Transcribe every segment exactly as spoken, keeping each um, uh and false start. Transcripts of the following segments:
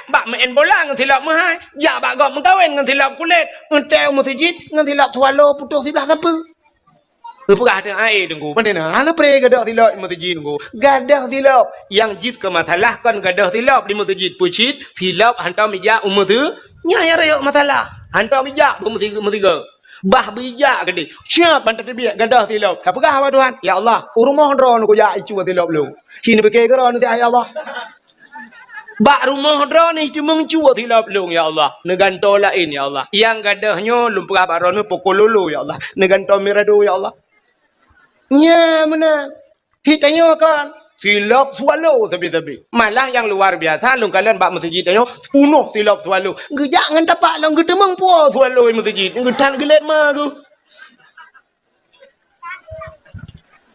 Bak meu'en bola ngon silop meuhai, jak bak gob meukawen ngon silop kulét, eunteuk u meuseujid ngon silop swallow putôh siblah sapeue. Geupeugah teuh, "Ai, Teungku, pane na? Hana pre gadôh silop di meuseujid, Teungku." Gadôh silop. Nyang jeuet keu masalah kon gadôh silop di meuseujid. Peue cit? Silop hantom ijak u meuseu-, nyan nyang rayeuk masalah. Hantom ijak u meuseu-, meusigoe. Bah beujak keudeh. Siap ban tateubiet gadôh silop. Tapeugah bak Tuhan, "Ya Allah, u rumoh droeneuh kujak icu silop lôn." Ci neupike keudroe neuh, "Ya Allah." Bak rumoh droeneuh teumeung cu silop lôn, ya Allah. Neugantoe laén, ya Allah. Nyang gadôh nyoe lôn peugah bak droeneuh poko lolo, ya Allah. Neugantoe mirado, ya Allah. Nyan meunan. Hi tanyoe kan, silop swallow sabe-sabe. Malah nyang luar biasa, lôn kalon bak meuseujid tanyoe, punoh silop swallow. Geujak ngon tapak lom geuteumeung po swallow meuseujid. Geuthan geulét ma geuh.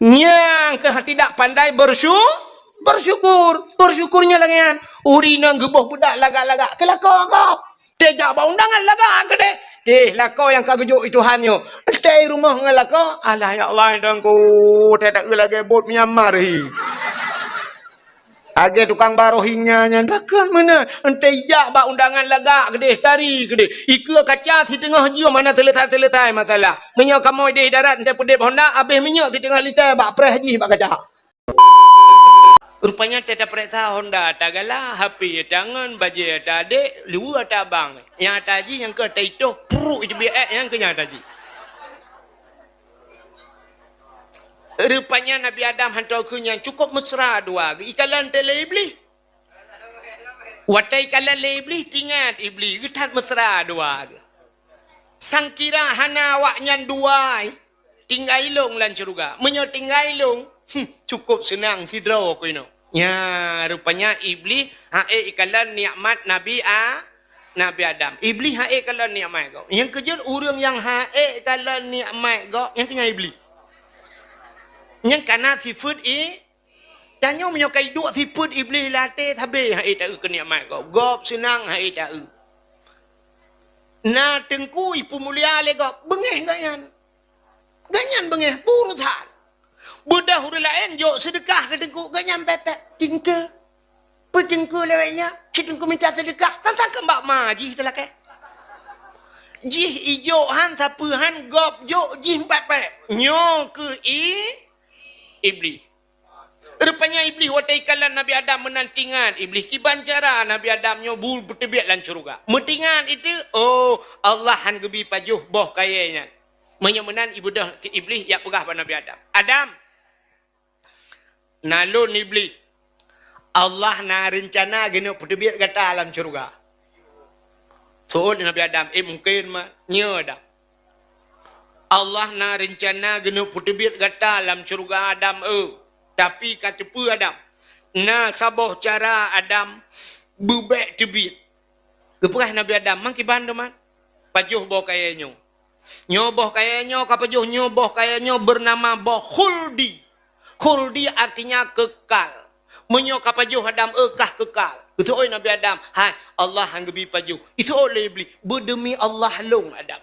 Nyang keuh tidak pandai bersyu-, bersyukur. Bersyukur nyan lagèe nyan. Ureueng inong geuboh beudak lagak-lagak keu lakoe gob. Teuh jak bak undangan lagak keudeh. Teuh lakoe nyang ka geujok i Tuhan nyoe. Teuh i rumoh ngon lakoe, "Alah ya Allah, Teungku, teuh taeu lagèe bot Myanmar hi." Lagèe tukang ba Rohingya nyan, pakon meunan. Eunteuk ijak bak undangan lagak keudeh, tari keudeh. Ikeue kaca siteungoh jeuem hana seuleutai-seuleutai masalah. Meunyoe kamoe ideh darat eunteuk peudeb Honda, abéh minyeuk siteungoh lita bak preh jih bak kaca. Rupanya teuh tapareksa Honda, tagala, H P tangon, bajèe ata adék, luweue ata abang. Nyang ata jih nyang keu ata itoh, pruk iteubiet ék, nyang keu nyan ata jih. Rupanya Nabi Adam hantom keu nyan cukôp mesra dua geuh, ikalon teuh lé Iblih. Watèe ikalon lé Iblih, teuingat Iblih, geuthat mesra dua geuh. Sangkira hana awaknyan dua, tinggai lôn lam syeuruga. Meunyoe tinggai lôn, hmm, cukôp seunang sidroe ku inoe. Nya, rupanya Iblih hana ikalon nikmat Nabi A-, Nabi Adam. Iblih hana ikalon nikmat gob. Nyang keujeuet ureueng nyang hana ikalon nikmat gob, nyang keu nyan Iblih. Nyang kana sifeuet i-, tanyoe meunyoe ka iduek sifeuet Iblih lam até, sabé hana taeu keu nikmat gob. Gob seunang hana taeu. Na teungku ipeumulia lé gob, beungéh gobnyan. Gobnyan beungéh, beurusan. Beudôh ureueng laén jok seudeukah keu teungku, gobnyan pèt-pèt. Teungku. Peue teungku lewat nyan? Keu teungku minta seudeukah. Sang-sang keu bak ma jih teulakèe. Jih ijok han, sapeue han, gob jok, jih pèt-pèt. Nyoe keuh i-, Iblih. Rupanya Iblih watèe ikalon Nabi Adam meunan teuingat Iblih kiban cara Nabi Adam nyoe bu-, beuteubiet lam syeuruga. Meuteuingat itu, oh, Allah han geubi pajoh boh kayèe nyan. Meunyoe meunan, ibeudôh Iblih jak peugah bak Nabi Adam, "Adam, na lôn Iblih. Allah na reuncana geuneuk peuteubiet gata lam syeuruga." Seuôt Nabi Adam, "Eh, mungken ma-, nyo Adam. Allah na reuncana geuneuk peuteubiet gata lam syeuruga Adam, eu. Tapi ka teupeue Adam, na saboh cara Adam beubèk teubiet." Geupeugah Nabi Adam, "Mang kiban teuma?" "Pajoh boh kayèe nyoe. Nyoe boh kayèe nyoe ka pajoh, nyoe boh kayèe nyoe beunama boh khuldi." Khuldi artinya kekal. Meunyoe ka pajoh Adam, eu, kah kekal. Geuseuôt Nabi Adam, "Hai, Allah han geubi pajoh." Iseuôt lé Iblih, "Beudeumi Allah lôn, Adam.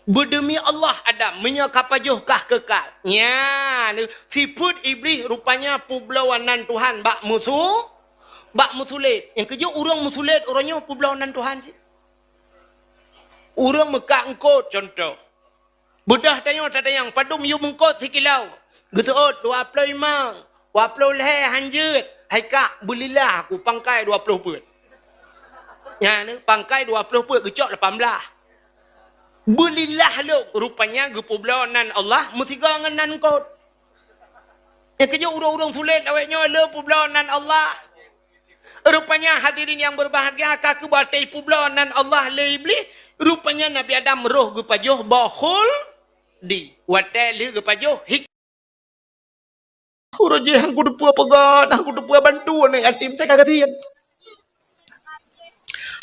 Beudeumi Allah, Adam, meunyoe ka pajoh kah kekal." Nyan, sifeuet Iblih rupanya peubloe nan Tuhan bak meusu-, bak meusulet. Nyang keujeuet ureueng meusulet uroe nyoe peubloe nan Tuhan cit. Ureueng meukat eungkôt, contoh. Beudôh tanyoe tatanyong, padum yum eungkôt sikilo? Geuseuôt dua ploh limong, dua ploh lhèe han jeuet. Hai kak, beulilah aku pangkai dua ploh peuet. Nyan, pangkai dua ploh peuet geucok lapan blah. Beulilah lôn, rupanya geupeubloe nan Allah meusigoe ngon nan eungkôt. Nyang keujeuet ureueng-ureueng sulet awaknyoe le peubloe nan Allah. Rupanya hadirin yang berbahagia, ka keuh watèe ipeubloe nan Allah lé Iblih, rupanya Nabi Adam roh geupajoh boh khuldi. Watèe lheueh geupajoh hik- Uroe jih han kuteupeu peugah, han kuteupeu bantu aneuk yatim, teuka gasien.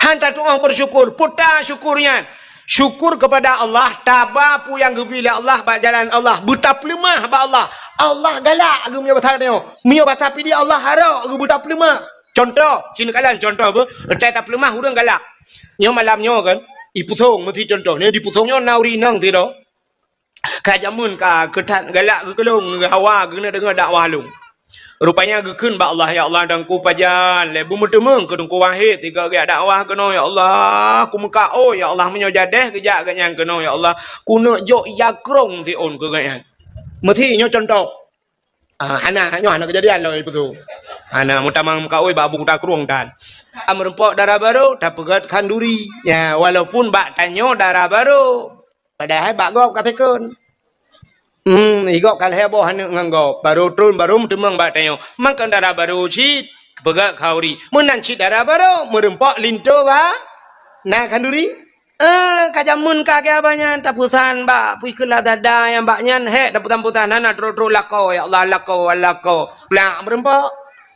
Han tatu'oh beusyukur, peue ta syukur nyan? Syukur keupada Allah, taba peue nyang geubri lé Allah bak jalan Allah, beutapeuleumah bak Allah. Allah galak geuh meunyoe basa tanyoe. Meunyoe basa Pidie Allah harok geuh beutapeuleumah. Contoh, ci neukalon contoh beuh, asai tapeuleumah ureueng galak. Nyoe malam nyoe kan, i Pusong, meusi contoh, nyoe di Pusong nyoe na ureueng inong sidroe. Ka jameun ka keu that galak geuh keu lôn, geuh hawa geuh na deungoe dakwah lôn. Rupanya geukheun bak Allah, "Ya Allah, dan ku pajan lé beumeuteumeung keu Teungku Wahid sigoe geujak dakwah keunoe, ya Allah. Ku meukaôi, ya Allah, meunyoe jadeh geujak geuhnyan keunoe, ya Allah. Kuneuk jok ija krong siôn keu geuhnyan." Meusi nyoe cuntoh. Ah, hana, nyoe hana keujadian lom ipeue. Hana meutamang meukaôi bak abu kuta krong tan. Ameurumpok dara barô tapeugét khanduri. Ya, walaupun bak tanyoe dara barô. Padahai bak gob ka second. Hmm, igob ka lhèe boh aneuk ngon gob. Barô tron, barô meuteumeung bak tanyoe. Mangkon dara barô cit, peugah khanduri. Meunan cit dara barô, meurumpok linto ba na khanduri. Eh, ka jameun ka keu abah nyan, tapeusan bak pih keu lazada nyang bak nyan, hék, tapeusan-peusan hana trok-trok lakoe, ya Allah, lakoe, lakoe. Plak meurumpok.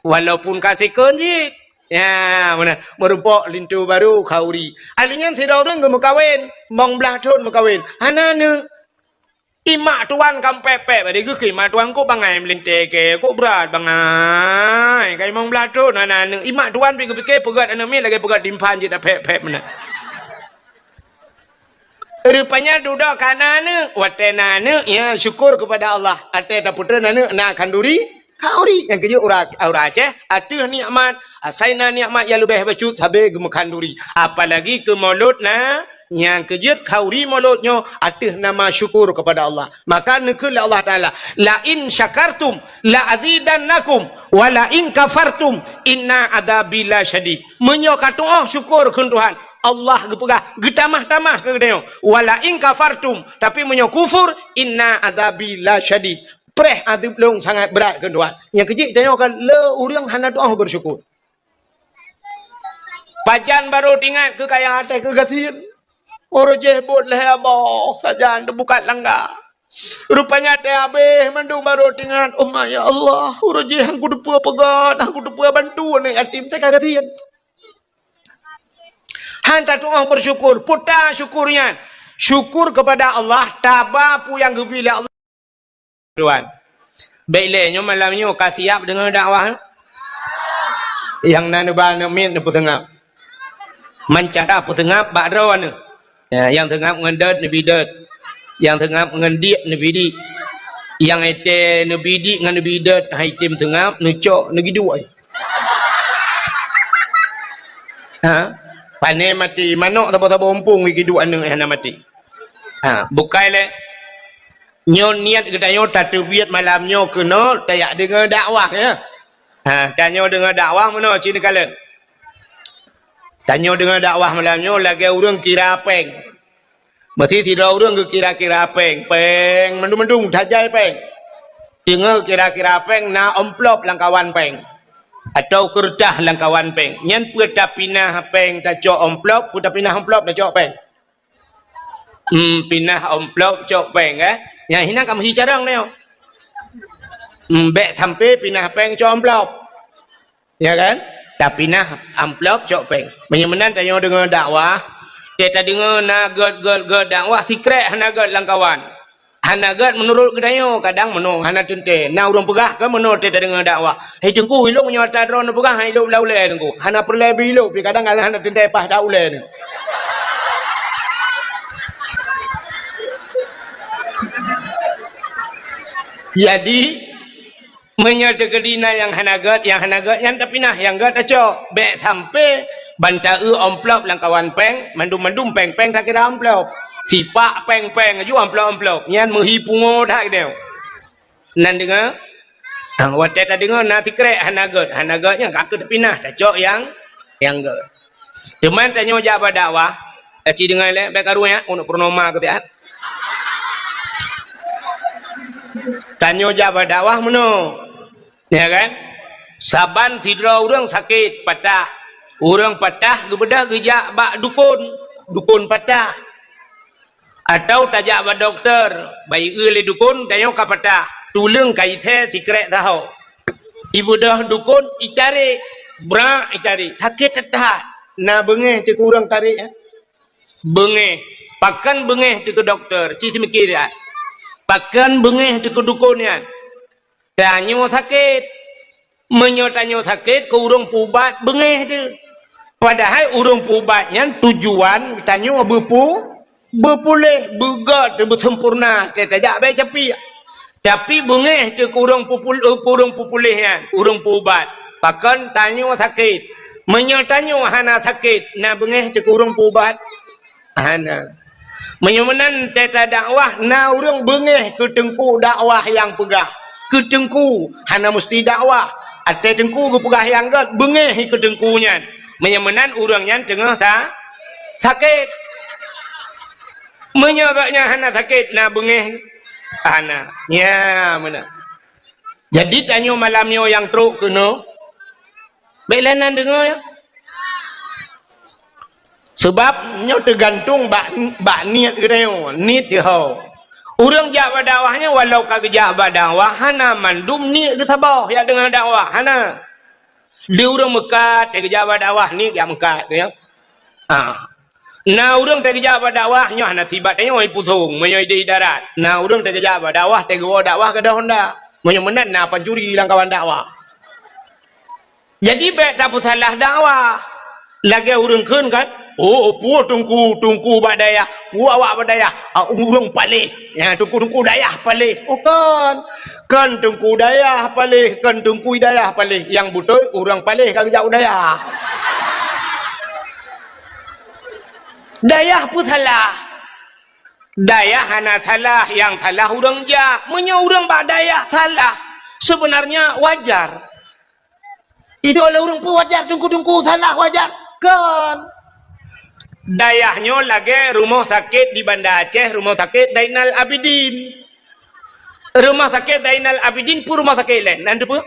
Walaupun ka second cit. Ya, meunan. Meurumpok linto barô khanduri. Ahli nyan sidroe ureueng geumeukawen, limong blaih thon meukawen. Hana aneuk. Ié mak tuan ka pép-pép, bari geukheun mak tuan, "Kok bangai meulintèe kèe, kok brat bangai." Ka limong blaih thon hana aneuk. Ié mak tuan pih geupike peugét aneuk miet lagèe peugét timphan jeuet tapép-pép meunan. Rupanya dudoe ka na aneuk, watèe na aneuk, ya syukur keupada Allah. Watèe tapeutreun aneuk na khanduri, khanduri. Nyang keujeuet ureueng, ureueng Aceh, ateueh nikmat, asai na nikmat nyang leubeh bacut sabe geumeukahanduri. Apalagi keu mulod na, nyang keujeuet khanduri mulod nyoe ateueh nama syukur keupada Allah. Maka neukheun lé Allah Taala, "La in syakartum la azidannakum wa la in kafartum inna adzabi lasyadid." Meunyoe ka tu'oh syukur kheun Tuhan, Allah geupeugah, geutamah-tamah keu geutanyoe, "Wa la in kafartum," tapi meunyoe kufur, "inna adzabi lasyadid." Preh azeub lôn sangat brat kheun Tuhan. Nyang keujeuet tanyoe ka le ureueng hana tu'oh beusyukur. Pajan barô teuingat keu kaya até keu gasien. Uroe jéh buet lhèe boh sajan teubukat langga. Rupanya até habéh mandum barô teuingat, "Oh ma ya Allah, uroe jéh han kuteupeue peugét, han kuteupeue bantu aneuk yatim teuka gasien." Han tatu'oh beusyukur, peue ta syukur nyan? Syukur keupada Allah, taba peue nyang geubri lé Allah. Tuan. Bèk lé nyoe malam nyoe ka siap deungoe dakwah. Nyang na neuba aneuk miet neupeuseungab. Meucara peuseungab bak droeneuh. Ya, nyang seungab ngon dot neubi dot. Nyang seungab ngon diek neubi diek. Nyang étée neubi diek ngon neubi dot, hai tem seungab, neucok, neugiduek. Ha? Pané maté, manok saboh-saboh umpung giduek aneuk hana maté. Ha, bukai lé. Nyoe niet geutanyoe tateubiet malam nyoe keunoe tajak deungoe dakwah, ya. Ha, tanyoe deungoe dakwah meunoe cit neukalon. Tanyoe deungoe dakwah malam nyoe lagèe ureueng kira péng. Meusi sidroe ureueng geukira-kira péng, péng mandum-mandum tajai péng. Deungoe kira-kira péng na amplop lam kawan péng. Atau keureutah lam kawan péng. Nyan peue tapinah péng tacok amplop, peue tapinah amplop tacok péng. Hmm, pinah amplop cok péng, eh. Nyang hinan ka meuhi carông nyoe. Hmm, bèk sampai pinah péng cok amplop. Ya kan? Tapinah amplop cok péng. Meunyoe meunan tanyoe deungoe dakwah, teuka tadeungoe na gèt-gèt-gèt dakwah sikrek hana gèt lam kawan. Hana gèt meunurot geutanyoe, kadang meunoe hana teuntèe. Na ureueng peugah kan meunoe teuka tadeungoe dakwah. Hei Teungku, ilok meunyoe ata droeneuh peugah, ilok lam ulèe Teungku. Hana peureulèe beu ilok, pi kadang alah hana teuntèe paih that ulèe nyoe. Jadi, meunyoe teukeudi na nyang hana gèt, nyang hana gèt nyan tapinah, nyang gèt tacok. Bèk sampai ban taeu amplop lam kawan péng, mandum-mandum péng-péng takira amplop. Sipak péng-péng aju amplop-amplop. Nyan meuhi pungo that geutanyoe. Nan deungoe? Ah, watèe tadeungoe na sikrek hana gèt, hana gèt nyan ka keuh tapinah, tacok nyang, nyang gèt. Teuma tanyoe jak bak dakwah, aci deungoe lé, bèk karu nyan, untuk purnoma keu siat. Tanyoe jak bak dakwah meunoe. Ya kan? Saban sidroe ureueng sakét, patah. Ureueng patah geubeudôh geujak bak dukon. Dukon patah. Atau tajak bak dokto, bak ié lé dukon, tanyoe ka patah. Tuleueng ka isé sikrek saho. Ibeudôh dukon, itarek. Brak itarek. Sakét that-that. Na beungéh teuh keu ureueng tarek, eh? Beungéh. Pakon beungéh teuh keu dokto? Ci seumiké siat. Pakon beungéh teuh keu dukon nyan? Tanyoe sakét. Meunyoe tanyoe sakét, keu ureueng peuubat beungéh teuh. Padahai ureueng peuubat nyan tujuan tanyoe beupeu-, beupuléh, beugèt, beuseumpurna, teuh tajak bèe capiek. Tapi beungéh teuh keu ureuëng pupul-, eh, keu ureuëng pupuléh nyan, ureuëng peuubat. Pakon tanyoe sakét. Meunyoe tanyoe hana sakét, na beungéh teuh keu ureuëng peuubat? Hana. Meunyoe meunan teuh tadakwah, na ureuëng beungéh keu teungku dakwah nyang peugah. Keu teungku, hana musti dakwah. Até teungku geupeugah nyang gét, beungéh keu teungku nyan. Meunyoe meunan ureuëng nyan teungoh sa-, sakét. Meunyoe gobnyan hana sakét, na beungéh? Hana. Nya, meunan. Jadi, tanyoe malam nyoe nyang trok keunoe, bék lé nan deungoe, ya. Sabab nyoe teugantung bak, bak niet geutanyoe, niet jih ho. Ureuëng jak bak dakwah nyoe, walau ka geujak bak dakwah, hana mandum niet geusaboh jak deungon dakwah, hana. Di ureuëng meukat, teuh geujak bak dakwah, niet jak meukat, ya. Ah. Na ureuëng teuh geujak bak dakwah, nyoe hana sibat tanyoe pusong, meunyoe di darat. Na ureuëng teuh geujak bak dakwah, teuh geuwoe dakwah gadôh honda. Meunyoe meunan, na pancuri lam kawan dakwah. Jadi, bék tapeusalah dakwah. Lagée ureuëng kheun kan, "Oh, peue teungku, teungku bak dayah, peue awak bak dayah, ah, ureuëng paléh." Ya, teungku-teungku dayah paléh. Oh, kon. Kon teungku dayah paléh, kon teungku dayah paléh. Nyang beutôi, ureuëng paléh ka geujak u dayah. Dayah peue salah? Dayah hana salah, nyang salah ureuëng jak. Meunyoe ureuëng bak dayah salah, sebenarnya wajar. Itu oleh ureuëng peue wajar, teungku-teungku salah wajar? Kon. Dayah nyoe lagée rumoh sakét di Banda Aceh, Rumoh Sakét Zainal Abidin. Rumoh Sakét Zainal Abidin peue rumoh sakét laén? Nan teupeue?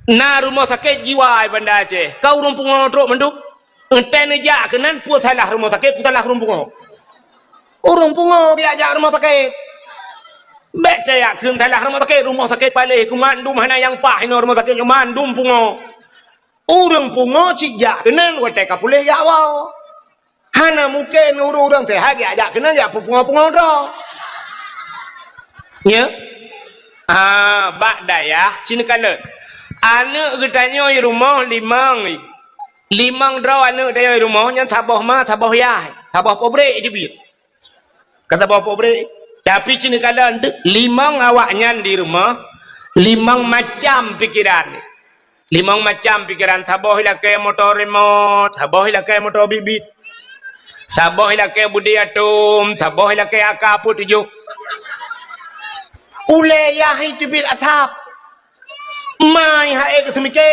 Na rumoh sakét jiwa di Banda Aceh. Ka ureuëng pungo trok mandum. Entée neujak keunan, peue salah rumoh sakét, peue salah ureuëng pungo? Ureuëng pungo geujak jak rumoh sakét. Bék tajak kheun salah rumoh sakét, rumoh sakét paléh, keu mandum hana nyang paih inoe rumoh sakét nyoe, mandum pungo. Ureuëng pungo cit jak keunan watée ka puléh jak woe. Hana mungken ureuëng-ureuëng seuhat jak, jak keunan jak peupungo-pungo droe. Ya? Ah, bak dayah, ci neukalon. Aneuëk geutanyoe di rumoh limong. Limong droe aneuëk tanyoe di rumoh nyan saboh ma, saboh yah, saboh pabrék teubiet. Ka saboh pabrék. Tapi ci neukalon, limong awaknyan di rumoh, limong macam pikeran. Limong macam pikeran, saboh ilakée moto remot, saboh ilakée moto bit-bit. Saboh ilakée budi atom, saboh ilakée AK peuet tujoh. Ulée yah teubiet asab. Mai han ék geuseumiké.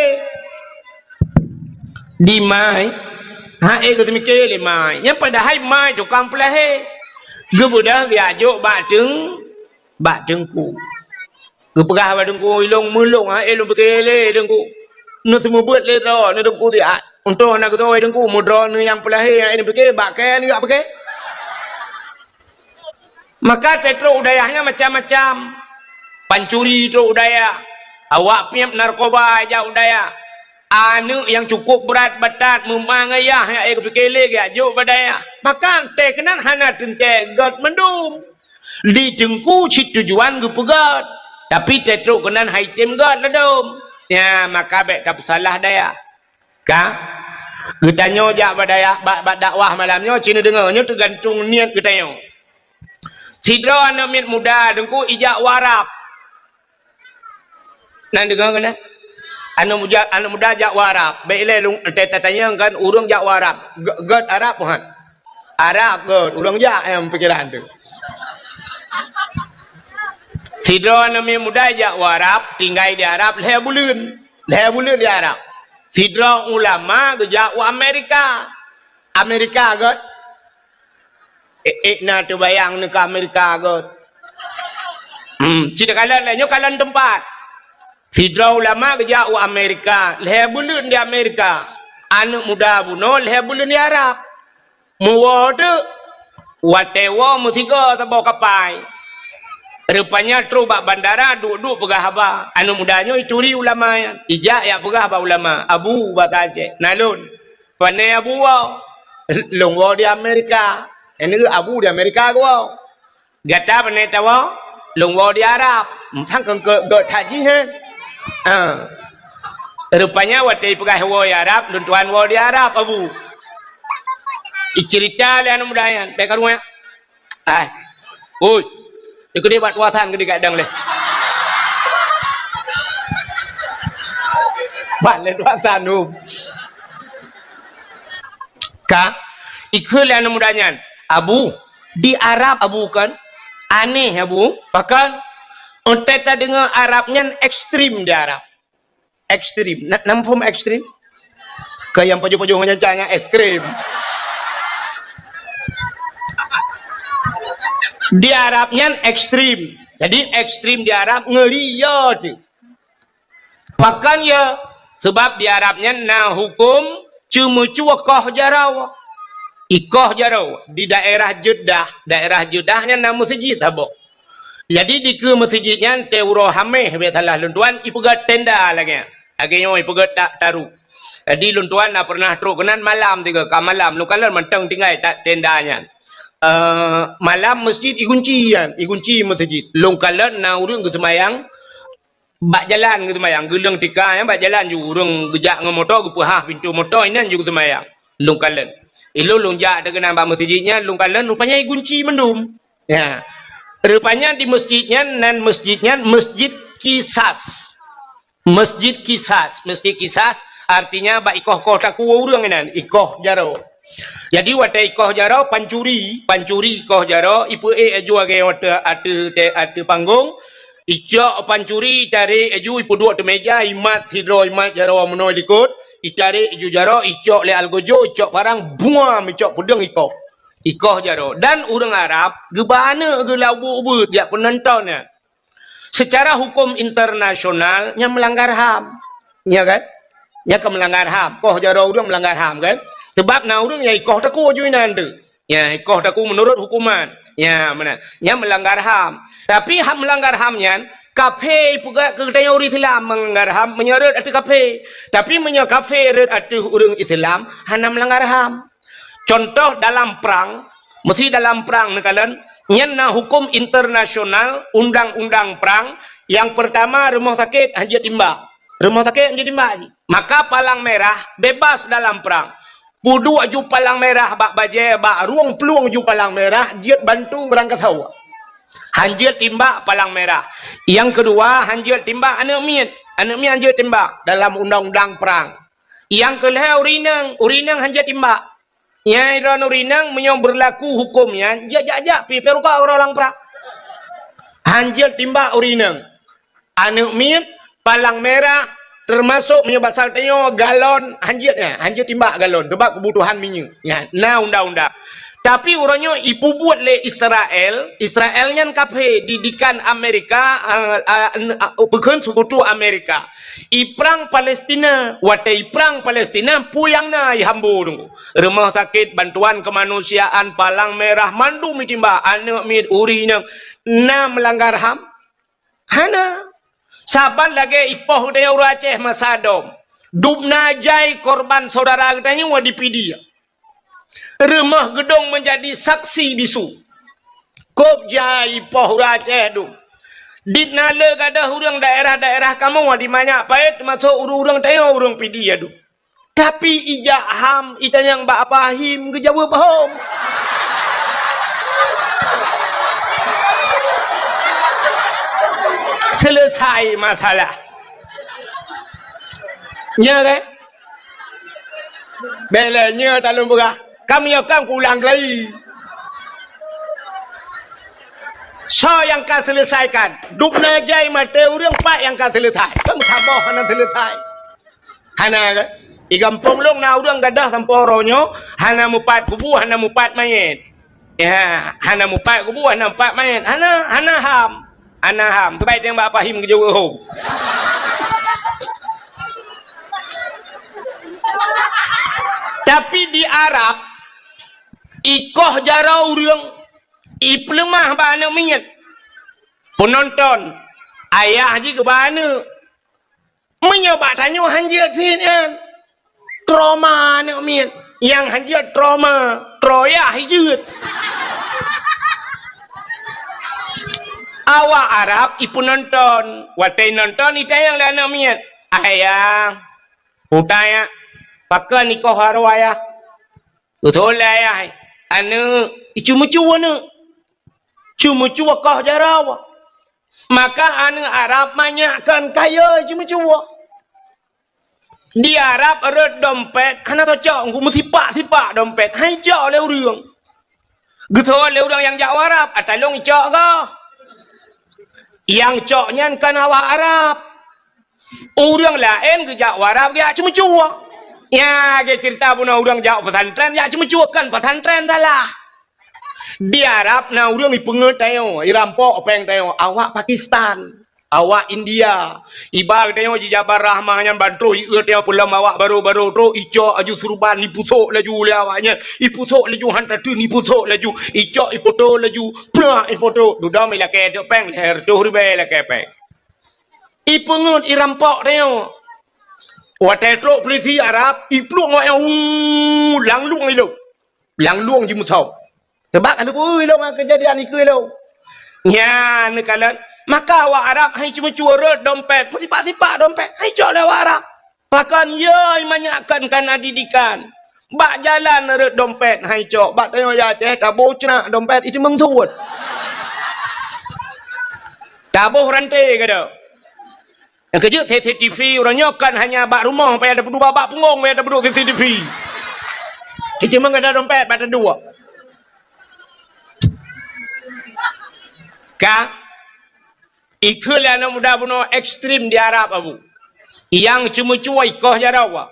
Di mai, han ék geuseumiké lé mai. Nyan padahai mai tukang peulahé. Geubeudôh geujak jok bak teung-, bak teungku. Geupeugah bak teungku, "Ilôn meulôn, han ék lôn piké lé teungku. Neuseumeubeuet lé droe, neuteungku siat. Untông hana geutoe teungku, meudroe neuh nyang peulahé, han ék neupiké, bak kèe neujak piké." Maka teutrok u dayah nyan macam-macam. Pancuri trok u dayah. Awak piep narkoba jak u dayah. Aneuëk nyang cukup brat batat meuma ngon yah nyang ék geupiké lé geujak jok bak dayah. Maka teuh keunan hana teuntée gét mandum. Di teungku cit tujuan geupeugét, tapi teutrok keunan hai tem gét ladôm. Nyan, maka bék tapeusalah dayah. Ka? Geutanyoe jak bak dayah, bak, bak dakwah malam nyoe, ci neudeungoe, nyoe teugantung niet geutanyoe. Sidroe aneuëk miet muda, teungku, ijak u Arab. Na neudeungoe keunan? Aneuëk muda, aneuëk muda jak u Arab. Bék ilée lôn, ta-, tatanyong kan ureuëng jak u Arab. Gét, gét Arab, Tuhan. Arab gét, ureuëng jak nyang pikeran teuh. Sidroe aneuëk miet muda jak u Arab, tinggai di Arab lhée buleuen. Lhée buleuen di Arab. Sidroe ulama geujak u Amerika. Amerika gét. Ék, ék na teubayang neuka Amerika gét. Hmm, ci takalon lé, nyoe kalon teumpat. Sidroe ulama geujak u Amerika, lhée buleuen di Amerika. Aneuëk muda bunoe lhée buleuen di Arab. Meuwoe teuk, watée woe meusigoe saboh kapai. Rupanya trok bak bandara, duek-duek peugah haba. Aneuëk muda nyoe ituri ulama nyan. Ijak jak peugah bak ulama, "Abu," basa Aceh, "na lôn." "Pané Abu woe?" "Lôn woe di Amerika." "Nyan Abu di Amerika geuwoe." "Gata pané tawoe?" "Lôn woe di Arab." Sang keu gét that jih, hé? Ah. Rupanya watée ipeugah woe di Arab, "Lôn tuan woe di Arab, Abu." Iceurita lé aneuëk muda nyan, bék karueng. Ai. Oi. Ikut dia buat tuasan ke dia kadang leh. Balik tuasan tu. Ka, ikheun lé aneuk muda nyan, "Abu, di Arab Abu kan? Aneh Abu, bahkan entah tadeungoe Arab nyan ekstrim di Arab." Ekstrim. Na, na muphom ekstrim? Keu nyang pajoh-pajoh ngon nyan, nyan es krim. Di Arab nyan ekstrim. Jadi ekstrim di Arab ngeuri ya tu. Pakon ya? Sebab di Arab nyan na huköm ceumeucue koh jaroe. Ikoh jaroe di daerah Jeddah, daerah Jeddah nyan na meuseujid saboh. Jadi dikeue meuseujid nyan teuh uroe Hamèh, bèk salah lôn tuan, ipeugöt tenda lagèe nyan. Lagèe nyoe ipeugöt tak taru. Jadi lôn tuan na pernah trok keunan malam tiga ka malam, lôn kalon mantong tinggai tak tenda nyan. Eh, malam meuseujid igunci nyan, igunci meuseujid. Lôn kalon na ureueng geuseumayang bak jalan geuseumayang, geuleueng tika nyan bak jalan ju ureueng geujak ngon moto geupeuhah pintoe moto inan ju geuseumayang. Lôn kalon. Ilôn lôn jak teuh keunan bak meuseujid nyan, lôn kalon rupanya igunci mandum. Ya. Rupanya di meuseujid nyan, nan meuseujid nyan Meuseujid Kisas. Meuseujid Kisas. Meuseujid Kisas artinya bak ikoh-koh takue ureueng inan, ikoh jaroe. Jadi watèe ikoh jaroe pancuri, pancuri ikoh jaroe, ipeuék laju lagèe watèe ateueh, ateueh panggong, icok pancuri, itarek laju, ipeuduek ateueh mèja, imat sidroe, imat jaroe meunoe likot, itarek laju jaroe, icok lé algojo, icok parang, buam, icok peudeueng ikoh. Ikoh jaroe. Dan ureueng Arab geuba aneuk geuh lam ubeuet-ubeuet jak peunonton nyan. Secara huköm internasional, nyan meulanggar ham. Ya kan? Nyan ka meulanggar ham. Koh jaroe ureueng meulanggar ham kan? Sebab na ureueng nyang ikoh takue ju inan teuh. Ya, ikoh takue meunurot huköman. Ya, meunan. Nyan meulanggar ham. Tapi hak meulanggar ham nyan, kafé ipeugah keu geutanyoe ureueng Islam meulanggar ham meunyoe rhot ateueh kafé. Tapi meunyoe kafé rhot ateueh ureueng Islam, hana meulanggar ham. Contoh dalam prang, meusti dalam prang neukalon, nyan na huköm internasional, undang-undang prang, nyang peurtama rumoh sakét hanjeuet timbak. Rumoh sakét hanjeuet timbak jih. Maka palang merah bebas dalam prang. Peuduek ju palang merah bak bajèe, bak rueng plueng ju palang merah, jeuet bantu beurangkasoe. Hanjeuet timbak palang merah. Nyang keudua, hanjeuet timbak aneuk miet. Aneuk miet hanjeuet timbak dalam undang-undang prang. Nyang keu lhèe ureueng inong, ureueng inong hanjeuet timbak. Nyang droeneuh ureueng inong meunyoe beurlaku huköm nyan, jak-jak pih peuruka uroe lam prang. Hanjeuet timbak ureueng inong. Aneuk miet, palang merah, teumasok meunyoe basa tanyoe galon, hanjeuet nyan, hanjeuet timbak galon, sebab keubutuhan minyeuk. Nyan, na undang-undang. Tapi uroe nyoe ipeubuet lé Israel, Israel nyan kafé, didikan Amerika, a, a, n-, a, bukon seukutu Amerika. Iprang Palestina, watèe iprang Palestina, peue nyang na ihambo teungku. Rumoh sakét, bantuan keumanusiaan, palang merah, mandum itimbak, aneuk miet, ureueng inong, na meulanggar ham? Hana. Saban lagèe ipoh geutanyoe ureueng Aceh masa dom. Dubna jai korban syedara geutanyoe di Pidie. Rumoh geudong meunjadi saksi bisu. Kôb jai ipoh ureueng Aceh dum. Dit na le gadôh ureueng daerah-daerah kamoe di Manyak Payet, teumasok ureueng-ureueng tanyoe ureueng Pidie dum. Tapi ijak ham itanyong bak Abahim geujaweueb hom. Selesai masalah. Nya kan? Bèk lé nyoe talôn peugah. Ka meunyoe kan kuulang keurai. Soe nyang ka seuleusaikan? Dubna jai maté ureueng pat nyang ka seuleusai. Kan saboh hana seuleusai. Hana kan? Di gampông lôn na ureueng gadôh sampoe uroe nyoe hana mupat kubu, hana mupat manyét. Ya, hana mupat kubu, hana mupat manyét. Hana, hana ham. Hana ham. Teubai teueng bak Abahim geujaweueb hom. Tapi di Arab, ikoh jaroe ureueng, ipeuleumah bak aneuk miet. Peunonton, ayah jih geuba aneuk. Meunyoe bak tanyoe hanjeuet cit nyan, trauma aneuk miet. Nyang hanjeuet trauma, troyah jeuet. Awak Arab ipeunonton, watèe nonton itanyong lé aneuk miet, "Ayah, peue tanyong, pakon ikoh jaroe ayah?" Beutôi lé ayah, aneuk, icu-mucu aneuk. Ceumeucue koh jaroe. Maka aneuk Arab manyak kon kayée ceumeucue. Di Arab rot dompet hana tacok, meusipak-sipak dompet, han icok lé ureuëng. Geuteuôt lé ureuëng nyang jak u Arab, ata lôn icok goh. Nyang cok nyan kon awak Arab. Ureuëng laén geujak u Arab geujak ceumeucue. Nyan lagée ceurita bunoe ureuëng jak u pesantren jak ceumeucue, kon pesantren salah. Di Arab na ureuëng ipeungeut tanyoe, irampok péng tanyoe, awak Pakistan, awak India. Iba tanyoe jijabar rahmah nyan ban troh ieu tanyoe peulom awak barô-barô troh icok aju surban ipusok laju lé awak nyan. Ipusok laju han tateun ipusok laju. Icok ipoto laju, prak ipoto. Dudoe ilakée tok péng, lhée reutôh ribée ilakée péng. Ipeungeut irampok tanyoe. Watée trok peulisi Arab, iplueng awak nyan, uu, langlueng ilong. Langlueng jimusau. Sabab ka neupeu ilong ngon keujadian ikeue ilong. Nyan neukalon, maka awak Arab han ceumeucue rot dompet, meusipak-sipak dompet, han icok lé awak Arab. Pakon yoi manyak kon kana didikan. Bak jalan rot dompet han icok, bak tanyoe ya Aceh taboh crak dompet iteumeung suet. Taboh ranté gada. Nyang keujeuet C C T V uroe nyoe kon hanya bak rumoh payah tapeuduek, bak punggong payah tapeuduek C C T V. Iteumeung gada dompet bak taduek. Ka ikheun lé aneuk muda bunoe ekstrem di Arab, Abu. Nyang ceumeucue ikoh jaroe.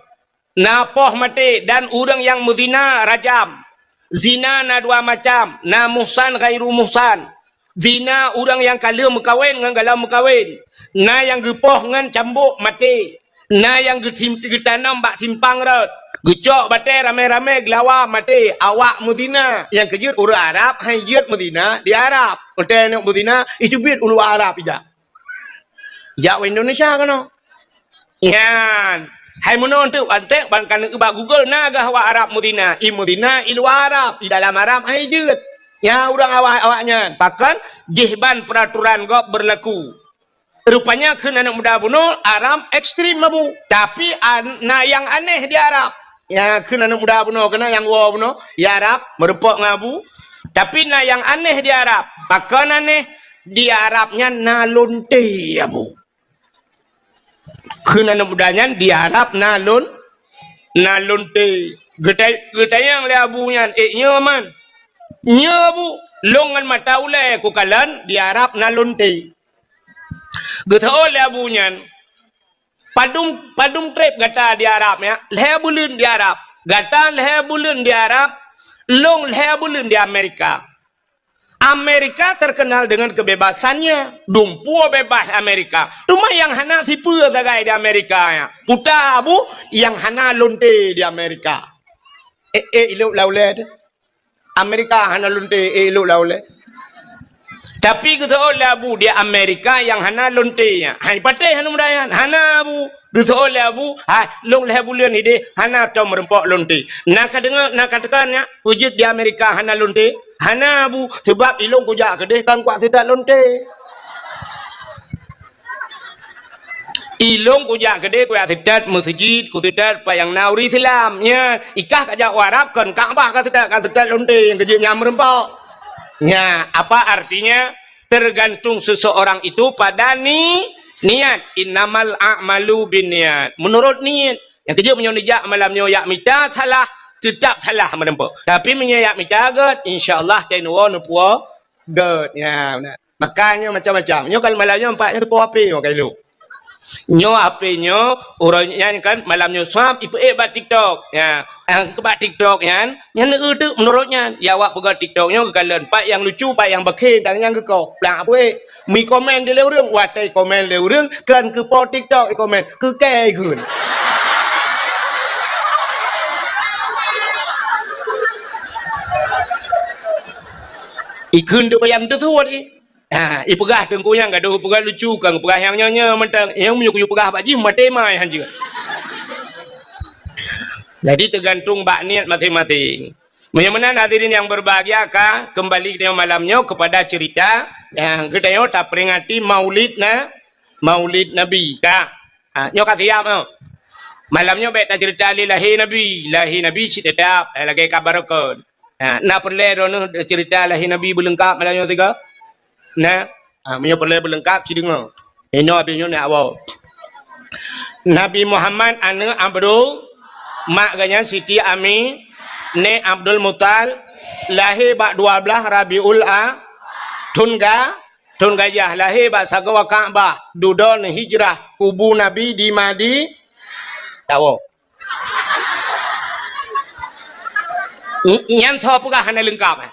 Na poh maté dan ureuëng nyang meuzina rajam. Zina na dua macam, na muhsan ghairu muhsan. Zina ureuëng nyang ka lheueh meukawen ngon galom meukawen. Na nyang geupoh ngon cambok maté. Na nyang geutim-, geutanom bak simpang rot. Geucok batée ramé-ramé geulawa maté. Awak meuzina. Nyang keujeuet ureuëng Arab han jeuet meuzina di Arab. Watée neuk meuzina, iteubiet u luwa Arab ijak. Jak u Indonesia keunoe. Nyan. Hai meunoe teuk antek ban ka neueu bak Google na gah awak Arab meuzina. I meuzina i luwa Arab, i dalam Arab han jeuet. Nyan ureuëng awak, awak nyan. Pakon jih ban peuraturan gob beurlaku. Rupanya kheun aneuk muda bunoe Arab ekstrem, Abu. Tapi an-, na nyang aneh di Arab. Nyang kheun aneuk muda bunoe keunan nyang woe bunoe, di Arab, meurumpok ngon Abu. Tapi na nyang aneh di Arab. Pakon aneh? Di Arab nyan na lonte, Abu. Kheun aneuk muda nyan di Arab na lon-, na lonte. Geutai-, geutanyong lé Abu nyan, "Eh, nyoe man?" "Nyoe, Abu, lôn ngon mata ulée kukalon di Arab na lonte." Geuteuôt lé Abu nyan, "Padum, padum treb gata di Arab, ya?" "Lhée buleuen di Arab." "Gata lhée buleuen di Arab, lôn lhée buleuen di Amerika." Amerika terkenal dengan kebebasannya. Dumpeue bebas Amerika. Teuma nyang hana sipeue sagai di Amerika nyan. Peue ta, Abu, nyang hana lonte di Amerika. Eh, eh, ilok lam ulée teuh. Amerika hana lonte, eh, ilok lam ulée. Tapi geuteuôt lé Abu di Amerika nyang hana lonte nyan. Hai patéh aneuk muda nyan. Hana, Abu. Geuteuôt lé Abu, hai, lôn lhée buleuen ideh hana tom meurumpok lonte. Na ka deungoe, na ka teuka nyak, peue jeuet di Amerika hana lonte? Hana, Abu, sabab ilôn kujak keudeh kon kuat seutôt lonte. Ilôn kujak keudeh kuat seutôt meuseujid, kuseutôt pat nyang na ureuëng Islam. Nyan, ikah kajak u Arab kon Ka'bah kaseutôt, kaseutôt lonte nyang keujeuet nyan meurumpok. Nyan, apa artinya? Tergantung seseorang itu pada ni-, niat. Innamal a'malu binniyat. Menurut niat. Nyang keujeuet meunyoe neujak malam nyoe jak mita salah, teutap salah meurumpok. Tapi meunyoe jak mita gét, insya Allah, tai neuwoe neupuwoe gét. Ya, beuna. Makanya macam-macam. Nyoe kan malam nyoe nampak nyoe teupoh H P nyoe ka ilok. Nyoe H P nyoe, uroe nyan kan malam nyoe swab ipeuék bak TikTok. Ya, nyang keu bak TikTok nyan, nyan neueu teuk meunurot nyan. Ya, awak peugah TikTok nyoe geukalon pat nyang lucu, pat nyang bakhe, dan nyang geukoh. Plang peuék. Mi komen di lé ureuëng, watée komen lé ureuëng, kon keu po TikTok ikomen, keu kée ikheun. Ikheun tu payah teusuet i. Ha, ipeugah teungku nyang gadoh peugah lucu, kang peugah nyang nyoe-nyoe mantong. Nyang meunyoe kuyue peugah bak jih maté mai hanjeuet. Jadi teugantung bak niat maséng-maséng. Meunyoe meunan hadirin yang berbahagia ka kembali geutanyoe malam nyoe kepada cerita nyang geutanyoe taperingati Maulid na-, Maulid Nabi ka. Ha, nyoe ka siap nyoe. Malam nyoe bék tacerita lé lahé Nabi, lahé Nabi cit teutap lagée kabar kon. Ha, na peureulée droeneuh cerita lahé Nabi beuleungkap malam nyoe sigoe? Nah, ha, meunyoe peureulée beuleungkab, ci deungoe. Inoe abéh nyoe nak woe. Nabi Muhammad aneuëk Abdul, mak geuh nyan Siti Ami, nèk Abdul Muthalib, lahé bak dua blaih Rabiul A, thon ga-, thon gajah, lahé bak sagoe Ka'bah, dudoe hijrah, kubu Nabi di Madi-, tawoe. N-, nyan soe peugah hana leungkab, eh?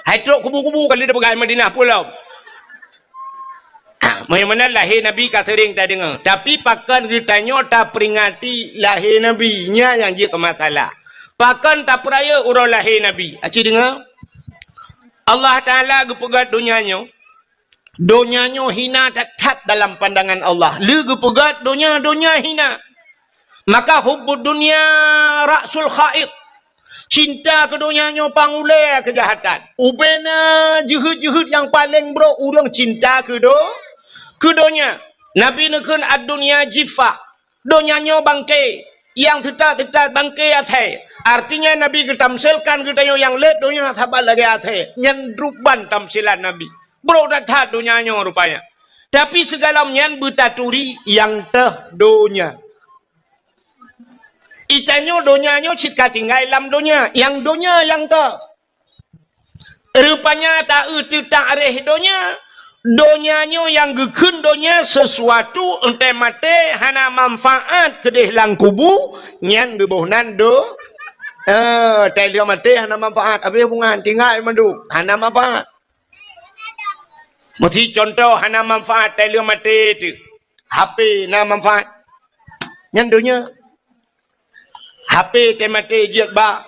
Hai trok kubu-kubu ka lheueh peugah Madinah pulo. Ah, meunyoe meunan lahé Nabi ka seuring tadeungoe, tapi pakon geutanyoe taperingati lahé Nabi, nyan nyang jeuet keu masalah. Pakon tapeurayeuk uroe lahé Nabi? Aci deungoe, Allah Taala geupeugét donya nyoe, donya nyoe hina that-that dalam pandangan Allah. Lé geupeugét donya, donya hina. Maka hubbud dunya ra'sul khati'ah. Cinta keu donya nyoe pangulée keujahatan. Ubena jeuhet-jeuhet nyang paleng brok ureuëng cinta keu do-, keu donya. Nabi neukheun ad-dunya jiffah. Donya nyoe bangke, nyang teutat-teutat bangke asèe. Artinya Nabi geutamsilkan geutanyoe nyang lét donya saban lagée asèe. Nyan ruban tamsilan Nabi. Brok that-that donya nyoe rupanya. Tapi sigohlom nyan beutaturi nyang teuh donya. Itanyoe donya nyoe cit ka tinggai lam donya, nyang donya nyang teuh. Rupanya taeu teutak réh donya. Donya nyoe nyang geukheun donya sesuatu, entée maté hana manfaat keudeh lam kubu, nyan geuboh nan do-, eh, tai lheueh maté hana manfaat, abéh bungan tinggai mandum, hana manfaat. Meusi contoh hana manfaat tai lheueh maté teuh. H P na manfaat. Nyan donya. H P teumaté jeuet ba.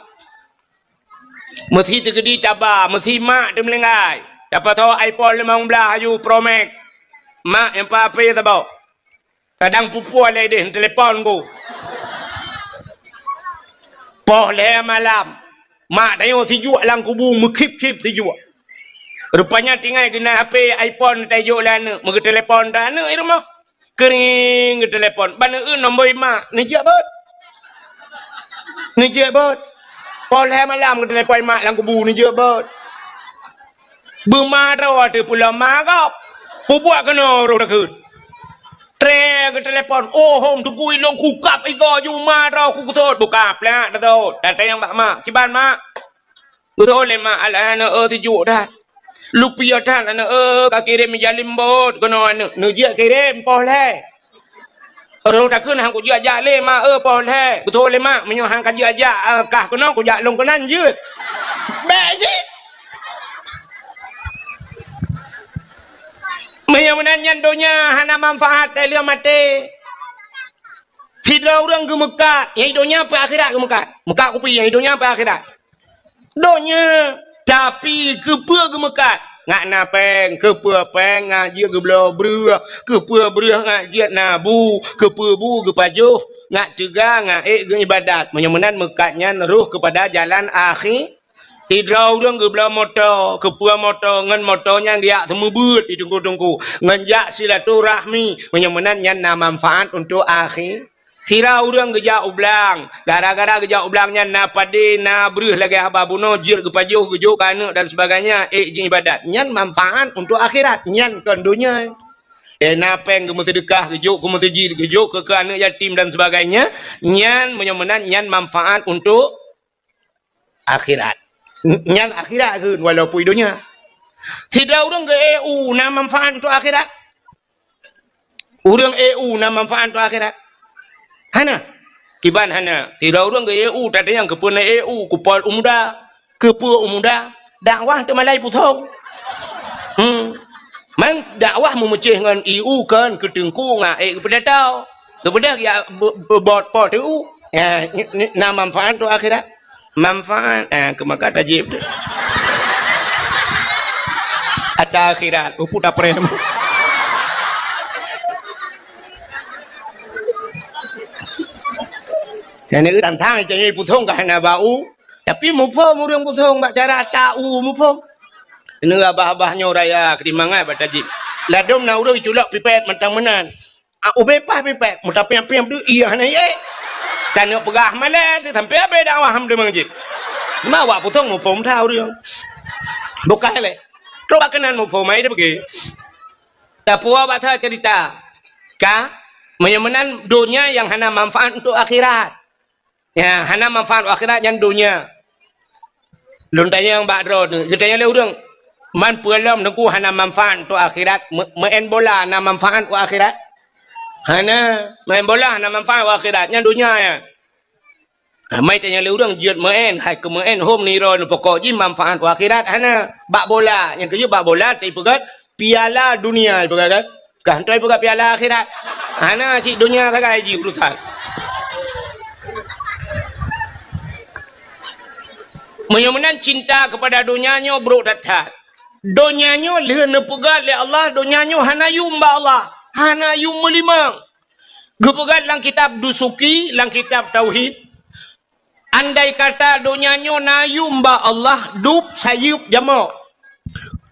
Meusi teukeudi taba, meusi mak teumeulinggai. Dapat tho iPhone limong blaih aju Pro Max. Mak, nyang pa H P saboh. Kadang pupue lé deh, telepon ku. Poh lhée malam. Mak tanyoe sijuek lam kubu, meukhip-khip sijuek. Rupanya tinggai keunan H P iPhone tajok lé aneuëk, meugeuteulepon dah aneuëk di rumoh. Keuring geuteulepon. Ban eu nombor mak, neujeuet beuet. Neujeuet beuet. Poh lhée malam geuteulepon mak lam kubu, neujeuet beuet. Beuma droe teuh pulo ma gob. Peubuet keunoe roh takheun. Tré geuteulepon, "Oh, hom teungku ilong kukab igoe ju ma droe ku keutot." Buka plak tatot. Datang bak mak. "Kiban, Mak?" Beutôi lé mak, alah aneuëk, eh, sijuek that. Lupiah that aneuëk, eh, ka kirém ija limbot keunoe aneuëk. Neujeuet kirém poh lhée. Roh takheun han kujeuet jak lé mak, eh, poh lhée. Beutôi lé mak, meunyoe han kajeuet jak, eh, kah keunoe kujak lôn keunan jeuet. Bék cit. Meunyoe meunan nyan donya hana manfaat, tai lheueh maté. Sidroe ureuëng geumeukat, nyang donya peu akhirat geumeukat. Meukat kupi nyang donya peu akhirat. Donya, tapi keupeue geumeukat? Ngat na péng, keupeue péng ngat jeuet geubloe breueh, keupeue breueh ngat jeuet na bu, keupeue bu geupajoh, ngat teuga, ngat ék geuibadat. Meunyoe meunan meukat nyan roh keupada jalan akhi-, sidroe ureuëng geubloe moto, keupeue moto, ngon moto nyan geujak seumeubeuet di teungku-teungku, ngon jak silaturahmi. Meunyoe meunan nyan na manfaat untuk akhi-, Sira ureuëng geujak u blang, gara-gara geujak u blang nyan na padé, na breueh lagée haba bunoe, jeuet geupajoh, geujok keu aneuëk dan sebagainya, ék jiibadat. Nyan manfaat untuk akhirat, nyan kon donya. Eh, na péng geumeuseudeukah, geujok keu meuseujid, geujok keu, keu aneuëk yatim dan sebagainya, nyan meunyoe meunan nyan manfaat untuk akhirat. N-, nyan akhirat kheun walaupun donya. Sidroe ureuëng geu-E U na manfaat untuk akhirat? Ureuëng E U na manfaat untuk akhirat? Hana. Kiban hana. Sidroe ureuëng geu-E U, tatanyong keupeue na E U, kupol u muda. Keupeue u muda? Dakwah teumalai pusong. Hmm. Man dakwah meumeucéh ngon E U kon keu teungku ngat ék geupeudata. Geupeudeh ya be-, be-, bot po teu. Ya, ni, ni, na manfaat tu akhirat. Manfaat, eh, keu maka tajib tu. Ata akhirat, upu taprem. Yang ni tantang cari pusong ka hana bau. Tapi muphom ureuëng pusong bak cara tau muphom. Ini abah-abah nyoe raya keudimangat bak tajib. Ladom na ureuëng culok pipet mantang meunan. Ah, ubé pah pipet, meuta piam-piam tu, iya hana ye. Tanyoe peugah malée tu sampai abé dakwah ham deungon jih. Ma awak pusong muphom tha ureuëng. Bukan lé. Trok bak keunan muphom, ai teupeugah. Tapuwoe bak that ceurita. Ka, meunyoe meunan donya nyang hana manfaat untuk akhirat. Ya, hana manfaat untuk akhirat nyan donya. Lôn tanyong bak droeneuh, geutanyong lé ureuëng, "Man peue lom Teungku hana manfaat untuk akhirat? Me-, meu'en bola na manfaat untuk akhirat?" Hana, meu'en bola hana manfaat untuk akhirat, nyan donya nyan. Ha, mai tanyong lé ureuëng jeuet meu'en, hai keu meu'en hom nirôn pokok jih manfaat untuk akhirat hana. Bak bola, nyang keujeuet bak bola teupeugah piala dunia ipeugah kan? Kah hana ipeugah piala akhirat. Hana cit donya sagai jih urusan. Meunyoe meunan cinta kepada donya nyoe brok that-that. Donya nyoe lheueh neupeugah lé Allah, donya nyoe hana yum bak Allah, hana yum meulimong. Geupeugah lam kitab Dusuki, lam kitab Tauhid, andai kata donya nyoe na yum bak Allah, dub sayeuep jamok.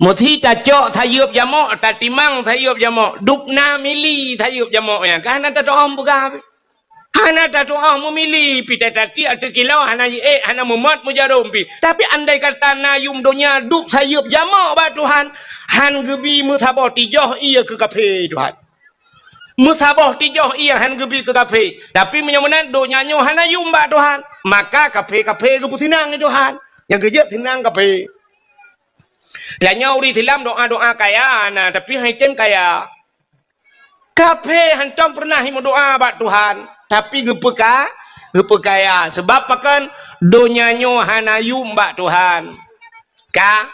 Meusi tacok sayeuep jamok, tatimang sayeuep jamok, dub na mili sayeuep jamok nyan. Ka hana tatu'oh peugah. Hana tatu'oh meumili, pih tatiek ateueh kilo hana jiék, hana meumot meujarom pih. Tapi andai kata na yum donya dub sayeuep jamok bak Tuhan, han geubi meusaboh tijoh ie keu kafé Tuhan. Meusaboh tijoh ie han geubi keu kafé. Tapi meunyoe meunan donya nyoe hana yum bak Tuhan, maka kafé-kafé geupeusinang lé Tuhan. Nyang keujeuet sinang kafé. Tanyoe ureuëng Islam doa-doa kaya na, tapi han item kaya. Kafé hantom peureunah meudoa bak Tuhan, tapi geupeuka-, geupeukaya. Sabab pakon? Donya nyoe hana yum bak Tuhan. Ka?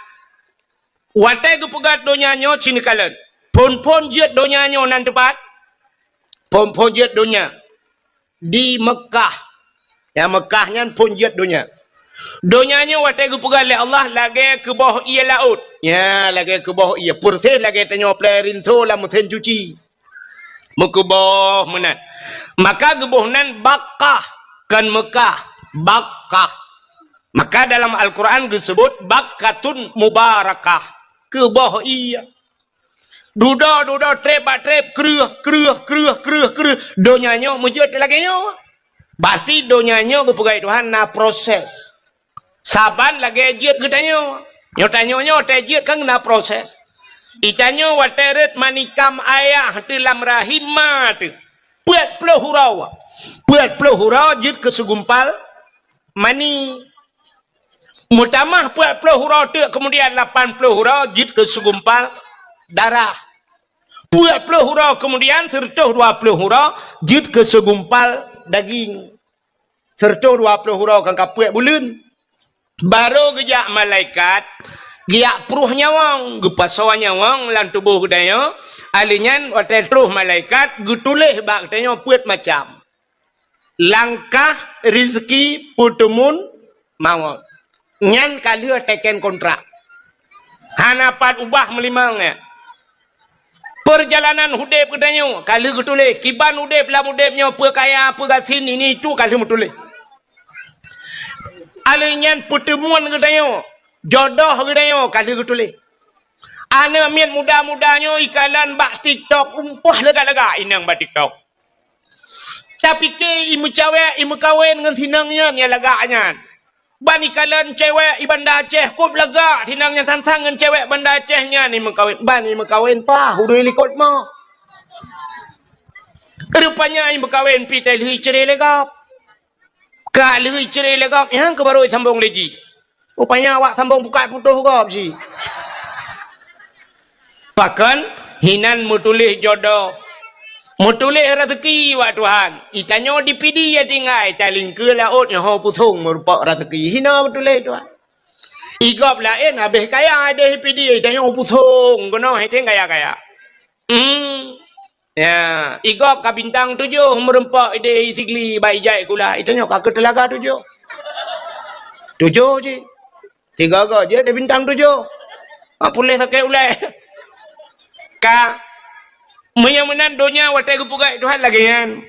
Watée geupeugah donya nyoe cit neukalon. Phon-phon jeuet donya nyoe nan teupat? Phon-phon jeuet donya di Meukah. Ya, Meukah nyan phon jeuet donya. Donya nyoe watée geupeugah lé Allah lagée keuboh ie laôt. Ya, lagée keuboh ie. Peureséh lagée tanyoe plé rinso lam meusén cuci. Meukeuboh meunan. Maka geuboh nan Bakkah, kon Meukah, Bakkah. Maka dalam Al-Quran geuseubut Bakkatun Mubarakah, keuboh ie. Dudoe, dudoe, treb bak treb, kreueh, kreueh, kreueh, kreueh, kreueh. Donya nyoe meujeuet lagée nyoe. Berarti donya nyoe geupeugah Tuhan na proses. Saban lagée jeuet geutanyoe. Nyoe tanyoe nyoe watée jeuet kan na proses. Itanyoe watée rhot manikam ayah teuh lam rahim ma teuh. Peuet ploh uroe. Peuet ploh uroe jeuet keu segumpal mani. Meutamah peuet ploh uroe teuk, keumudian lapan ploh uroe jeuet keu segumpal darah. Peuet ploh uroe keumudian, seureutôh dua ploh uroe jeuet keu segumpal daging. Seureutôh dua ploh uroe kan ka peuet buleuen. Barô geujak malaikat, geujak pruh nyawöng, geupasoe nyawöng lam tuboh geutanyoe. Alheuh nyan watée troh malaikat, geutuléh bak geutanyoe peuet macam. Langkah, rizki, peuteumun, mawöt. Nyan ka lheueh teken kontrak. Hana pat ubah meulimong nyan. Peurjalanan udeb geutanyoe ka lheueh geutuléh. Kiban udeb lam udeb nyoe, peue kaya, peue gasien, ini itu ka lheueh meutuléh. Alheuh nyan peuteumun geutanyoe, jodoh geutanyoe ka lheueh geutuléh. Aneuk miet muda-muda nyoe ikalon bak TikTok, umpah lagak-lagak inong bak TikTok. Tapike imeucawek, imeukawen ngon sinong nyan nyang lagak nyan. Ban ikalon cewek i Banda Aceh, kop lagak sinong nyan sang-sang ngon cewek Banda Aceh nyan imeukawen. Ban imeukawen paih, udui likot moh. Rupanya imeukawen pih teuh lheueh icre lé gob. Ka lheueh icre lé gob, nyang keuh barô isambong lé jih. Rupanya awak sambong buka putôh gob jih. Pakon? Hinan meutuléh jodoh. Meutuléh raseuki bak Tuhan. Itanyoe di Pidie tinggai, talingkeue laôt nyoe ho pusong meurumpok raseuki. Hinoe meutuléh Tuhan. Igob laén habéh kaya ideh Pidie, itanyoe pusong keunoe hideh kaya-kaya. Hmm. Ya, igob ka bintang tujoh meurumpok ideh Sigli bak ijai kula. Itanyoe ka keu teulaga tujoh. Tujoh cit. Tiga-tiga jeuet di bintang tujoh. Ah, puléh sakét ulée. Ka, meunyoe meunan donya watée geupeugah Tuhan lagée nyan.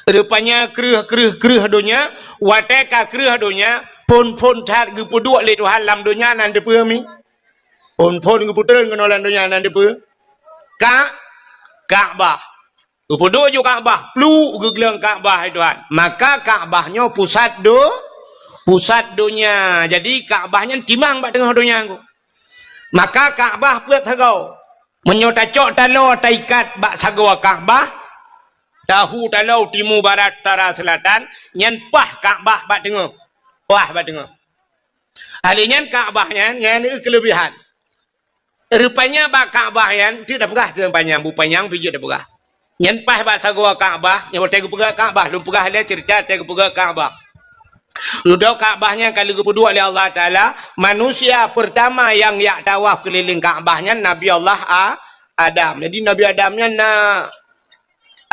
Rupanya kreueh, kreueh, kreueh donya, watée ka kreueh donya, phon-phon that geupeuduek lé Tuhan lam donya nan teupeue mi. Phon-phon geupeutreun keunoe lam donya nan teupeue. Ka, Ka'bah. Geupeuduek ju Ka'bah, pluek geugleueng Ka'bah hai Tuhan. Maka Ka'bah nyoe pusat do-, pusat donya. Jadi Ka'bah nyan timang bak teungoh donya nyoe. Maka Ka'bah peuet sagoe. Meunyoe tacok taloe taikat bak sagoe Ka'bah, tahu taloe timu, barat, utara, seulatan, nyan paih Ka'bah bak teungoh. Paih bak teungoh. Hal nyan Ka'bah nyan, nyan keuleubihan. Rupanya bak Ka'bah nyan, teuk tapeugah teuh panyang, bu panyang pih jeuet tapeugah. Nyan paih bak sagoe Ka'bah, nyan watèe geupeugah Ka'bah, lôn peugah lé ceurita watèe geupeugah Ka'bah. Dudoe Ka'bah nyan ka lheueh geupeuduek lé Allah Taala, manusia peurtama nyang jak tawaf keulileng Ka'bah nyan Nabi Allah A-, Adam. Jadi Nabi Adam nyan na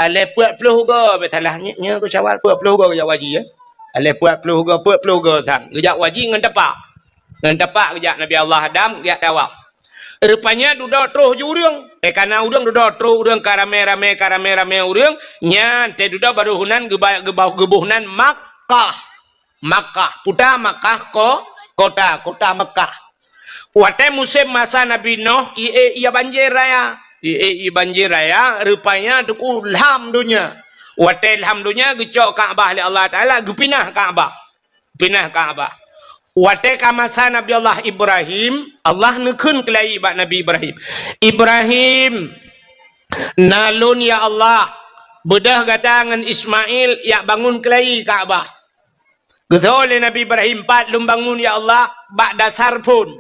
Alèh peuet ploh goe, bèk salah, nyoe, nyoe keu Syawal peuet ploh goe geujak haji, ya. Alèh peuet ploh goe, peuet ploh goe sang. Geujak haji ngon tapak. Ngon tapak geujak Nabi Allah Adam geujak tawaf. Rupanya dudoe troh ju ureueng. Eh, kana ureueng dudoe troh, ureueng ka ramè-ramè, ka ramè-ramè ureueng. Nyan, teuh dudoe baru heunan geuba-, geuba-, geuboh nan Makkah. Makkah, puta Makkah ko-, kota, kota Makkah. Watèe musém masa Nabi Nuh, ié, ié banjir raya. Ié, ié banjir raya, rupanya teungku lham donya. Watèe lham donya, geucok Ka'bah lé Allah Taala, geupinah Ka'bah. Pinah Ka'bah. Watèe ka masa Nabi Allah Ibrahim, Allah neukheun keulayi bak Nabi Ibrahim, "Ibrahim, na lôn, ya Allah, beudôh gata ngon Ismail jak bangun keulayi Ka'bah." Geutho lé Nabi Ibrahim, "Pat lôn bangun, ya Allah?" "Bak dasar phon."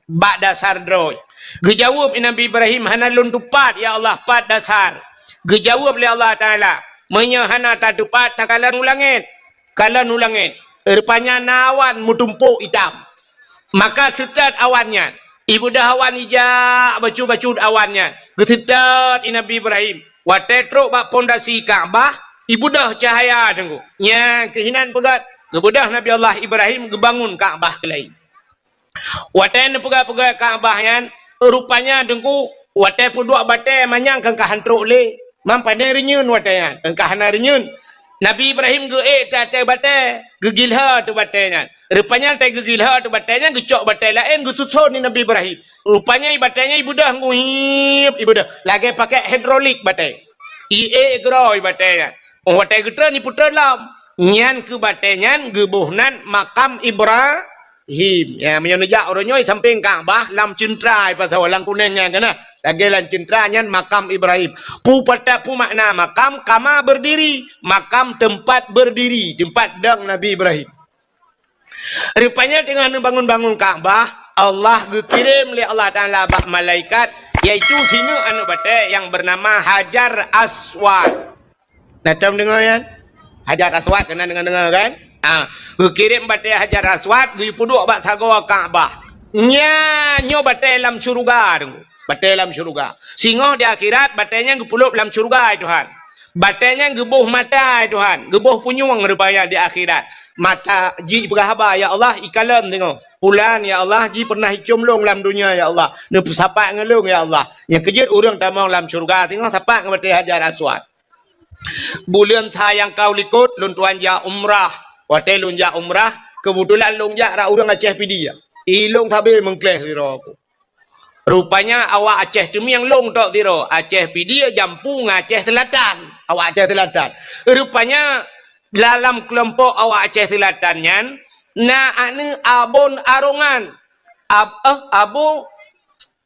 "Bak dasar droe." Geujaweueb Nabi Ibrahim, "Hana lôn teupat, ya Allah, pat dasar." Geujaweueb lé Allah Taala, "Meunyoe hana tateupat, takalon u langèt." Kalon u langèt, rupanya na awan meutumpôk itam. Maka seutôt awan nyan. Ibeudôh awan ijak bacut-bacut awan nyan. Geuseutôt i Nabi Ibrahim. Watèe trok bak pondasi Ka'bah, ibeudôh cahya teungku. Nyan keuh inan peugöt, geubeudôh Nabi Allah Ibrahim geubangun Ka'bah keulayi. Watèe neupeugah-peugah Ka'bah nyan, rupanya teungku, watèe peuduek batèe manyang keu ka han trok lé. Mam pane reunyeun watèe nyan, keu ka hana reunyeun. Nabi Ibrahim geuék ateueh batèe, geugilhô ateueh batèe nyan. Rupanya watèe geugilhô ateueh batèe nyan, geucok batèe laén geususon lé Nabi Ibrahim. Rupanya i batèe nyan ibeudôh ngui, ibeudôh. Lagèe pakèk hidrolik batèe. Iék keudroe i batèe nyan. Óh watèe geutreun, ipeutreun lom. Nyan keuh batèe nyan geuboh nan Makam Ibrahim. Ya, meunyoe neujak uroe nyoe sampéng Ka'bah lam ceuntra, i pasoe lam kunèng nyan keuh na. Lagèe lam ceuntra nyan Makam Ibrahim. Peue pat-, peue makna makam? Kama berdiri. Makam teumpat berdiri, teumpat dong Nabi Ibrahim. Rupanya teungoh neubangun-bangun Ka'bah, Allah geukirém lé Allah Taala bak malaikat, yaitu sineuk aneuk batèe nyang beunama Hajar Aswad. Na tom deungö nyan? Hajar Aswad, keunan deungö-deungö kan? Ah, geukirém batèe Hajar Aswad, geupeuduek bak sagoe Ka'bah. Nyan nyoe batèe lam syeuruga teungku. Batèe lam syeuruga. Singoh di akhirat, batèe nyan geupeuleub lam syeuruga, hai Tuhan. Batèe nyan geuboh mata, hai Tuhan. Geuboh punyueng rupanya di akhirat. Mata jih peugah haba, "Ya Allah, ikalon singoh. Pulan, ya Allah, jih pernah icöm lôn lam donya, ya Allah. Neupeusapat ngon lôn, ya Allah." Nyang keujeuet ureueng tamong lam syeuruga singoh sapat ngon batèe Hajar Aswad. Buleuen sa nyang ka u likot, lôn tuan jak umrah. Watèe lôn jak umrah, keubeutulan lôn jak rot ureueng Aceh Pidie. I lôn sabe meungkléh sidroe. Rupanya awak Aceh Teumieng lôn tok sidroe. Aceh Pidie jampu ngon Aceh Seulatan. Awak Aceh Seulatan. Rupanya dalam keulompok awak Aceh Seulatan nyan, na aneuk Abon Arongan. Ab-, eh, Abu,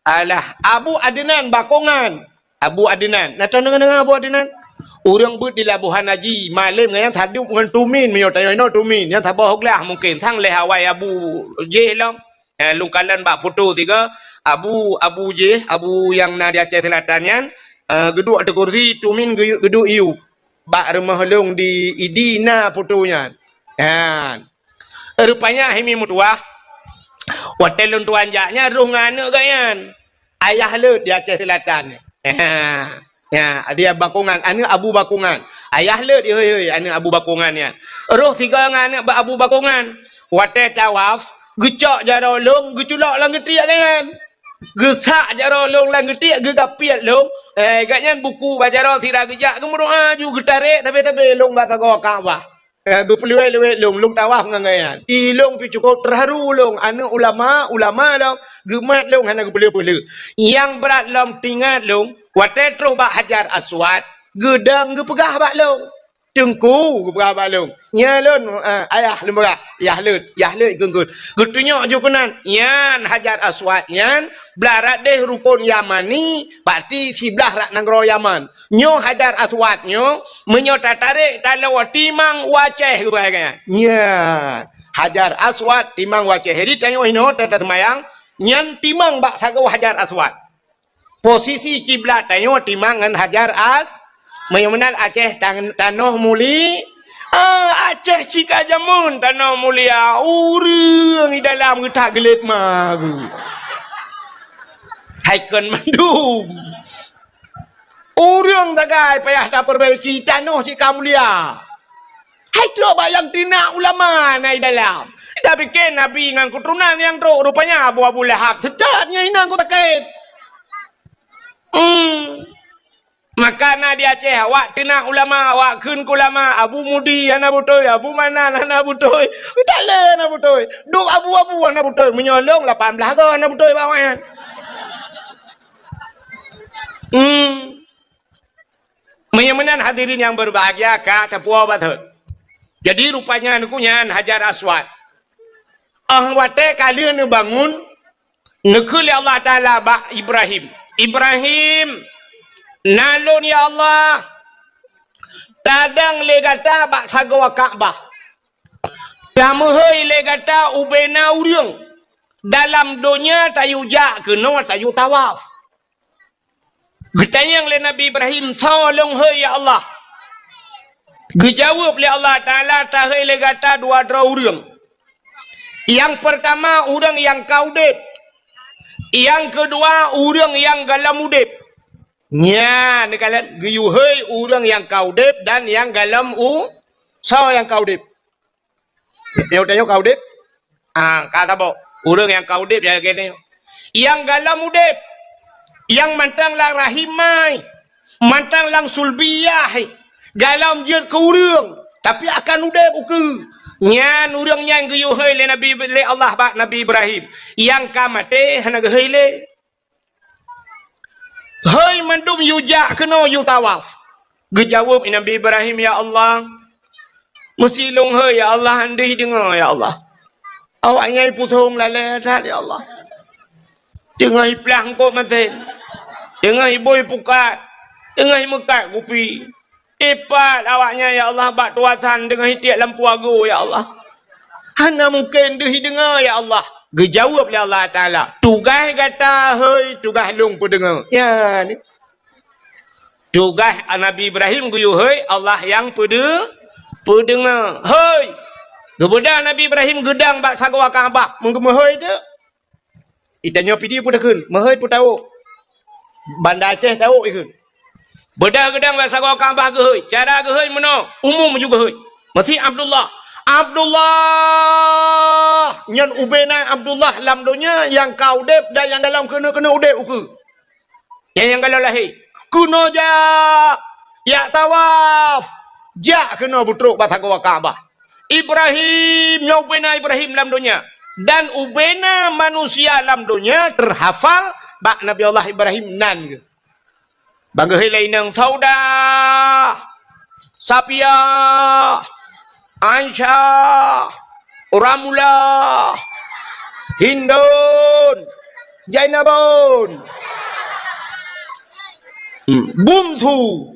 alah, Abu Adnan Bakongan. Abu Adnan. Na tom deungö-deungö Abu Adnan? Ureueng beuet di Labuhan Haji, malém ngon nyan sadub ngon Tumin, meunyoe tanyoe inoe Tumin, nyan saboh glah mungken, sang lhèe awai Abu jih lom. Eh, lôn kalon bak foto tiga, Abu, Abu jih, Abu nyang na di Aceh Seulatan nyan, eh, geuduek ateueh kursi, Tumin geu-, geuduek iyup. Bak rumoh lôn di Idi na foto nyan. Nyan. Rupanya hai mi meutuwah, watèe lôn tuan jak nyan roh ngon aneuk geuh nyan. Ayah leuet di Aceh Seulatan. Ha, ya, dia Bakongan, aneuk Abu Bakongan. Ayah leuet, hôi-hôi, aneuk Abu Bakongan nyan. Roh sigoe ngon aneuk Abu Bakongan. Watèe tawaf, geucok jaroe lôn, geuculok lam geutiek geuhnyan. Geusak jaroe lôn lam geutiek, geugapiet lôn. Eh, geuhnyan buku bak jaroe sira geujak, geumeudoa ju geutarek, sabe-sabe lôn bak sagoe Ka'bah. Eh, geupeuleuwet-leuwet lôn, lôn tawaf ngon geuhnyan. I lôn pih cukôp teuharu lôn, aneuk ulama, ulama lôn, geumat lôn hana geupeuleueh-peuleueh. Nyang brat lom teuingat lôn, watèe troh bak Hajar Aswad, geudong geupeugah bak lôn, "Teungku," geupeugah bak lôn. "Nyan lôn, eh, ayah lôn peugah, yah lôn, yah lôn kheun-kheun." Geutunyok ju keunan, nyan Hajar Aswad nyan, blah rot deh rukon Yamani, berarti siblah rot nanggroe Yaman. Nyoe Hajar Aswad nyoe, meunyoe tatarek taloe timang u Aceh geupeugah nyan. Nyan, Hajar Aswad timang u Aceh. Jadi tanyoe inoe ta-, taseumayang, nyan timang bak sagoe Hajar Aswad. Posisi kiblat tanyoe timang ngon Hajar As-, meunyoe meunan Aceh tan-, tanoh muli-, ah, Aceh cit ka jameun tanoh mulia, ureuëng di dalam geutak geulet ma geuh. Hai kon mandum. Ureuëng sagai payah tapeubaiki, tanoh cit ka mulia. Hai trok bak nyang teunak ulama na di dalam. Tapike nabi ngon keuturonan nyang trok, rupanya Abu, Abu Lahab. Seutôt nyan inong ku takét. Hmm. Maka na di Aceh, awak teunak ulama, awak kheun keu ulama, Abu Mudi hana beutôi, Abu Manan hana beutôi. Talé hana beutôi. Duek abu-abu hana beutôi. Meunyoe lôn lapan blaih goe hana beutôi bak awaknyan. Hmm. Meunyoe meunan hadirin nyang berbahagia ka tapuwoe bak thot. Jadi rupanya nyan Hajar Aswad. Ah watée ka lheueh neubangun, neukheun lé Allah Taala bak Ibrahim, "Ibrahim, na lôn ya Allah, tadong lé gata bak sagoe Ka'bah. Tameuhôi lé gata ubena ureuëng dalam donya tayue jak keunoe tayue tawaf." Geutanyong lé Nabi Ibrahim, "Soe lôn hôi ya Allah?" Geujaweueb lé Allah Taala, "Tahôi lé gata dua droe ureuëng. Nyang peurtama ureuëng nyang ka udeb. Nyang keudua ureuëng nyang gohlom udeb." Nyan, neukalon geuyue hôi ureuëng nyang ka udeb dan nyang gohlom u-, soe nyang ka udeb? Nyoe tanyoe ka udeb? Ah, ka saboh. Ureuëng nyang ka udeb nyang lagée nyoe. Nyang gohlom udeb, nyang mantong lam rahim mai, mantong lam sulbiyah, gohlom jeuet keu ureuëng, tapi akan udeb ukeue. Nyan ureuëng nyan geuyue hôi lé Nabi, lé Allah bak Nabi Ibrahim. Nyang ka maté hana geuhôi lé. Hôi mandum yue jak keunoe yue tawaf. Geujaweueb Nabi Ibrahim, "Ya Allah, meusi lôn hôi ya Allah, han deuh deungoe ya Allah. Awaknyan pusong lalée that ya Allah. Teungoh iplah eungkôt masen, teungoh ibôi pukat, teungoh imeukat kupi. Ipat awaknyan ya Allah bak tuasan teungoh itiek lampu agoe ya Allah. Hana mungken deuh ideungoe ya Allah." Geujaweueb lé Allah Taala, "Tugaih gata hôi, tugaih lôn peudeungoe." Nyan. Tugaih Nabi Ibrahim geuyue hôi, Allah nyang peudeu-, peudeungoe. Hôi! Geubeudôh Nabi Ibrahim geudong bak sagoe Ka'bah, meuhôi teuk. Itanyoe pih di peue takheun, meuhôi peue tawök. Banda Aceh tawök ikheun. Beudôh geudong bak sagoe Ka'bah geuhôi. Cara geuhôi meunoe, umum ju geuhôi. Meusi Abdullah. Abdullah! Nyan ubena Abdullah lam donya nyang ka udeb dan nyang gohlom keuneuk-keuneuk udeb ukeue. Nyang, nyang gohlom lahé. Keunoe jak, jak tawaf. Jak keunoe beutrok bak sagoe Ka'bah. Ibrahim, nyoe ubena Ibrahim lam donya. Dan ubena manusia lam donya teuhafal bak Nabi Allah Ibrahim nan geuh. Ban geuhôi lé inong Saudah, Safiah, Aisyah, Ramlah, Hindun, Zainabun, hmm, Bungsu,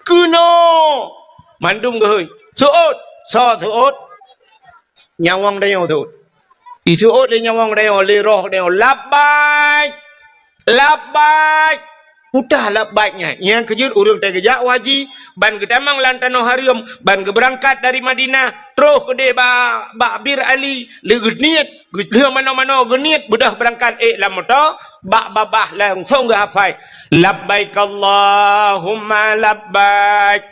keunoe, mandum geuhôi. Seuôt, soe seuôt? Nyawöng tanyoe seuôt. Iseuôt lé nyawöng tanyoe, lé roh tanyoe, "Labbaik! Labbaik!" Peue labbaik nyan? Nyang keujeuet ureuëng teuh geujak u haji, ban geutamong lam tanoh hareuem, ban geubeurangkat dari Madinah, troh keudeh ba-, bak Bir Ali, lé geuniet, geu-, lheueh manoe-manoe geuniet, beudôh beurangkat ék lam moto, bak babah langsong geuhafai, "Labbaik Allahumma labbaik."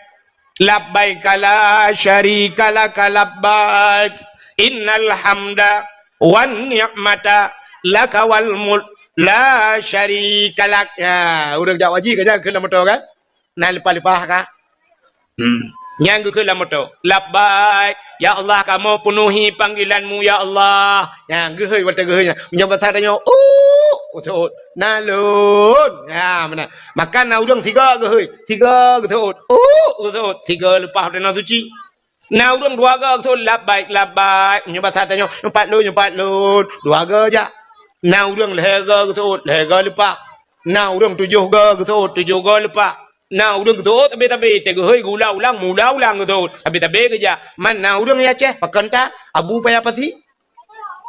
"Labbaika la syarika laka labbaik. Innal hamda wan ni'mata laka wal mulk la syarika lak." Ya, ureuëng jak haji ka nyan kheun lam moto kan? Na leupah-leupah ka? Hmm. Nyan geukheun lam moto. "Labbaik, ya Allah, kamoe peunuhi panggilan-Mu, ya Allah." Nyan geuhôi watée geuhôi nyan. Meunyoe basa tanyoe, "Uh, "Uk," geuseuôt. "Na lôn." Ha, meunan. Maka na ureuëng sigoe geuhôi, sigoe geuseuôt. "Uk," geuseuôt. Sigoe leupah u tanoh suci. Na ureuëng dua goe geuseuôt, "Labbaik, labbaik." Nyoe basa tanyoe, "Nyoe pat lôn, nyoe pat lôn." Dua goe jak. Na ureuëng lhée goe geuseuôt, lhée goe leupah. Na ureuëng tujoh goe geuseuôt, tujoh goe leupah. Na ureuëng geuseuôt tabe-tabe, teuh geuhôi geuulang-ulang, meuulang-ulang geuseuôt, tabe-tabe geujak. Man na ureuëng di Aceh, pakon that, Abu Paya Pasi.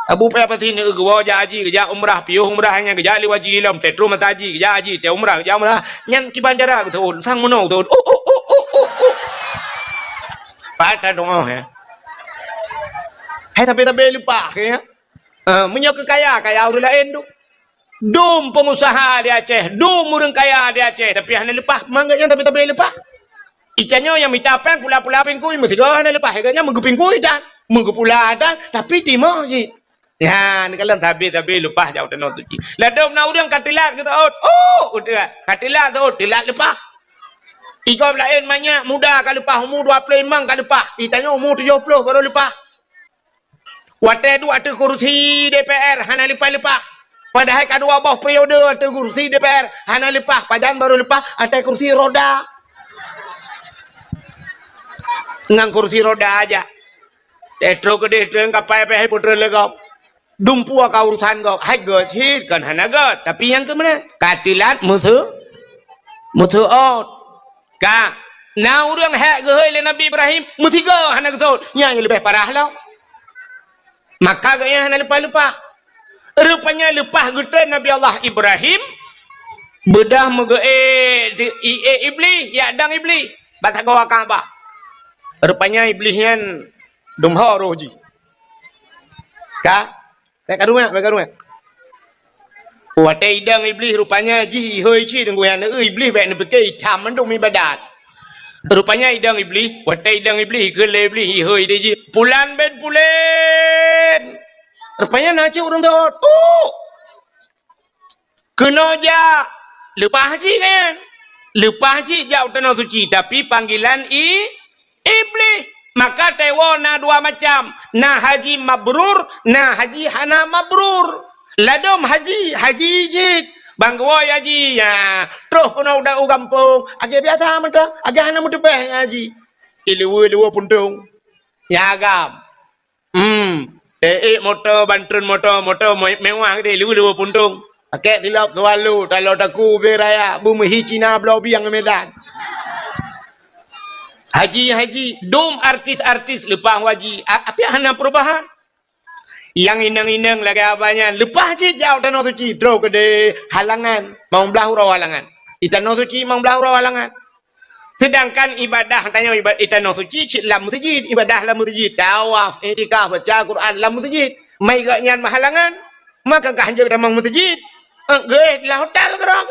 Abu Paya Pasi neu geuwoe jak haji, geujak umrah, piôh umrah nyan, geujak lé haji lom, teuh troh masa haji, geujak haji, teuh umrah, geujak umrah. Nyan kiban cara geuseuôt, sang meunoe geuseuôt. Uh, uh, uh, uh, uh, uh. Pat that doa, ya. Hai tabe-tabe leupah, ya. Ah, meunyoe keu kaya, kaya ureuëng laén tu. Dum peungusaha di Aceh, dum ureuëng kaya di Aceh, tapi hana leupah mangat nyan tabe-tabe leupah. Ica nyoe nyang mita péng pula-pula pingkui, meusigoe hana leupah, gobnyan meugeupingkui tan, meugeupula tan, tapi timoh cit. Ya, neukalon tabe-tabe leupah jak u tanoh suci. Ladôm na ureuëng ka teulat geuseuôt, oh, udah, ka teulat seuôt, teulat leupah. Igob laén manyak muda ka leupah, umu dua ploh limong ka leupah, itanyoe umu tujoh ploh barô leupah. Watée duek ateueh kursi D P R hana leupah-leupah. Padahai ka dua boh periode ateueh kursi D P R hana leupah. Pajan barô leupah? Ateueh kursi roda. Ngon kursi roda aja. Teuh troh keudeh treun kapai pih hai putreun lé gob. Dumpeue ka urusan gob. Hai gét cit kon hana gét. Tapi nyang keu meunan? Ka teulat meuseu-, meuseuôt. Ka, na ureuëng hék geuhôi lé Nabi Ibrahim, meusigoe hana geuseuôt, nyan nyang leubeh parah lom. Maka gobnyan hana leupah-leupah. Rupanya leupah geutreun Nabi Allah Ibrahim, beudôh meugeuék di, iék Iblih, jak dong Iblih, bak sagoe Ka'bah. Rupanya Iblih nyan dum ho roh jih. Ka, Bék karueng, bék karueng. Watée idong Iblih rupanya jih ihôi cit deungon aneuk Iblih bék neupike itam mandum ibadat. Rupanya idong Iblih, watée idong Iblih keu lé Iblih ihôi deh jih. Pulan ben pulen. Rupanya na cit ureuëng dot. Uh! Keunoe jak, leupah cit kan? Leupah cit jak u tanoh suci, tapi panggilan i-, Iblih. Maka teuwoe na dua macam, na haji mabrur, na haji hana mabrur. Ladôm haji, haji cit. Ban geuwoe haji, ya, troh keunoe u gampông, lagée biasa mantong, lagée hana meuteupéh haji. Iluweue-luweue puntông. Ya agam. Hmm. Eh, eh, moto, ban treun moto, moto me-, mewah geude, lue-lue puntông. Pakèk silop Swallow, talo taku ubé raya, beumeuhi Cina bloe biang Medan. Haji, haji, dum artis-artis leupah haji. A-, tapi hana perubahan. Nyang inong-inong lagèe abah nyan, leupah cit jak u tanoh suci, droe keudeh halangan, limong blaih uroe halangan. Di tanoh suci limong blaih uroe halangan. Seudangkan ibadah tanyoe iba-, i tanoh suci cit lam meuseujid, ibadah lam meuseujid, tawaf, iktikaf, baca Quran lam meuseujid. Mai gobnyan meuhalangan, maka kah hanjeuet tamong meuseujid. Eh, geuéh lam hotel keudroe.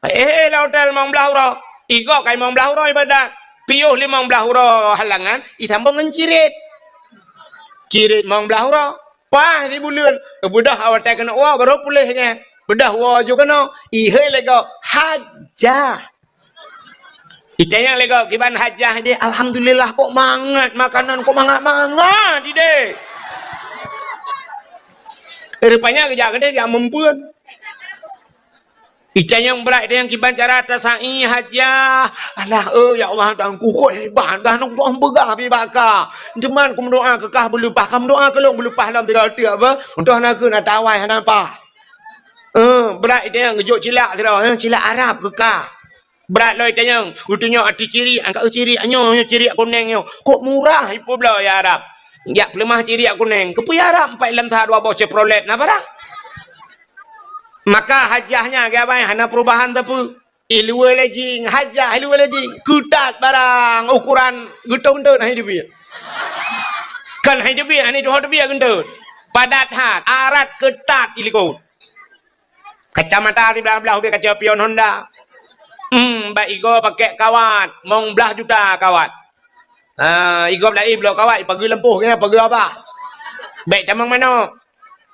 Eh, eh, lam hotel limong blaih uroe. Igob ka limong blaih uroe ibadah. Piôh limong blaih uroe halangan, isambông ngon cirit. Cirit limong blaih uroe. Paih sibuleuen, beudôh awai watèe keuneuk woe, barô puléh nyan. Beudôh woe ju keunoe, ihôi lé gob, hajah. Itanyong lé gob, kiban hajah deh, alhamdulillah, kok mangat makanan, kok mangat-mangat ideh. Rupanya geujak keudeh jak meumpeuen. Itanyong brat ideh kiban cara tasai hajah. Alah, eh, ya Allah, Tuhanku, kok hebat, dah nong tuan peugah pi baka. Cuman ku meudoa keu kah beuleupah, ka meudoa keu lôn beuleupah lom tiga teuk apa? Untuk aneuk keu na tawai hana pah. Eh, brat itanyong geujok cilak sidroe, eh, cilak Arab keu kah. Brat lom itanyong, geutunyok ateueh cirik, angkat cirik nyoe, nyoe cirik kunéng nyoe. Kok murah ipeubloe ya Arab. Jak peuleumah cirik kunéng, keupeue ya Arab, empat lam sa dua boh Chevrolet na barang. Maka hajah nyan geubai hana perubahan sapeue. Iluweue lé jing, hajah iluweue lé jing. Keutat barang ukuran geutot-geutot hai teubiet. Kan hai teubiet, hai tuho teubiet geutot. Padat that, arat keutat ilikot. Kacamata siblah-blah ubé kaca pion Honda. Hmm, bak igob pakèk kawat, limong blaih juta kawat. Ha, igob laén bloe kawat, ipageue lampôh keunan, pageue abah. Bèk tamong manok.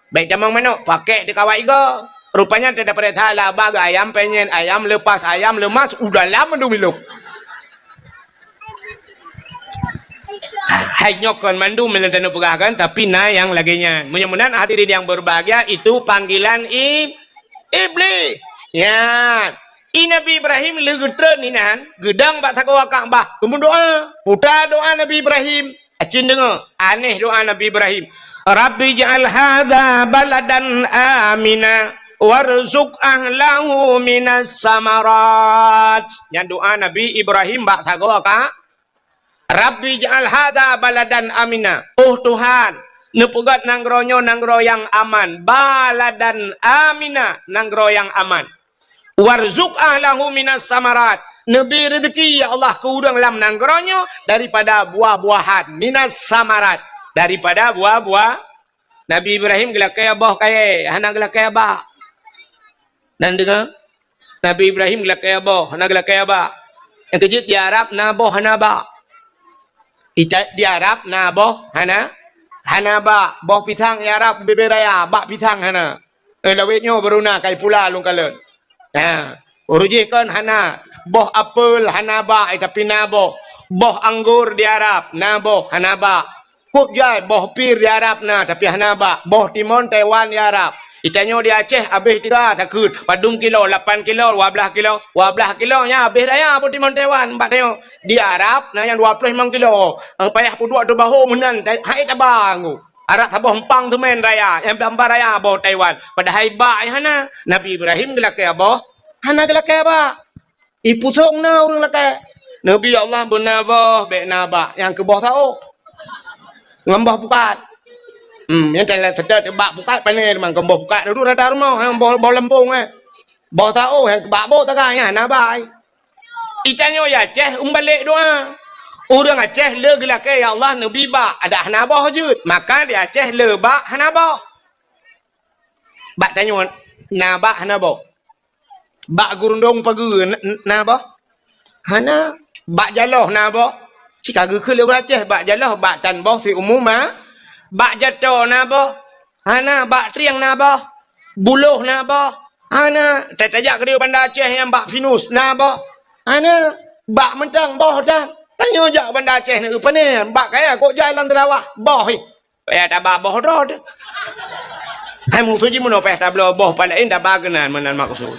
Bèk tamong manok, pakèk di kawat igob. Rupanya teudapat salah, bak ayam penyet, ayam lepas, ayam lemas, u dalam mandum ilong. Hai nyoe kon mandum meunyoe taneuk peugah kan, tapi na nyang lagèe nyan. Meunyoe meunan hadirin yang berbahagia, itu panggilan i-, Iblih. Nyan. I Nabi Ibrahim lé geutreun inan, geudong bak sagoe Ka'bah, geumeudoa. Puta doa Nabi Ibrahim. Acin deungoe, aneh doa Nabi Ibrahim. "Rabbi ij'al hadza baladan amina warzuq ahlahu minas samarat." Nyan doa Nabi Ibrahim bak sagoe Ka-, "Rabbi ij'al hadza baladan amina." Oh Tuhan, neupeugét nanggroe nyoe nanggroe nyang aman. Baladan amina, nanggroe nyang aman. "Warzuq ahlahu minas samarat." Neubri rezeki, ya Allah, keu ureuëng lam nanggroe nyoe daripada buah-buahan. Minas samarat, daripada buah-buah. Nabi Ibrahim geulakée boh kayée, hana geulakée bak. Dan deungoe, Nabi Ibrahim geulakée boh, hana geulakée bak. Nyang keujeuet di Arab na boh hana bak. Ita-, di Arab na boh hana, hana bak. Boh pisang di Arab bubé raya, bak pisang hana. Eh, lawét nyoe baru na kai pula lôn kalon. Ha, ureuëng jih kon hana. Boh apel hana bak, eh, tapi na boh. Boh anggor di Arab, na boh, hana bak. Kok jai boh pir di Arab na, tapi hana bak. Boh timon Taiwan di Arab. Itanyoe di Aceh habéh tiga takheun. Padum kilo, lapan kilo, dua blaih kilo. Dua blaih kilo nyan habéh raya boh timon Taiwan. Bak tanyoe di Arab na nyang dua ploh limong kilo. Payah peuduek teubaho meunan, hai taba nggu. Arak saboh empang teumén raya, nyang bak raya boh Taiwan. Padahai bak nyang hana. Nabi Ibrahim geulakée boh, hana geulakée bak. Ipusong na ureuëng lakée. Nabi Allah beuna boh, bék na bak, nyang keu boh saôh. Ngon boh pukat. Hmm, nyang teulah seutôt bak pukat pané teuma ngon boh pukat dudu rata rumoh, nyang boh, boh leumpong, eh. Boh saôh nyang keu bak boh taga nyan hana bai. Itanyoe ya Aceh umbalek doa. Ureuëng Aceh le geulakée, "Ya Allah, neubri bak," adak hana boh jeuet. Maka di Aceh le bak hana boh. Bak tanyoe na bak hana boh. Bak gurundong pageue na, na boh? Hana. Bak jaloh na boh? Cit ka geukheun lé ureuëng Aceh, bak jaloh, bak tan boh siumu ma-, bak jato na boh? Hana. Bak trieng na boh? Buloh na boh? Hana. Tajak keudéh Banda Aceh nyang bak pinus na boh? Hana. Bak mantong boh tan. Tanyoe jak Banda Aceh na, pane? Bak kaya kok jalan teulawah boh. Payah taba boh droe teuh. Hai musoh jih meunoe payah tabloe boh pat laén taba keunan meunan maksud.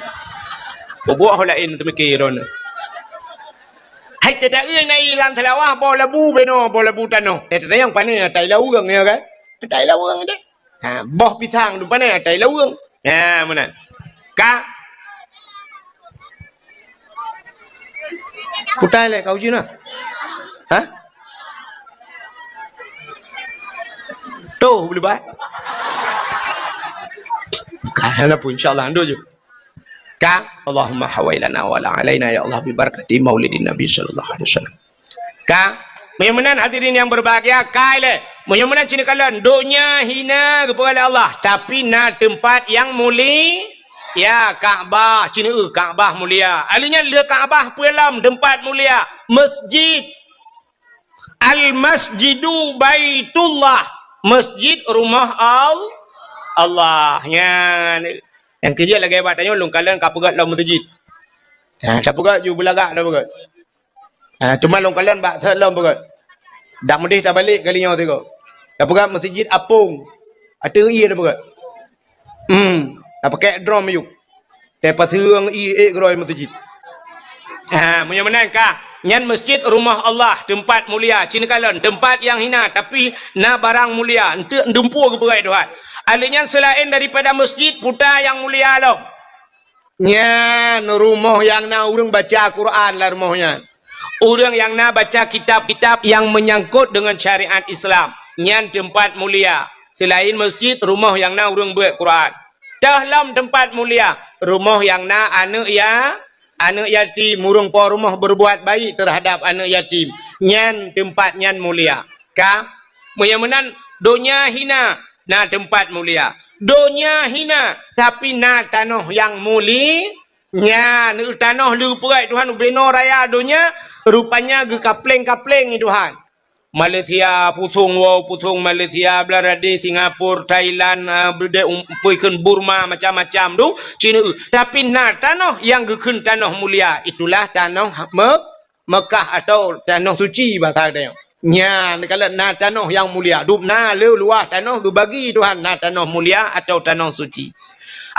Boh laén teumiki droeneuh. Hai teuta-eu na ié lam seulawah boh labu binoe, boh labu tanoh. Eh, teuta nyang pane atai laweueng nyoe kan? Atai laweueng deh. Ha, boh pisang tu pane atai laweueng. Ha, meunan. Ka. Putai lé kau jina. Ha? Tuh, boleh buat. Bukan lah pun, insyaAllah, ando je. Ka, Allahumma hawailana wa la alaina, ya Allah, bi barakati maulidin Nabi sallallahu alaihi wasallam. Ka, meunyoe meunan hadirin yang berbahagia, kai lé. Meunyoe meunan cina kalon, donya hina geupeugah lé Allah, tapi na teumpat yang muli-, ya, Ka'bah, cina eu Ka'bah mulia. Aleunya le Ka'bah peue lom teumpat mulia, masjid. Al-masjidu baitullah, masjid rumah Al-, Allah. Nyan. Nyang keujeuet lagée bak tanyoe lôn kalon ka peugét lom masjid. Ha, ka peugét ju beulagak dah peugét. Ha, teuma lôn kalon bak sot lom peugét. Dak meudeh tabalek kali nyoe sigoe. Ka peugét masjid apong. Ateueh ié dah peugét. Hmm, tapakek drom ayuk. Teupaseung ié ék keudroe meuseujid. Ha, meunyoe meunan ka, nyan masjid rumah Allah, teumpat mulia, cina kalon, teumpat nyang hina, tapi na barang mulia, eunteuk dumpeue geupeugah Tuhan. Aleuh nyan seulaén daripada masjid, puta nyang mulia lom. Nyan rumoh nyang na ureuëng baca Quran lam rumoh nyan. Ureuëng nyang na baca kitab-kitab nyang meunyangkot deungon syariat Islam, nyan teumpat mulia. Seulaén masjid, rumoh nyang na ureuëng beuet Quran. Teuh lom teumpat mulia, rumoh nyang na aneuëk ya-, aneuëk yatim, ureuëng po rumoh berbuat baik terhadap aneuëk yatim. Nyan teumpat nyan mulia. Ka? Meunyoe meunan, donya hina, na teumpat mulia. Donya hina, tapi na tanoh nyang muli-, Nyan, tanoh leupeureuet Tuhan ubenoe raya donya, rupanya geukapleng-kapleng Tuhan. Malaysia pusong woe, pusong Malaysia, Bangladesh, Singapura, Thailand, ah, beudé um-, peue kheun Burma, macam-macam tu, cina eu. Tapi na tanoh nyang geukheun tanoh mulia, itulah tanoh Me-, Mekah atau tanoh suci basa geutanyoe. Nyan, kalau na tanoh nyang mulia, dum na le luwah tanoh geubagi Tuhan, na tanoh mulia atau tanoh suci.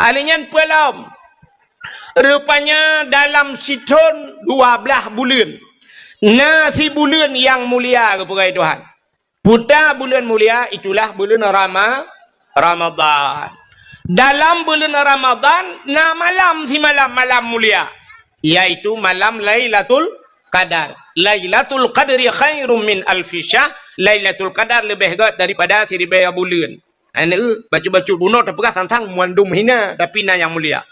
Ahli nyan peulom. Rupanya dalam sithon dua blaih buleuen, na sibuleuen nyang mulia geupeugah Tuhan. Puta buleuen mulia, itulah buleuen Rama-, Ramadhan. Dalam buleuen Ramadhan, na malam simalam malam mulia, yaitu malam Lailatul Qadar. Lailatul Qadri khairum min alfi syahr. Lailatul Qadar leubeh gét daripada siribèe buleuen. Aneuk, bacut-bacut bunoe teupeugah tantang mandum hina, tapi na nyang mulia.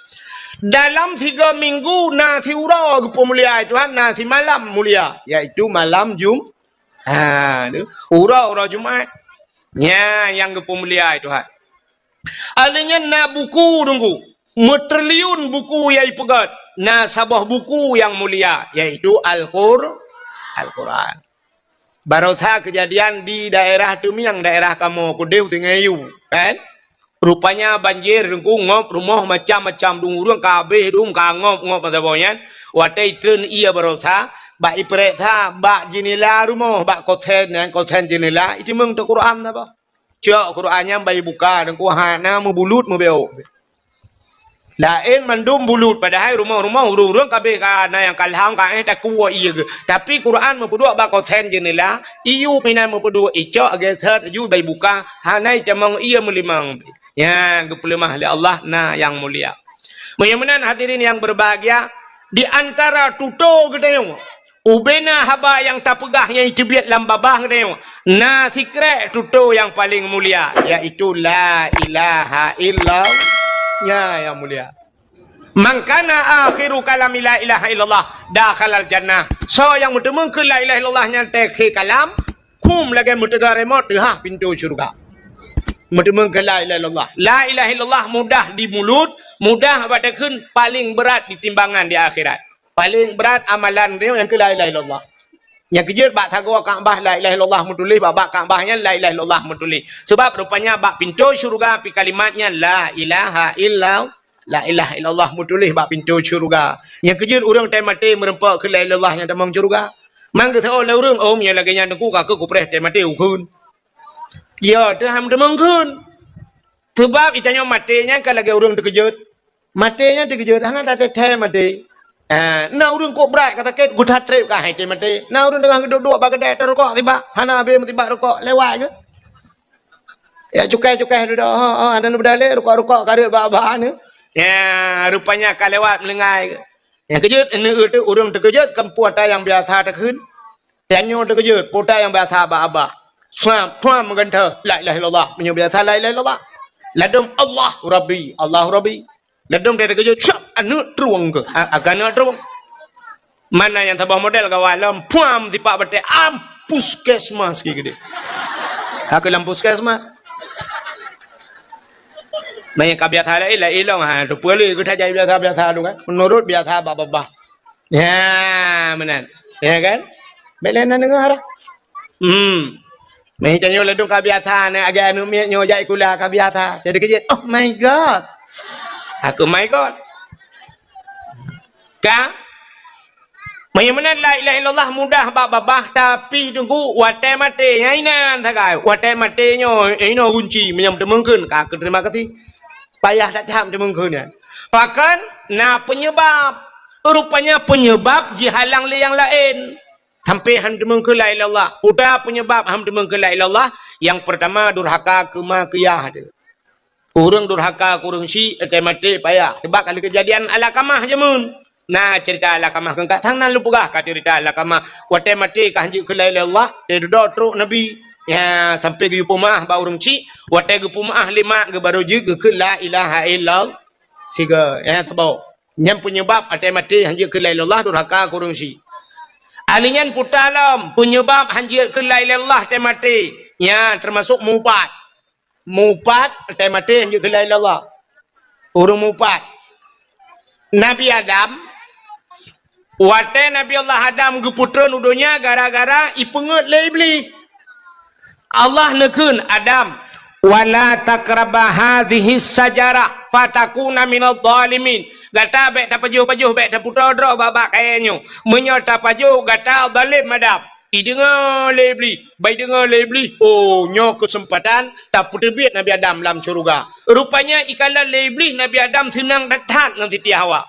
Dalam tiga minggu na siuroe geupeumulia Tuhan, na simalam mulia, yaitu malam Jum-, Ha, tu. Uroe-uroe Jumat. Nyan nyang geupeumulia Tuhan. Alèh nyan na buku Teungku. Meutriliun buku nyang ipeugét. Na saboh buku nyang mulia, yaitu Al-Qur-, Al-Quran. Barosa keujadian di daerah Teumiang, daerah kamoe keudéh u Sungai Yu, kan? Rupanya banjir Teungku, ngop rumoh macam-macam, dum ureueng ka habéh dum, ka ngop-ngop saboh nyan. Watèe itreun ié barosa, bak iprèksa bak jeunela rumoh, bak kosen nyan, kosen jeunela, iteumeung teuh Quran saboh. Cok Quran nyan bak ibuka Teungku, hana meubulut meubeuk. Laén mandum bulut, padahai rumoh-rumoh ureueng-ureueng ka habéh, ka na nyang ka lham, ka éh takue ié geuh. Tapi Quran meupeuduek bak kosen jeunela, iyup inan meupeuduek, icok geuseuet laju bak ibuka, hana itamong ié meulimong. Nyan geupeuleumah lé Allah na nyang mulia. Meunyoe meunan hadirin nyang berbahagia, di antara tutoe geutanyoe, ubena haba nyang tapeugah nyang iteubiet lam babah geutanyoe, na sikrek tutoe nyang paleng mulia, yaitu la ilaha illallah. Nyan nyang mulia. "Man kana akhiru kalami la ilaha illallah, dakhalal jannah." Soe nyang meuteumeung keu la ilaha illallah nyan teukhe kalam, khum lagèe meuteuga remote teuhah pintoe syeuruga. Meuteumeung keu la ilaha illallah. La ilaha illallah mudah di mulut, mudah bak takheun, paleng brat di timbangan di akhirat. Paleng brat amalan dia nyang keu la ilaha illallah. Nyang keujeuet bak sagoe Ka'bah la ilaha illallah meutuléh, bak, bak Ka'bah nyan la ilaha illallah meutuléh. Sebab rupanya bak pintoe syeuruga pih kalimat nyan la ilaha illa-, la ilaha illallah meutuléh bak pintoe syeuruga. Nyang keujeuet ureueng tai maté meureumpok keu la ilaha illallah nyang tamong syeuruga. Man geuseuôt lé ureueng, "Oh, meunyoe lagèe nyan Teungku, ka keuh kupreh tai maté ukheun." Ya, teuh han tamong kheun. Sebab geutanyoe maté nyan ka lagèe ureueng teukeujot. Maté nyan teukeujot, hana tathèe-thèe maté. Ah, na ureueng kok brat ka sakét, geutat trép ka hai tai maté. Na ureueng teungoh geuduek-duek bak keudè, tarukok sibak, hana habéh meusibak rukok, lewat geuh. Ya, cukai-cukai dudoe, oh, oh, hana neubeuda lé, rukok-rukok ka rhot bak-bak nyoe. Ya, rupanya ka lewat meuleungai geuh. Nyang keujot, neu teuh ureueng teukeujot, kan peue ata nyang biasa takheun. Tanyoe teukeujot, peue ata nyang biasa babah. Suam, suam meugantoe, la ilaha illallah. Meunyoe biasa la ilaha illallah. Ladôm Allah Rabbi, Allah Rabbi. Ladôm teukeujot, syap, aneuk trueng keuh. A-, akan aneuk trueng. Mana nyang saboh model kawan lom, puam sipak batèe, am, puskesmas keu geude. Aku lam puskesmas. Meunyoe ka biasa laén, laén lom, ha, tu peue lé, geutanyoe biasa-biasa tu kan. Meunurot biasa babah-babah. Ya, meunan. Ya kan? Bèk lé na deungö dah. Hmm. Meuh tanyoe ladôm ka biasa, na agak aneuk miet nyoe jak sikula ka biasa. Jadi keujeuet, "Oh my God." Aku, "My God." Ka? Meunyoe meunan la ilaha illallah mudah bak babah, tapi Teungku watèe maté, nyan inan sagai. Watèe maté nyoe, inoe kunci, meunyoe teumeung kheun, ka keu terima kasih. Payah that-that teumeung kheun nyan. Bahkan na peunyeubab. Rupanya peunyeubab jihalang lé nyang laén. Sampai han teumeung kheun la ilaha illallah. Peue ata peunyeubab han teumeung kheun la ilaha illallah? Nyang peurtama durhaka keu ma keu yah teuh. Ureueng durhaka keu ureueng syik, watèe maté payah. Sabab ka lheueh keujadian Alqamah jameun. Na ceurita Alqamah keu ka sang nan lôn peugah ka ceurita Alqamah. Watèe maté ka han jeuet kheun la ilaha illallah, teududoe trok Nabi. Ya, sampai geuyue peumeu'ah bak ureueng syik, watèe geupeumeu'ah lé mak geuh baru jeuet geukheun la ilaha illallah. Sigoe, ya, saboh. Nyan peunyeubab watèe maté han jeuet kheun la ilaha illallah durhaka keu ureueng syik. Ahli nyan peue ata lom, peunyeubab han jeuet kheun la ilaha illallah watèe maté. Nyan teumasok mupat. Mupat watèe maté han jeuet kheun la ilaha illallah. Ureueng mupat. Nabi Adam, watèe Nabi Allah Adam geupeutreun u donya gara-gara ipeungeuet lé Iblih. Allah neukheun, "Adam, wala taqraba hadhihi syajarah fatakuna minadh dhalimin." Gata bèk tapajoh-pajoh, bèk taputôh droe bak-bak kayèe nyoe. Meunyoe tapajoh, gata zalém, Adam. Ideungoe lé Iblih, ban ideungoe lé Iblih, "Oh, nyoe keuseumpatan tapeuteubiet Nabi Adam lam syeuruga." Rupanya ikalon lé Iblih Nabi Adam seunang that-that ngon Siti Hawa.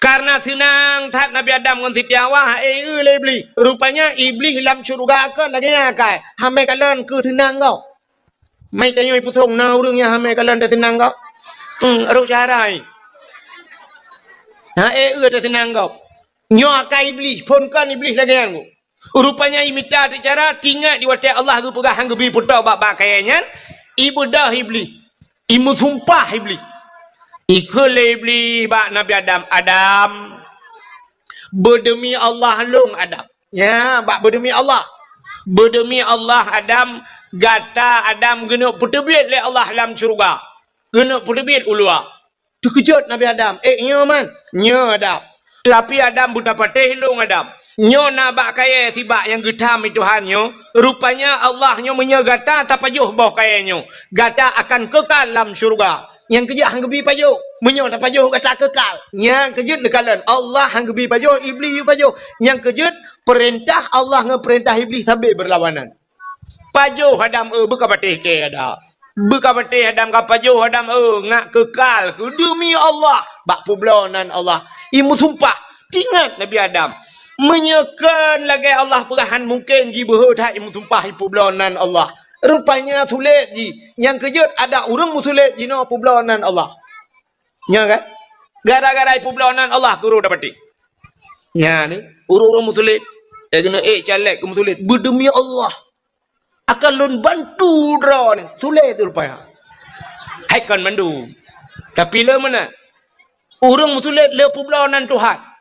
Kareuna seunang that Nabi Adam ngon Siti Hawa, ha-e lé Iblih. Rupanya Iblih lam syeuruga kon lagèe nyan akai, hamai kalon keu seunang gob. Mai tanyoe ipusong na ureueng nyang hamai kalon teuseunang gob. Hmm, roh cara nyan. Ha-e teuseunang gob. Nyoe akai Iblih, phon kon Iblih lagèe nyan. Rupanya imita teuh cara, tingat di watèe Allah geupeugah han geubi peutoe bak-bak kayèe nyan, ibeudôh Iblih, imeusumpah Iblih. Ikheun lé Iblih bak Nabi Adam, "Adam, beudeumi Allah lôn Adam." Nya, bak beudeumi Allah. "Beudeumi Allah Adam, gata Adam keuneuk peuteubiet lé Allah lam syeuruga. Keuneuk peuteubiet u luwa." Teukeujot Nabi Adam, "Eh, nyoe man?" "Nyoe Adam." "Tapi Adam, beutapatéh lôn Adam. Nyoe na bak kayèe sibak nyang geutam lé Tuhan nyoe. Rupanya Allah nyoe, meunyoe gata tapajoh boh kayèe nyoe, gata akan keukal lam syeuruga. Nyang keujeuet han geubi pajoh. Meunyoe tapajoh gata keukal." Nyang keujeuet neukalon, Allah han geubi pajoh, Iblih geupajoh. Nyang keujeuet peurintah Allah ngon peurintah Iblih sabé beurlawanan. Pajoh Adam, eh, beukapatéh kèe Adam. Beukapatéh Adam, kapajoh Adam, eh, ngat keukal keu deumi Allah bak peubloe nan Allah. Imeusumpah, tingat Nabi Adam. Meunyoe kon lagèe Allah peugah, han mungken jibeuhe that imeusumpah ipeubloe nan Allah. Rupanya sulet jih. Nyang keujeuet adak ureueng meusulet jinoe peubloe nan Allah. Nyo kan? Gara-gara ipeubloe nan Allah, keu ureueng dapatéh. Nyan ni, ureueng-ureueng meusulet. Eh, keuneuk, eh, caleg keu meusulet. Beudeumi Allah. Akan lôn bantu droeneuh. Sulet rupanya. Hai kon mandum. Tapi le meunan. Ureueng meusulet le peubloe nan Tuhan.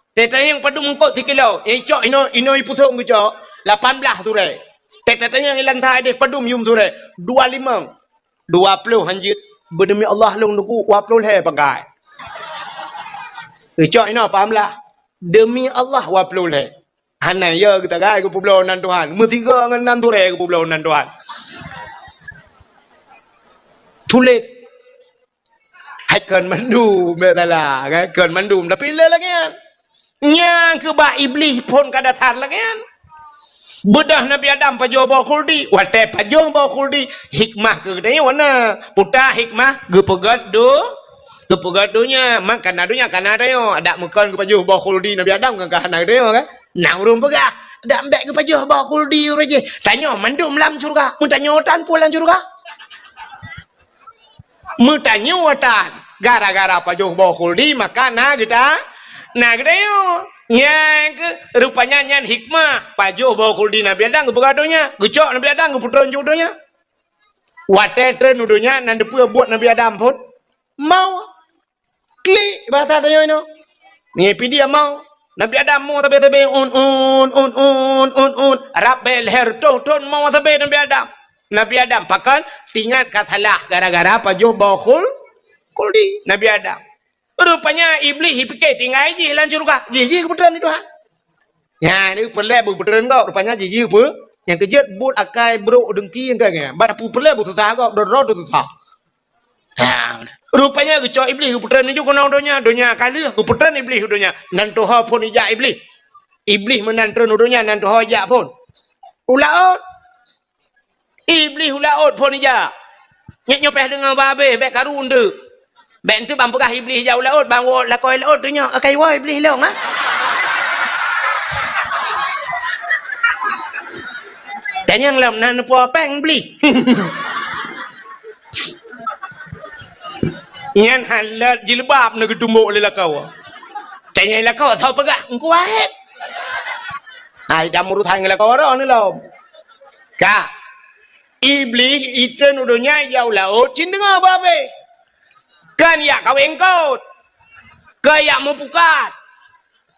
Teuh tanyong padum eungkôt sikilo. Nyang icok inoe, inoe ipusong geucok. Lapan blaih surée. Teuh tanyong ilang that ideh padum yum surée. Dua limong. Dua ploh hanjeuet. Beudeumi Allah lôn teungku, dua ploh lhée pangkai. Geucok inoe pahamlah. Deumi Allah dua ploh lhée. Hana yo geusagai geupeubloe nan Tuhan. Meusigoe ngon nan surée geupeubloe nan Tuhan. Sulet. Hai kon mandum, bèk salah, kan? Kon mandum, tapi le lagèe nyan. Nyang keu bak Iblih phon ka dasar lagèe nyan. Beudôh Nabi Adam pajoh boh khuldi, watèe pajoh boh khuldi, hikmah keu geutanyoe na. Peue hikmah? Geupeugöt do-, geupeugöt donya, man kana donya kana tanyoe. Adak meukon geupajoh boh khuldi Nabi Adam kan ka hana geutanyoe kan? Na ureueng peugah, "Dak bèk geupajoh boh khuldi ureueng jih. Tanyoe mandum lam syeuruga." Meutanyoe tan peue lam syeuruga? Meutanyoe tan, gara-gara pajoh boh khuldi, maka na geuta-, na geutanyoe. Nyang keu, rupanya nyan hikmah, pajoh boh khuldi Nabi Adam geupeugah donya, geucok Nabi Adam geupeutreun ju donya. Watèe treun u donya, na teupeue buet Nabi Adam phon? Mau. Klik bahasa tanyoe nyoe. Ngipi dia mau. Nabi Adam mau sabe-sabe, un, un, un, un, un, un. Rab bèe lhèe reutôh thon mau sabe Nabi Adam. Nabi Adam pakon, tingat ka salah gara-gara pajoh boh khul-, khuldi Nabi Adam. Rupanya Iblih ipike tinggai jih lam syeuruga. Jih, jih geupeutreun lé Tuhan. Nyan, ni peureulèe beupeutreun gob. Rupanya jih, jih peureulèe. Nyang keujeuet buet akai brok deungki nyang ka nyan. Bak peureulèe beususah gob, droe-droe teususah. Ha, rupanya geucok Iblih geupeutreun laju keunoe donya, donya ka lheueh geupeutreun Iblih u donya. Nan tuho phon ijak Iblih. Iblih meunan treun u donya, nan tuho ijak phon. U laôt. Iblih u laôt phon ijak. Nyak nyoe payah deungoe bah abéh, bèk karu eunteuk. Bèk eunteuk ban peugah Iblih ijak u laôt, ban woe lakoe laôt tu nyoe, akai woe Iblih lôn, ha? Tanyong lom na neupeue péng Iblih. Nyan halat jilbab na geutumbok lé lakoe. Tanyong lakoe, soe peugah, Teungku Wahid. Hai, dak meurusan ngon lakoe droe ni lom. Ka. Iblih itreun u donya ijak u laôt, cit deungoe bah abéh. Kan ijak kawé eungkôt. Kan ijak meupukat.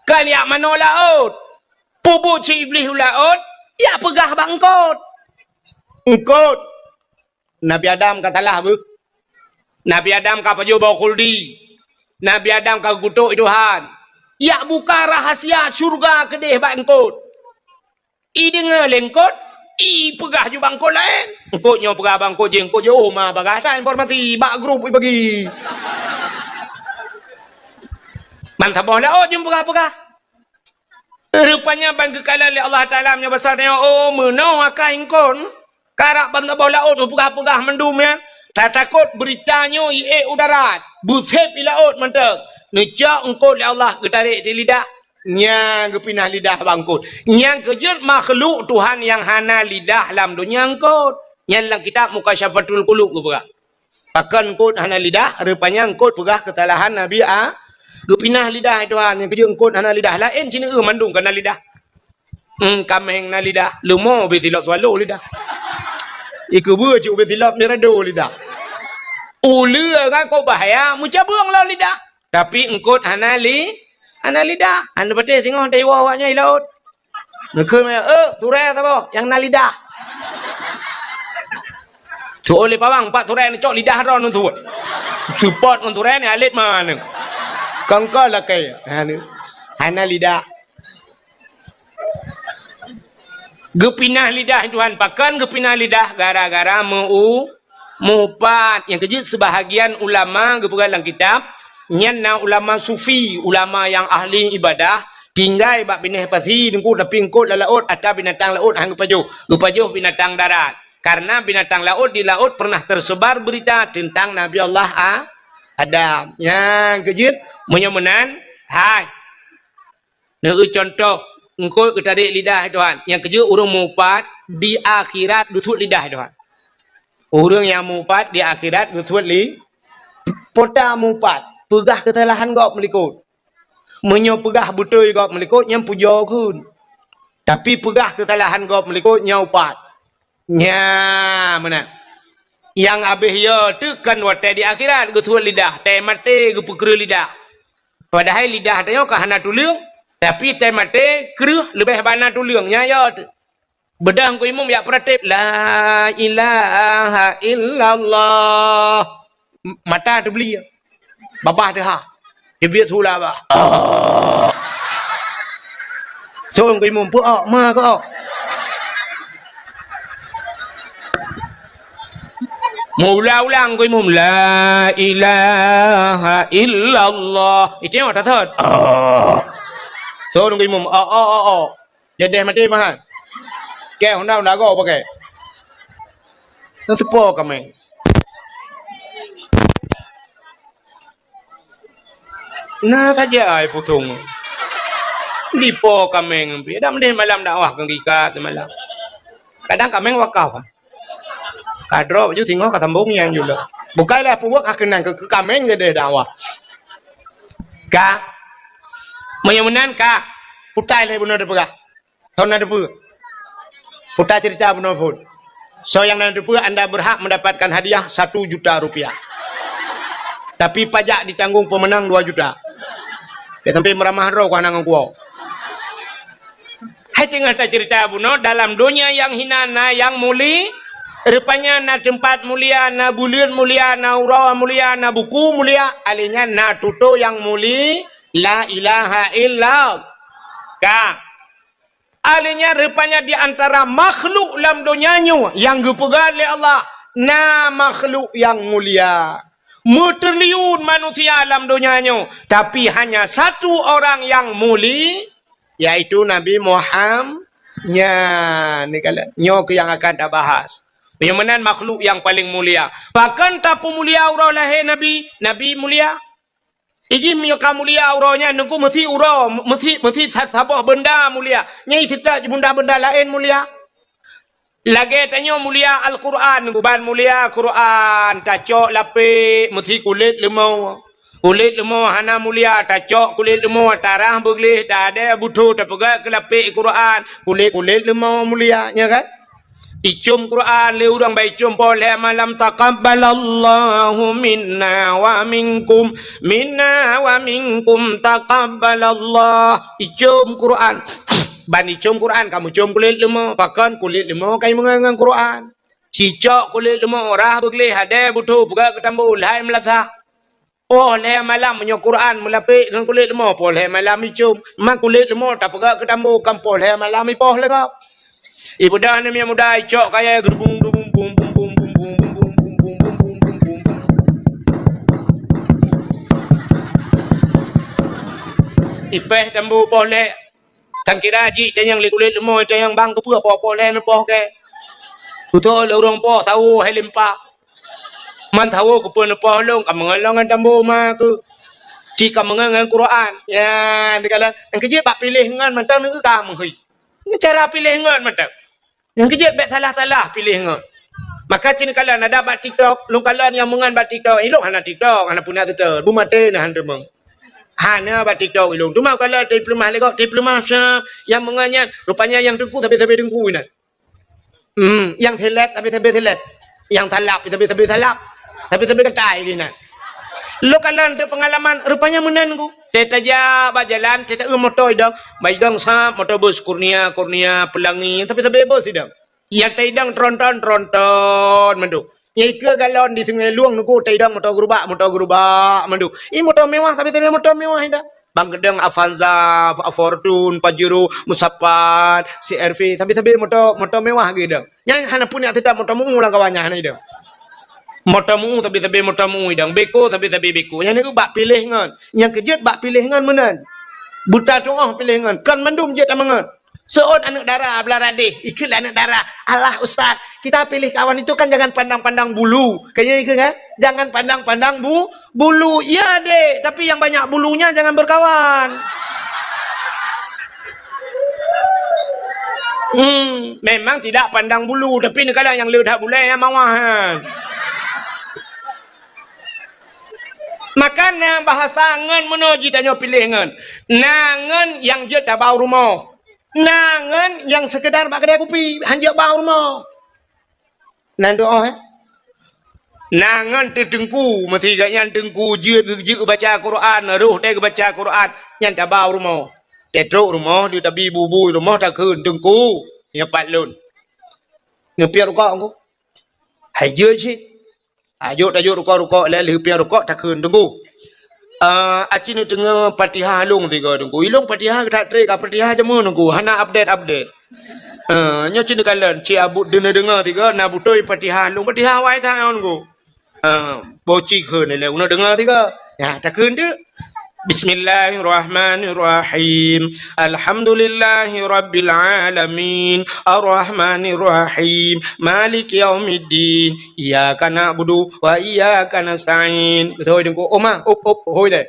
Kan ijak manoe laôt. Peubuet cit Iblih u laôt, ijak peugah bak eungkôt. Eungkôt. Nabi Adam ka salah beuh. Nabi Adam ka pajoh boh khuldi. Nabi Adam ka geukutok Tuhan. Ijak buka rahasia syeuruga keudeh bak eungkôt. Ideungoe lé eungkôt, ipeugah ju bak eungkôt laén. Eungkôt nyoe peugah bak eungkôt jih, eungkôt jih, "Oh, ma bagah that informasi bak grup ibagi." Ban saboh laôt jeuem peugah-peugah. Rupanya ban geukalon lé Allah Taala meunyoe basa nyoe, oh, meunoe akai eungkôt. Karab ban saboh laôt meupeugah-peugah mandum nyan. Tatakot beurita nyoe iék u darat. Beusép i laôt mantong. Neucok eungkôt lé Allah geutarek di lidah. Nyan geupinah lidah bak eungkôt. Nyang keujeuet makhluk Tuhan nyang hana lidah lam donya eungkôt. Nyan lam kitab Mukasyafatul Qulub geupeugah. Pakon eungkôt hana lidah? Rupanya eungkôt peugah keusalahan Nabi A-, geupinah lidah Tuhan. Nyang keujeuet eungkôt hana lidah. Laén sineuk mandum kana lidah. Hmm, kaméng na lidah. Leumo ubé silop swallow lidah. Ikeubeue cit ubé silop mirado lidah. Uleue kan kok bahaya, meucabeueng lom lidah. Tapi eungkôt hana li-, hana lidah. Hana patéh singoh taiwoe awaknyan i laôt. Neukheun meunan, "Eh, turée saboh nyang na lidah." Tu'oh lé pawang, pat turée neucok lidah droeneuh tu'oh. Seupôt ngon turée ni alet mana? Kongko lakée. Ha, ni. Hana lidah. Geupinah lidah Tuhan. Pakon geupinah lidah? Gara-gara meu-, meuupat. Nyang keujeuet seubahagian ulama geupeugah lam kitab, nyan na ulama sufi, ulama nyang ahli ibadah, tinggai bak binéh pasi, teungku, tapi eungkôt lam laôt, atra binatang laôt han geupajoh. Geupajoh binatang darat. Karena binatang laôt di laôt pernah tersebar berita tentang Nabi Allah A-, Adam. Nyang keujeuet, meunyoe meunan, hai. Neueu cuntoh, eungkôt geutarek lidah Tuhan. Nyang keujeuet ureuëng meuupat di akhirat geusuet lidah Tuhan. Ureuëng nyang meuupat di akhirat geusuet li-, pota meuupat, peugah keusalahan gob meulikôt. Meunyoe peugah beutôi gob meulikôt, nyan pujoe kheun. Tapi peugah keusalahan gob meulikôt, nyan upat. Nya meunan. Nyang abéh yo teuh kon watée di akhirat geusuet lidah, tée maté geupeukreueh lidah. Padahai lidah tanyoe ka hana tuleueng, tapi tée maté kreueh leubeh bana tuleueng. Nya yo teuh. Beudôh Teungku Imum jak peuratéb, "La ilaha illallah." M-, mata teublie. Babah teuhah. Teubiet hula bah. Sôn Teungku Imum, peu-ok, ma keu-ok. Meuulang-ulang Teungku Imum, "La ilaha illallah." Itu yang tak thot. Sôn Teungku Imum, "Ok, ok, ok, ok." Jadeh maté mahan. Keu honda, honda go pakai. Nang teupo kaméng. Na saja ai pusong. Dipo kaméng pih. Dak meudeh malam dakwah keu gika teumalam. Kadang kaméng wakaf. Ka droe baju singoh ka sambong nyang jula. Bukai lah puwak ka keunang keu, keu kaméng jadeh dakwah. Ka. Meunyoe meunan ka. Putai lé bunoe teupeugah. Soe na teupeue? Puta cerita bunoe phon. Soe nyang na teupeue, anda berhak mendapatkan hadiah satu juta rupiah. Tapi pajak ditanggung pemenang dua juta. Bèk sampai meuramah droe keuh ngon kuwoe. Hai teungoh tacerita bunoe, dalam donya nyang hina na nyang muli-, rupanya na teumpat mulia, na buleuen mulia, na uroe mulia, na buku mulia, alèh nyan na tutoe nyang muli, la ilaha illallah. Ka. Alèh nyan rupanya di antara makhluk lam donya nyoe nyang geupeugah lé Allah, na makhluk nyang mulia. Meutriliun manusia lam donya nyoe, tapi hanya satu orang nyang muli, yaitu Nabi Muham-, nyan, ni kala-, nyoe keuh nyang akan tabahas. Nyang meunan makhluk nyang paleng mulia. Pakon tapeumulia uroe lahé Nabi? Nabi mulia. Iji meunyoe ka mulia uroe nyan, Teungku, meusi uroe, meusi, meusi sa-, saboh beunda mulia. Nyan seutôt bunda-bunda laén mulia. Lagèe tanyoe mulia Al-Qur'an, Teungku, ban mulia Qur'an, tacok lapék, meusi kulét leumo. Kulét leumo hana mulia, tacok kulét leumo, tarah beugleh, tadèe butho, tapeugöt keu lapék Qur'an, kulét, kulét leumo mulia, nya kan? Icôm Qur'an lé ureueng, ban icôm poh lhèe malam, "Taqabbalallahu minna wa minkum, minna wa minkum taqabbalallah." Icôm Qur'an. Ban icôm Qur'an, ka meucôm kulét leumo. Pakon kulét leumo ka imeungon ngon Qur'an. Cicok kulét leumo, rah beugleh, hadèe butho, peugöt keu tambo, lhai meulasah. Poh lhèe malam meunyoe Qur'an meulapék ngon kulét leumo, poh lhèe malam icôm. Ma kulét leumo tapeugöt keu tambo, kan poh lhèe malam ipoh lé gob. Ibeudôh aneuk miet muda icok kayèe geurubung, rubung, bum, bum. Ipéh tambo poh lhèe. Tan kira jih tanyong lé kulét leumoi, tanyong bang keupeue po-po lé neupoh kèe. Tutoe lé ureueng poh sawo hai limpa. Man sawo keupeue neupoh lôn, ka meungon lôn ngon tambo ma keuh. Cit ka meungon ngon Quran. Ya, neukalon. Nyang keujeuet bak piléh ngon mantong neu ka meuhôi. Nyoe cara piléh ngon mantong. Nyang keujeuet bèk salah-salah piléh ngon. Maka cit neukalon na bak TikTok, lôn kalon nyang meungon bak TikTok, ilôn hana TikTok, hana puna tutoe, beumaté na han teumeung. Hana bak TikTok ilôn. Teuma kalon teupeulumah lé gob, teupeulumah sa nyang meungon nyan, rupanya nyang teungku sabe-sabe teungku inan. Hmm, nyang seleb sabe-sabe seleb. Nyang salab sabe-sabe salab. Sabe-sabe gatai inan. Lôn kalon teupeungalaman, rupanya meunan ku. Teutajak bak jalan, teuta moto idong, bak idong sa moto bus Kurnia, Kurnia, Pelangi, sabe-sabe bus idong. Nyang taidong tronton, tronton mandum. Nyang ikeue galon di Sungai Lueng nunggu taidong moto gerubak, moto gerubak mandum. Ih, moto mewah, tapi, tapi moto mewah ida. Bang keudong Avanza, Fortuner, Pajero, Musapat, C R V, tapi, tapi moto, moto mewah geuidong. Nyang hana pun yak tetap moto meu lam kawan nyan hana idong. Moto meu, tapi, tapi moto meu idong. Beko, tapi, tapi beko. Nyang ni bak piléh ngon. Nyang keujeuet bak piléh ngon meunan. Buta tuoh piléh ngon. Kon mandum jeuet tameungon. Seuôt aneuk dara beulah radeh, ikheun lé aneuk dara, "Alah Ustaz, kita pilih kawan itu kan jangan pandang-pandang bulu." Kan nyan ikheun kan? "Jangan pandang-pandang bu-, bulu." Iya, Dek, tapi yang banyak bulunya jangan berkawan. Hmm, memang tidak pandang bulu, tapi neukalon nyang le that bulèe nyang mawah nyan. Maka na bahasa ngon meunoe jitanyoe piléh ngon. Na ngon nyang jeuet tabau rumoh. Na ngon nyang sekedar bak keudè kupi, han jeuet bau rumoh. Nan doh, eh? Na ngon teuteungku, meusi gobnyan teungku jeuet, jeuet baca Quran, roh teuh baca Quran, nyan tabau rumoh. Teutrok rumoh, di tabi bubui rumoh takheun, "Teungku, nyoe pat lôn." Neupiep rukok ku. Hai jeuet cit. Tajok, tajok rukok-rukok, lheuh piep rukok takheun, "Teungku, ah, aci neudeungoe Fatihah lôn tiga, Teungku. Ilôn Fatihah that trép ka Fatihah jameun, Teungku. Hana update-update." Ah, nyoe cit neukalon, cit abut deungoe-deungoe tiga, na beutôi Fatihah lôn. Fatihah awai that nyoe, Teungku. Ah, boci kheun lé, uneuk deungoe tiga. Ya, takheun teuk. Bismillahirrahmanirrahim. Alhamdulillahirabbil alamin. Arrahmanirrahim. Maliki yaumiddin. Iyyaka na'budu wa iyyaka nasta'in. Beutôi Teungku. Oh, ma, op, op, hôi deh.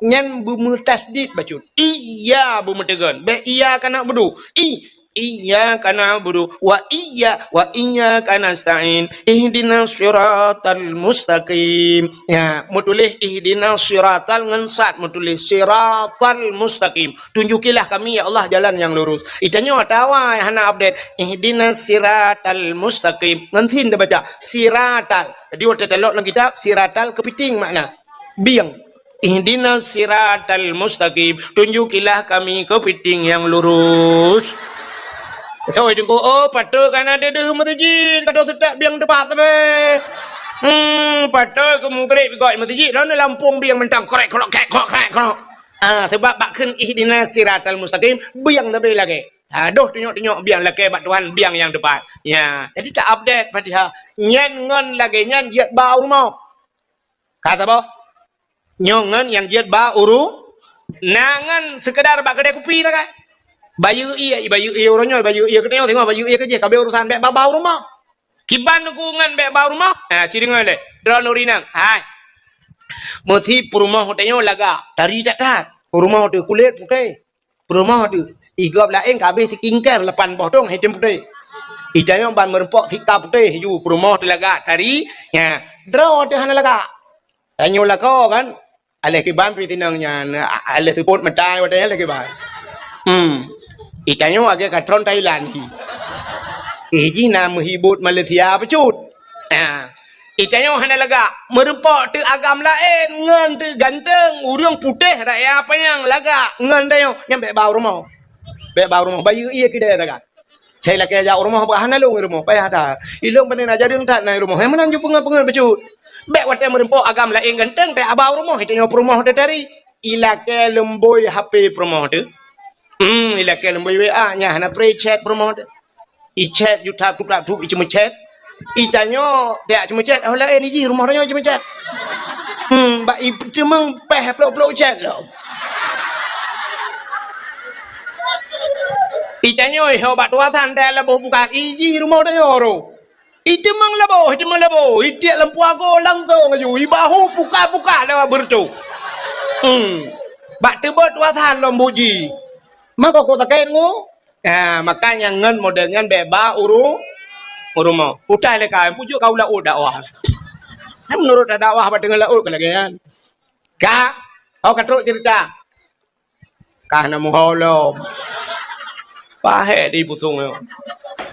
Nyan beumeutasydid bacut. Iya beumeuteugon. Bèk iyyaka na'budu. I, iyyaka na'budu wa iyya, wa iyyaka nasta'in. Ihdinas siratal mustaqim. Ya, meutuléh ihdinas siratal ngon sad meutuléh siratal mustaqim. Tunjukilah kami, ya Allah, jalan yang lurus. Itanyoe atawa hana update. Ihdinas siratal mustaqim. Ngon sin tabaca. Siratal. Jadi, watèe talok lam kitab, siratal keupiting makna. Bieng. Ihdinas siratal mustaqim. Tunjukilah kami keupiting yang lurus. Oi, Teungku, oh, patôt ka na deuh-deuh meuseujid. Ka deuh seutôt bieng teupat sabe. Hmm, patôt keu mugreb gok meuseujid. Lalu lampôh bieng mantong. Krek, krok, krek, krok, krek, krok. Ah, sebab bak kheun ihdinas siratal mustaqim, bieng sabe lagèe. Ah, doh tunyok-tunyok bieng lakèe bak Tuhan, bieng nyang teupat. Ya, jadi ta-update Fatihah. Nyan ngon lagèe nyan jeuet bak u rumoh. Ka saboh. Nyoe ngon nyang jeuet bak u ru-, na ngon sekedar bak keudè kupi sagai. Bayeue ie, bayeue ie uroe nyoe, bayeue ie keunoe, singoh bayeue ie keujih, ka abéh urusan bèk babah u rumoh. Kiban Teungku ngon bèk babah u rumoh? Ha, ci deungö lé. Droeneuh ureueng inong. Hai. Meusi peurumoh tanyoe lagak, tari that-that. Peurumoh teuh kulét putéh. Peurumoh teuh, i gob laén ka abéh skincare lapan boh dong item putéh. Itanyoe ban meureumpok sika putéh ju peurumoh teuh lagak tari, nya, droe teuh hana lagak. Tanyoe lakoe kan, aléh kiban pih tinong nyan, a-, aléh seupôt meutai watèe nyan aléh kiban. Hmm. Itanyoe lagèe katron Thailand hi. Eh, jih na meuhibot Malaysia bacut. Ah. Itanyoe hana lagak, meureumpok teuh agam laén ngon teuh ganteng, ureueng putéh raya panyang lagak ngon tanyoe, nyan bèk babah u rumoh. Bèk babah u rumoh, bayeue ie keudè sagai. Sai lakèe jak u rumoh, bah hana lôn u rumoh, payah that. Ilôn pane na jareueng that na i rumoh, hai meunan ju peungeut-peungeut bacut. Bèk watèe meureumpok agam laén ganteng, teuh babah u rumoh, itanyoe peurumoh teuh tari. Ilakèe leumbôi H P peurumoh teuh. Hmm, ilakèe leumbôi W A, nyan hana pré chat peurumoh teuh. Ichat ju tap tup tap tup, iceumeuchat. Itanyoe, jak ceumeuchat, oh laén jih rumoh tanyoe ceumeuchat. Hmm, bak iteumeung péh plôk-plôk chat lom. Itanyoe ho bak tuasan teuh laboh buka iji rumoh tanyoe ro. Itimang laboh, itimang laboh, itiek lampu ago langsong aju, ibahu puka-puka lewat beureutoh. Hmm. Bak teubot tuasan lom buji. Mako ko sakét ngu. Ha, makanya ngon model nyan bèk ba uru, urumo. Utai lé ka, pujuk ka u laôt dakwah. Kan menurut dakwah bak teungoh laôt ka lagèe nyan. Ka, oh ka trok cerita. Ka na muholom. Pahé di pusong nyoe.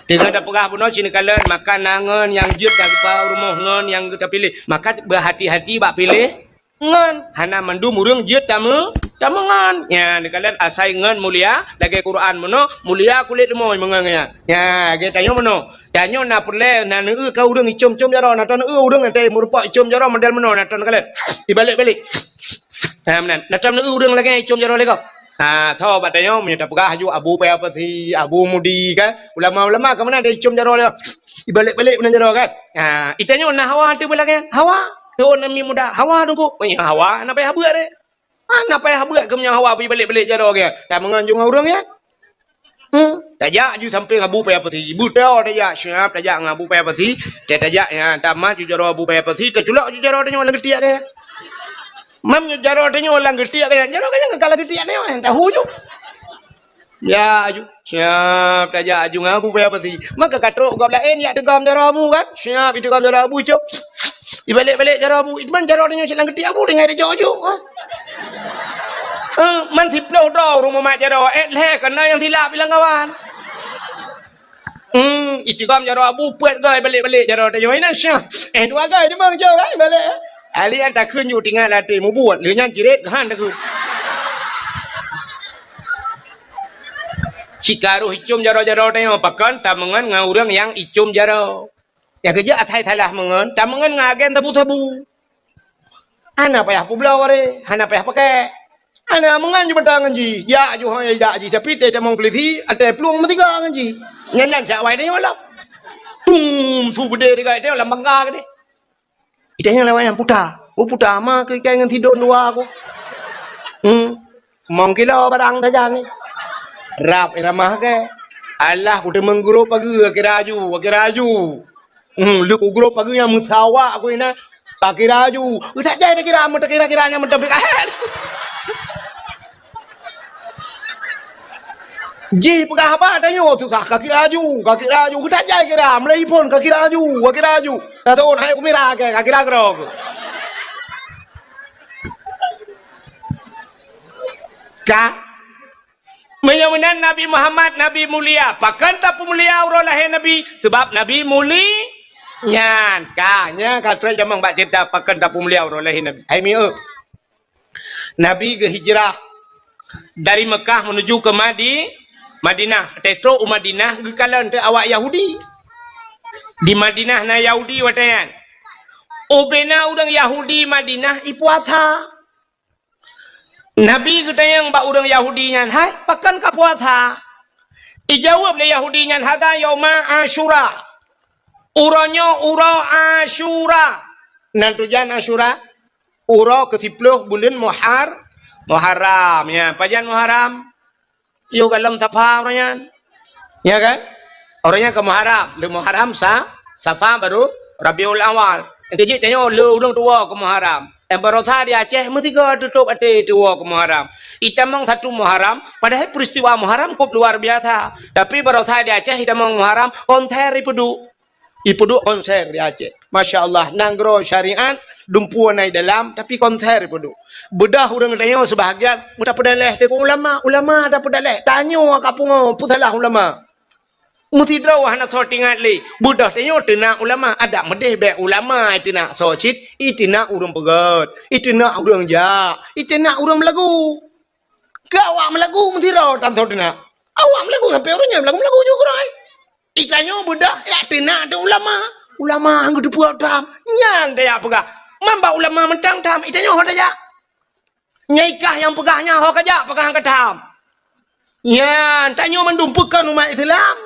Teungoh tapeugah bunoe cit neukalon, maka na ngon nyang jeuet tapeugah rumoh ngon nyang tapiléh. Maka beuhati-hati bak piléh ngon. Hana mandum ureueng jeuet tameu, tameungon. Nya, neukalon asai ngon mulia, lagèe Quran bunoe, mulia kulét leumoi meungon nyan. Nya, lagèe tanyoe bunoe. Tanyoe na peureulèe, na neueu ka ureueng icom-com jaroe, na ta neueu ureueng nyang meurumpok icom jaroe model bunoe, na ta neukalon. Ibalek-balek. Ha, meunan. Na ta neueu ureueng lagèe icom jaroe lé gob. Ha, tho bak tanyoe meunyoe tapeugah aju Abu Paya Pasi, Abu Mudi kan. Ulama-ulama ka meunan icom jaroe lé. Ibalek-balek meunan jaroe kan. Ha, itanyoe na hawa teuh beulagèe nyan. Hawa. Thôn Nabi Muda. Hawa teungku. Oh, ya, hawa na payah beuet deh. Ha, na payah beuet keu meunyoe hawa ibalek-balek jaroe kan. Tameungon aju ngon ureueng nyan. Hmm, tajak aju sampéng Abu Paya Pasi. Beutôi tajak siap tajak ngon Abu Paya Pasi. Tajak nyan tamat aju jaroe Abu Paya Pasi, taculok aju jaroe tanyoe lam geutiek deh. Mam nyoe jaroe tanyoe lam geutiek nyan. Jaroe nyan ka lam geutiek nyan, tahu ju. Ya, aju. Siap tajak aju ngon Abu Paya Pasi. Maka ka trok gob laén jak teugom jaroe Abu kan? Siap iteugom jaroe Abu, cok. Ibalek-balek jaroe Abu. Iman jaroe tanyoe cit lam geutiek Abu, tinggai tajak aju. Ha? Eh, man siplôh droe ureueng mumat jaroe, eh, lhèe keunan nyang silap ilang kawan. Hmm, iteugom jaroe Abu, peuet goe ibalek-balek jaroe tanyoe. Inan syah. Eh, dua goe teumang, cok, kan, ibalek. Ahli nyan takheun ju tinggai lam até mubuet. Lheueh nyan jiret, han takheun. Cit ka roh icom jaroe-jaroe tanyoe, pakon tameungon ngon ureueng nyang icom jaroe. Nyang keujeuet asai salah meungon, tameungon ngon agen sabu-sabu. Hana payah peubloe wareh, hana payah pakèk. Hana meungon ju mantong ngon jih, jak ju hana jak jih, tapi teuh tamong peulisi, ateueh plueng meusigoe ngon jih. Nyan, nyan siat awai tanyoe lom. Tum, su beudé teuga teuh lam bangga keudeh. Itanyoe lawai nyan puta. Oh, puta ma keu ikai ngon sidon dua aku. Hmm. Mong kilo barang sajan ni. Rab iramah ke. Alah, kuteumeung grob pageue, kira aju, kira aju. Hmm, lheueh kugrob pageue nyang meusawa aku inan. Takira aju. Udah jai takira, meutakira-kira nyang meuteumpeue kahet. Jih peugah haba tanyoe susah, ka kira aju, ka kira aju. Geutajai kira, meulai phon ka kira aju, ka kira aju. Ka thon hai kumira ke, ka kira keudroe. Ka. Meunyoe meunan Nabi Muhammad, Nabi mulia, pakon tapeumulia uroe lahé Nabi? Sabab Nabi muli-, nyan ka, nyan ka trok jamong bak cerita pakon tapeumulia uroe lahé Nabi. Hai mieu. Nabi geuhijrah dari Mekah menuju ke Madi-, Madinah. Watèe trok u Madinah geukalon teuk awak Yahudi. Di Madinah na Yahudi watèe nyan. Ubena ureueng Yahudi Madinah ipuasa. Nabi geutanyong bak ureueng Yahudi nyan, "Hai, pakon kapuasa?" Ijaweueb lé Yahudi nyan, "Hadza yauma Asyura." Uroe nyoe uroe Asyura. Nan tujan Asyura? Uroe keusiplôh buleuen Muhar-, Muharram. Ya, pajan Muharram? Yoh goh lom Safa uroe nyan. Ya kan? Uroe nyan ka Muharram. Lheueh Muharram Sa-, Safa baru Rabiul Awal. Nyang keujeuet tanyoe le ureueng tuwoe keu Muharram. Nyang baroesa di Aceh meusigoe tutôp até tuwoe keu Muharram. Itamong satu Muharram, padahai peristiwa Muharram kôp luar biasa. Tapi baroesa di Aceh itamong Muharram, konser ipeuduek. Ipeuduek konser di Aceh. Masya Allah, nanggroe syariat, dumpeue na i dalam, tapi konser ipeuduek. Beudôh ureueng tanyoe seubahagian, meutapeudaléh deungon ulama, ulama tapeudaléh. Tanyoe ka pungo, peue salah ulama? Meusidroe hana soe teuingat lé. Beudôh tanyoe teunak ulama, adak meudeh bèk ulama iteunak soe cit, iteunak ureueng peugèt, iteunak ureueng jak, iteunak ureueng meulagu. Keu awak meulagu meusidroe tan soe teunak. Awak meulagu sampoe uroe nyoe meulagu-meulagu ju keudroe. Itanyoe beudôh jak teunak ateueh ulama. Ulama han geuteupeue tham. Nyan tajak peugah. Man bak ulama mantong tham, itanyoe ho tajak. Nyai kah nyang peugah nyan ho kajak, peugah han ka tham. Nyan, tanyoe mandum peue kon umat Islam.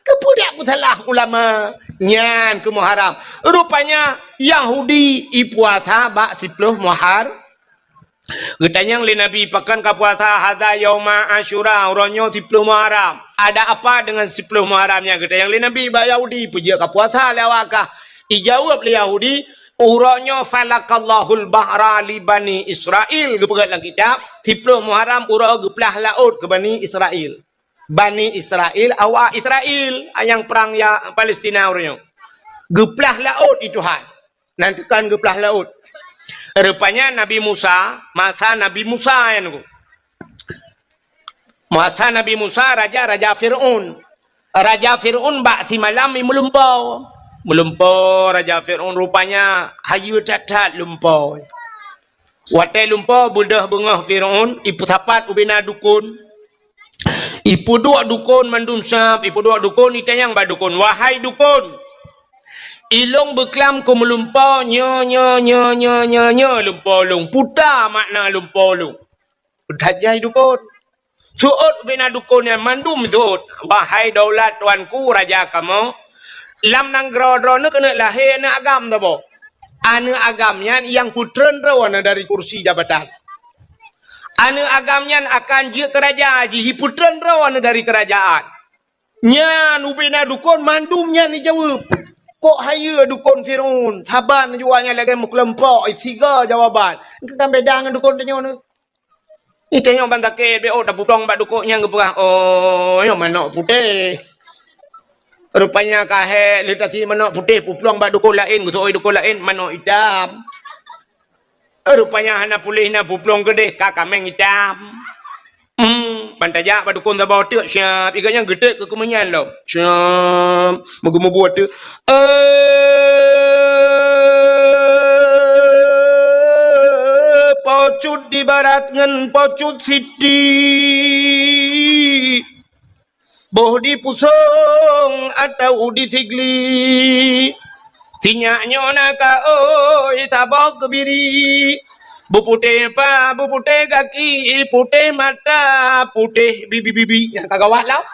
Keupeue dak peusalah ulama? Nyan keu Muharram. Rupanya Yahudi ipuasa bak siplôh Muhar-, Geutanyong lé Nabi, "Pakon kapuasa?" "Hadza yauma Asyura, uroe nyoe siploh Muharram." "Ada apa dengan siploh Muharram nyan?" geutanyong lé Nabi bak Yahudi. "Peujeuet kapuasa lé awak kah?" Ijaweueb lé Yahudi, "Uroe nyoe falakallahul bahra li Bani Israil." Geupeugah lam kitab, siploh Muharram uroe geuplah laôt keu Bani Israil. Bani Israil, awak Israil nyang prang ya Palestina uroe nyoe. Geuplah laôt i Tuhan. Nan teukon geuplah laôt. Rupanya Nabi Musa, masa Nabi Musa nyan ku. Masa Nabi Musa, raja, raja Fir'aun. Raja Fir'aun bak simalam i meulumpo. Meulumpo raja Fir'aun rupanya hayeue that-that lumpo. Watée lumpo beudôh beungoh Fir'aun, ipeusapat ubena dukon. Ipeuduek dukon mandum sab, ipeuduek dukon, itanyong bak dukon, "Wahai dukon, ilong beuklam keu meulumpo nyoe, nyoe, nyoe, nyoe, nyoe, nyoe lumpo lôn. Puta makna lumpo lôn?" That jai dukon. Seuôt ubena dukon nyan mandum seuôt. "Wahai daulat tuanku raja kamoe, lam nanggroe droeneuh keuneuk lahé aneuëk agam saboh. Aneuëk agam nyan nyang peutreun droeneuh dari kursi jabatan. Aneuëk agam nyan akan jeuet keu raja, jih peutreun droeneuh dari keurajaan." Nyan ubena dukon mandum nyan ijaweueb. Kok hayeue dukon Fir'aun, saban jua nyan lagée meukeulumpok, siga jawaban. Keu kan beda ngon dukon tanyoe nyoe. Itanyong ban sakét, beuôt tapuplong bak dukon nyang geupeugah, "Oh, nyoe manok putéh." Rupanya ka hék lé tasi manok putéh puplong bak dukon laén, geuseuôt dukon laén manok itam. Rupanya hana puléh na puplong keudeh ka kaméng itam. Hmm, ban tajak bak dukon saboh teuk siab, iga nyang geutek keu keumeunyan lom. Siab, meugu-meugu teuk. Eh, pocut di barat ngon pocut siti. Boh di pusong atau di sigli. Sinyak nyoe na ka oi saboh keubiri. Beuputéh pa, beuputéh gaki, putéh mata, putéh bibi-bibi. Nyang ka gawat lah.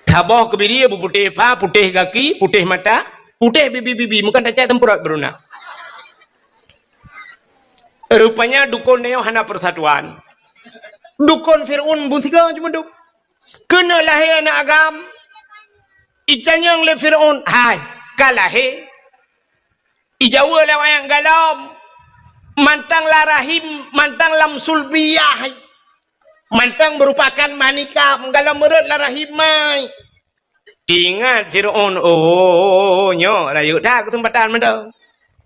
Saboh keubiri beuputéh pa, putéh gaki, putéh mata, putéh bibi-bibi. Meukan tacak teumpeurot beuruna. Rupanya dukon nyoe hana persatuan. Dukon Fir'aun beusiga cuma dup. Keuneuk lahé aneuëk agam. Itanyong lé Fir'aun, "Hai, ka lahé?" Ijaweueb lé awaknyan, "Galom." Mantong lam rahim, mantong lam sulbiyah. Mantong meurupakan manikam, galom meurot lam rahim mai. Teuingat Fir'aun, oh, nyoe rayeuk that keuseumpatan mantong.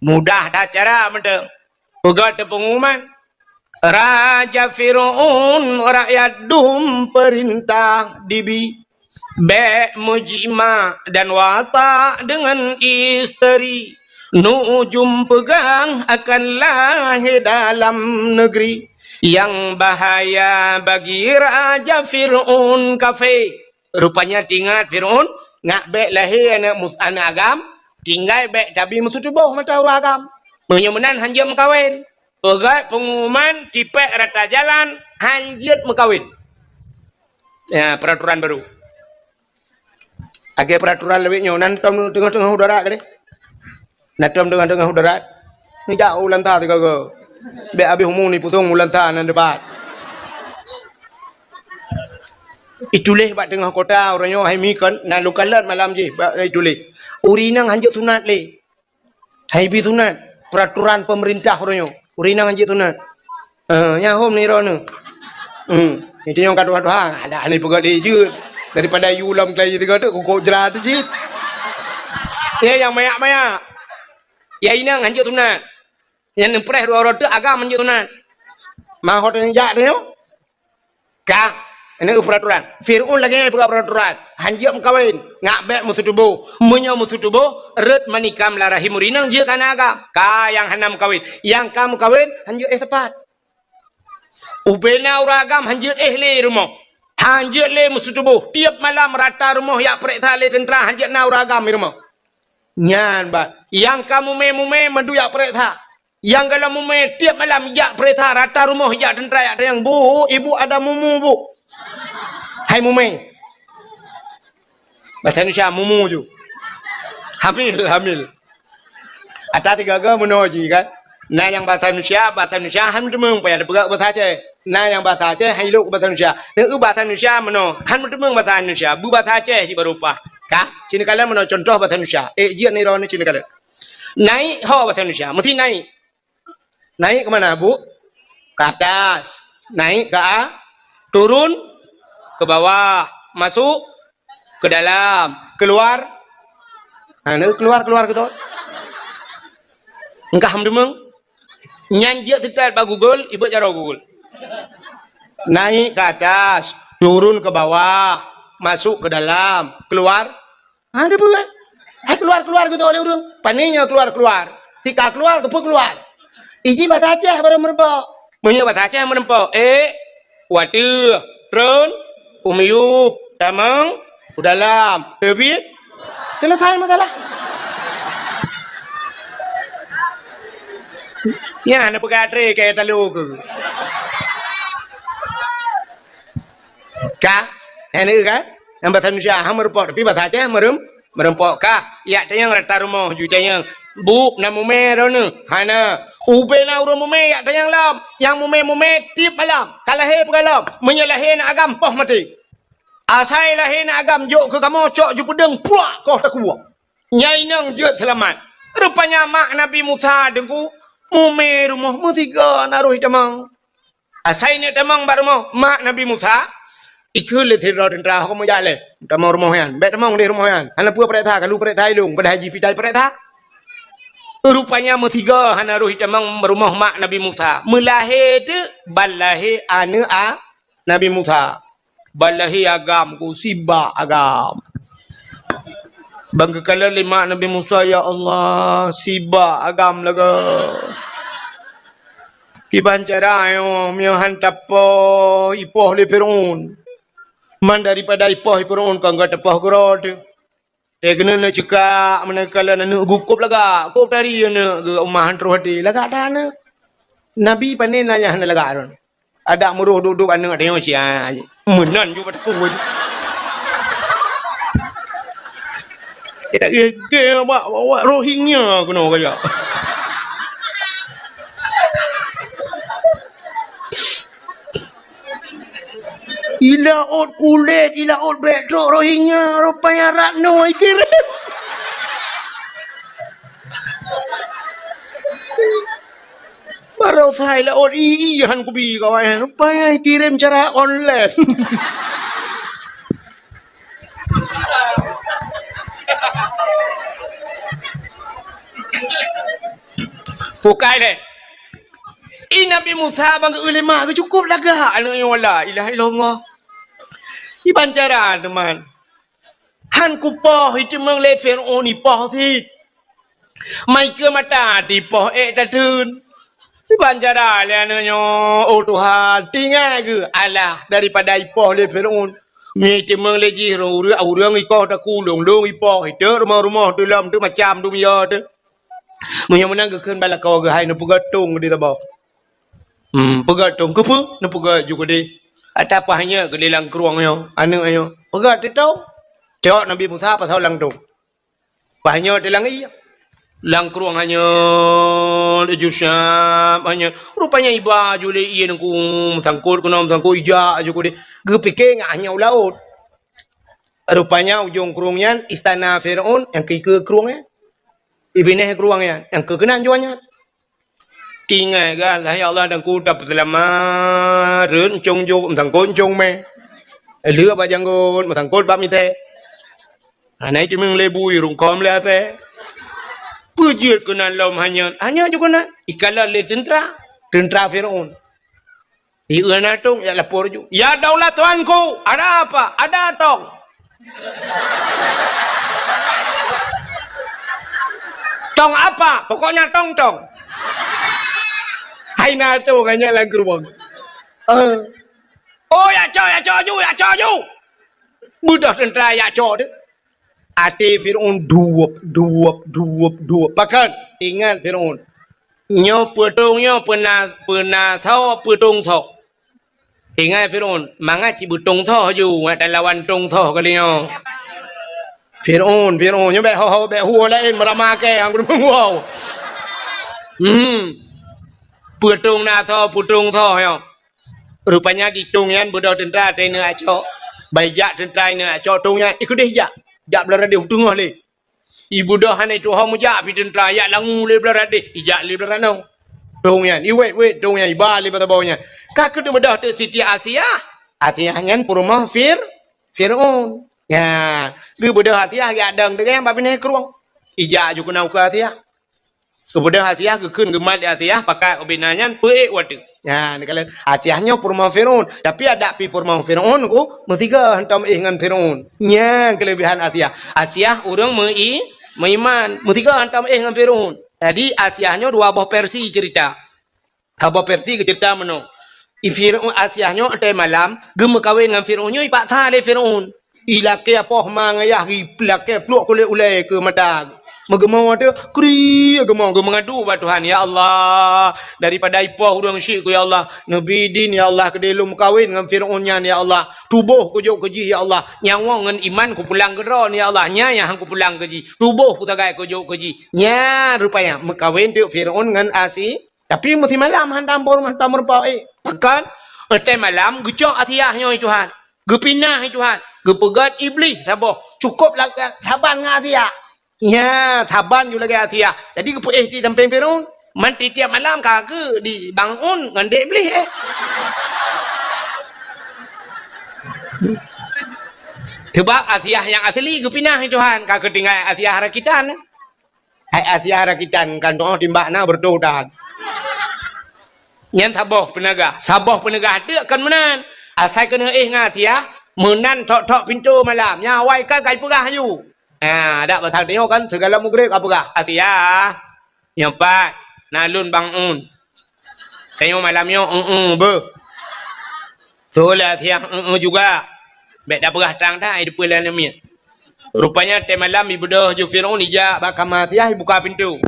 Mudah that cara mantong. Peugah teupeunguman, Raja Fir'aun rakyat dum peurintah dibi. Bék meujimak dan watak deungon isteri. Nujum peugah akan lahé dalam negeri. Nyang bahaya bagi Raja Fir'aun kafé. Rupanya teuingat Fir'aun, ngak bék lahé aneuëk mu-, aneuëk agam, tinggai bék tabi meututoboh mata ureuëng agam. Meunyoe meunan hanjeuet meukawen. Peugah peunguman tipék rata jalan hanjeuet meukawen. Ya, peraturan baru. Lagée peraturan lawét nyoe, nan tom teungoh-teungoh udara keudeh. Nan tom teungoh-teungoh udara. Nijak u lanta sigoe-goe. Bék habéh umu ni pusong u lanta nan debat. Ituléh bak teungoh kota uroe nyoe hai mikon, na lukalon malam jih bak ituléh. Ureuëng inong hanjeuet sunat lé. Hai bi sunat, peraturan pemerintah uroe nyoe. Ureuëng inong hanjeuet sunat. Eh, nyan hom ni droeneuh. Hmm, itu nyang ka tuha-tuha, ada ni peugah lé jeuet. Daripada yu lom kelai tiga tu, kukuk jera tu cit. Ya, yang mayak-mayak. Ya, inong hanjeuet sunat. Yang neupreh dua rot tu agam hanjeuet sunat. Mahot yang jak tu. Ka, ini peraturan. Fir'aun lagée nyan peugah peraturan. Hanjeuet meukawen, ngak bék meututoboh. Meunyoe meututoboh, rot manikam lam rahim ureuëng inong jeuet keu aneuëk agam. Ka nyang hana meukawen. Nyang ka meukawen, hanjeuet éh sapat. Ubena ureuëng agam hanjeuet éh lé rumoh. Hanjeuet lé meututoboh. Tiep malam rata rumoh jak peureksa lé teuntra hanjeuet na ureuëng agam di rumoh. Nyan bah. Nyang ka mumé-mumé mandum jak peureksa. Nyang galom mumé tiep malam jak peureksa rata rumoh jak teuntra jak tanyong, "Bu, ibu ada mumu, Bu?" Hai mumé. Bahasa Indonesia, mumu ju. Hamil, hamil. Ata tiga-tiga meunoe ji kan. Na nyang bahasa Indonesia, bahasa Indonesia han meuteumong payah teupeugah bahasa Aceh. Na nyang bahasa Aceh han ilok bahasa Indonesia. Neu bahasa Indonesia meunoe, han meuteumong bahasa Indonesia, beubahasa Aceh cit baru paih. Ka, sinoe kalon meunoe contoh bahasa Indonesia. Eh, jeuet nirone sinoe kalon. Naik ho bahasa Indonesia, mesti naik. Naik ke mana, Bu? Ke atas. Naik ke a-, turun ke bawah, masuk ke dalam, keluar. Ha, ni keluar, keluar gitu. Engkah meudeumeng. Nyan jeuet teutat bak Google, ibeuet jaroe Google. Naik ke atas, turun ke bawah, masuk ke dalam, keluar. Ha, dia buat. Hai keluar-keluar gitu oleh ureueng. Pane nyoe keluar-keluar. Tika keluar, keupeu keluar. Iji bahasa Aceh baru meureumpok. Meunyoe bahasa Aceh meureumpok, eh, wateueh, treun, u miyueb, tamong, u dalam, teubiet. Selesai masalah. Nyan na peugah tré ke talo ke. Ka? Hana kan? Nyang bahasa Indonesia ha meureumpok, tapi bahasa Aceh meureuem-, meureumpok. Ka? Yak tanyong rata rumoh ju tanyong. Bu, na mumé droeneuh? Hana. Ubé na ureueng mumé yak tanyong lom. Nyang mumé-mumé tiep malam. Ka lahé peugah lom. Meunyoe lahé na agam poh maté. Asai lahé na agam jok keu kamoe cok ju peudeueng puak koh takue. Nyai inong jeuet seulamat. Rupanya mak Nabi Musa deungku mumé rumoh meusigoe na roh itamong. Asai neuk tamong bak rumoh mak Nabi Musa, ikheun lé sidroe teuntra, "Ho kamoe jak lé, tamong rumoh nyan. Bèk tamong deh rumoh nyan. Hana peue pareksa, kalu pareksa ilong, padahai jih pitai pareksa." Rupanya meusigoe hana roh itamong rumoh mak Nabi Musa. Meulahé teuk ban lahé aneuk a Nabi Musa. Ban lahé agam ku, sibak agam. Ban geukalon lé mak Nabi Musa, "Ya Allah, sibak agam lagèe." Kiban cara nyoe, meunyoe han tapoh, ipoh lé Firaun. Man daripada ipoh lé Firaun, kon gata poh keudroe teuh. Teuh keuneuk neuk cekak, meunan kalon aneuk geukôb lagak. Kôb tari aneuk geuh, umah han troh até. Lagak that aneuk. Nabi pane na nyang hana lagak droe. Adak meuroh duek-duek aneuk tanyoe sia. Meunan ju bak teungku. Eh, tak gègèe bak, bak, bak Rohingya keunoe kajak. Ilaôt kulét, ilaôt bèk trok Rohingya, rupanya Ratno ikirém. Baroesa ilaôt i, i han kubi kawan, rupanya ikirém cara online. Bukai lé. I Nabi Musa ban geu-eu lé mak geuh cukôp lagak aneuk nyoe, la ilaha illallah. Iban cara teuma. Han kupoh iteumeung lé Firaun ipoh cit. Mai keu mata tipoh ék tateun. Iban cara lé aneuk nyoe, oh Tuhan, tinggai geuh alah daripada ipoh lé Firaun. Mi teumeung lé jih ureueng, ureueng ikoh takulong, lôn ipoh, iteuk rumoh-rumoh teuh lom teuh macam dunia teuh. Meunyoe meunan geukheun bak lakoe geuh, hai neupeugöt tông di saboh. Hmm, peugöt tông keupeue? Neupeugöt ju keudeh. Ata paih nyoe keudeh lam krueng nyoe, aneuk nyoe. Peugöt teuh tông. Cok Nabi Musa pasoe lam tông. Paih nyoe teuh lam ié. Lam krueng hanyeut, ju siap hanyeut. Rupanya iba ju lé ié ngon meusangkot keunoe meusangkot ijak ju keudeh. Geupike ngat hanyeut u laôt. Rupanya ujong krueng nyan istana Firaun nyang keu ikeue krueng nyan. Ibinéh krueng nyan nyang keu keunan juah nyan. Tinggai gah, "Hai Allah, dan ku tapeuseulamat, rhot euncong jok, meusangkot euncong mè. Lheueh bak janggot, meusangkot bak mitée. Hana iteumeung lé bui, rungkôm lé asée." Peue jeuet keunan lom hanyeut, hanyeut ju keunan. Ikalon lé teuntra, teuntra Firaun. Ieu na tông, jak lapor ju. "Ya daulat tuanku, ada apa?" "Ada tông." "Tông apa?" "Pokoknya tông, tông." Hai na tông, hanya lam geurubong. Eh. "Oh, jak cok, jak cok ju, jak cok ju." Beudôh teuntra jak cok teuh. Até Firaun duweup, duweup, duweup, duweup. Pakon? Ingat Firaun. Nyoe peutông nyoe peuna, peuna soe peutông soe. Ingat Firaun, mangat cit beutông soe ju, ngat talawan tông soe kali nyoe. Firaun, Firaun, nyoe bèk ho-ho, bèk huwa laén, meurama kèe, han geudeungoe. Hmm. Peue tông na tho, peue tông tho nyoe. Rupanya di tông nyan beudôh teuntra teuneuk acok. Ban ijak teuntra ineuk acok tông nyan, ikeudeh jak. Jak blah radeh u teungoh lé. Ibeudôh hana ituho meujak pih teuntra, jak langue lé blah radeh, ijak lé blah ranoe. Tông nyan, iwét-wét tông nyan, iba lé bak saboh nyan. Ka keuneuk beudôh teuk Siti Asiah. Asiah nyan peurumoh Fir-, Fir'aun. Nya, geubeudôh Asiah geujak dong teuk nyan bak binéh krueng. Ijak ju keunoe keu Asiah. Geubeudôh Asiah, geukheun geumat lé Asiah, pakat ubena nyan peuék watèe. Nya, neukalon Asiah nyoe peurumoh Fir'aun. Tapi adak pih peurumoh Fir'aun ku meusigoe hantom éh ngon Fir'aun. Nyan keuleubehan Asiah. Asiah ureueng meu-i-, meuiman, meusigoe hantom éh ngon Fir'aun. Jadi, Asiah nyoe dua boh versi cerita. Saboh versi geuceurita meunoe. I Fir'aun, Asiah nyoe watèe malam geumeukawen ngon Fir'aun nyoe ipaksa lé Fir'aun. Ilakèe poh ma ngon yah, ilakèe pluek kulét ulèe keu mata. Meugeumoe teuh, kri geumoe, geumeungadu bak Tuhan, "Ya Allah, daripada ipoh ureueng syik ku, ya Allah, neubi idin, ya Allah, keudéh lôn meukawen ngon Fir'aun nyan, ya Allah. Tuboh kujok keu jih, ya Allah. Nyawöng ngon iman kupulang keu droe, ya Allah. Nyan nyang han kupulang keu jih. Tuboh kutagai kujok keu jih." Nyan rupanya meukawen teuk Fir'aun ngon Asi-, Tapi meusimalam hantom peurumoh, hantom meurumpok, eh. Pakon? Watèe malam geucok Asiah nyoe, Tuhan. Geupinah, Tuhan. Geupeugöt Iblih saboh. Cukôp la-, saban ngon Asiah. Nya, saban ju lagèe Asiah. Jadi geupeuéh di sampéng Fir'aun. Man tiep-tiep malam ka geu di bangun ngon dek Iblih, eh. Sebab Asiah nyang asli geupinah, Tuhan. Ka geutinggai Asiah rakitan. Hai Asiah rakitan kan, toh timbak na beureutoh that. Nyan saboh peuneugah. Saboh peuneugah teuk kan meunan. Asai keuneuk éh ngon Asiah, meunan thok-thok pintoe malam. Nyan awai kan ka ipeugah laju. Ha, dak pasal tanyoe kan, sigohlom mugreb ka peugah, "Asiah, nyoe pat, na lôn bangun." Tanyoe malam nyoe, eu-eu, beuh. Tho lé Asiah, eu-eu juga. Bèk tapeugah trang that, ai teupeue lé aneuk miet. Rupanya watèe malam ibeudôh ju Fir'aun, ijak bak kama Asiah, ibuka pintoe.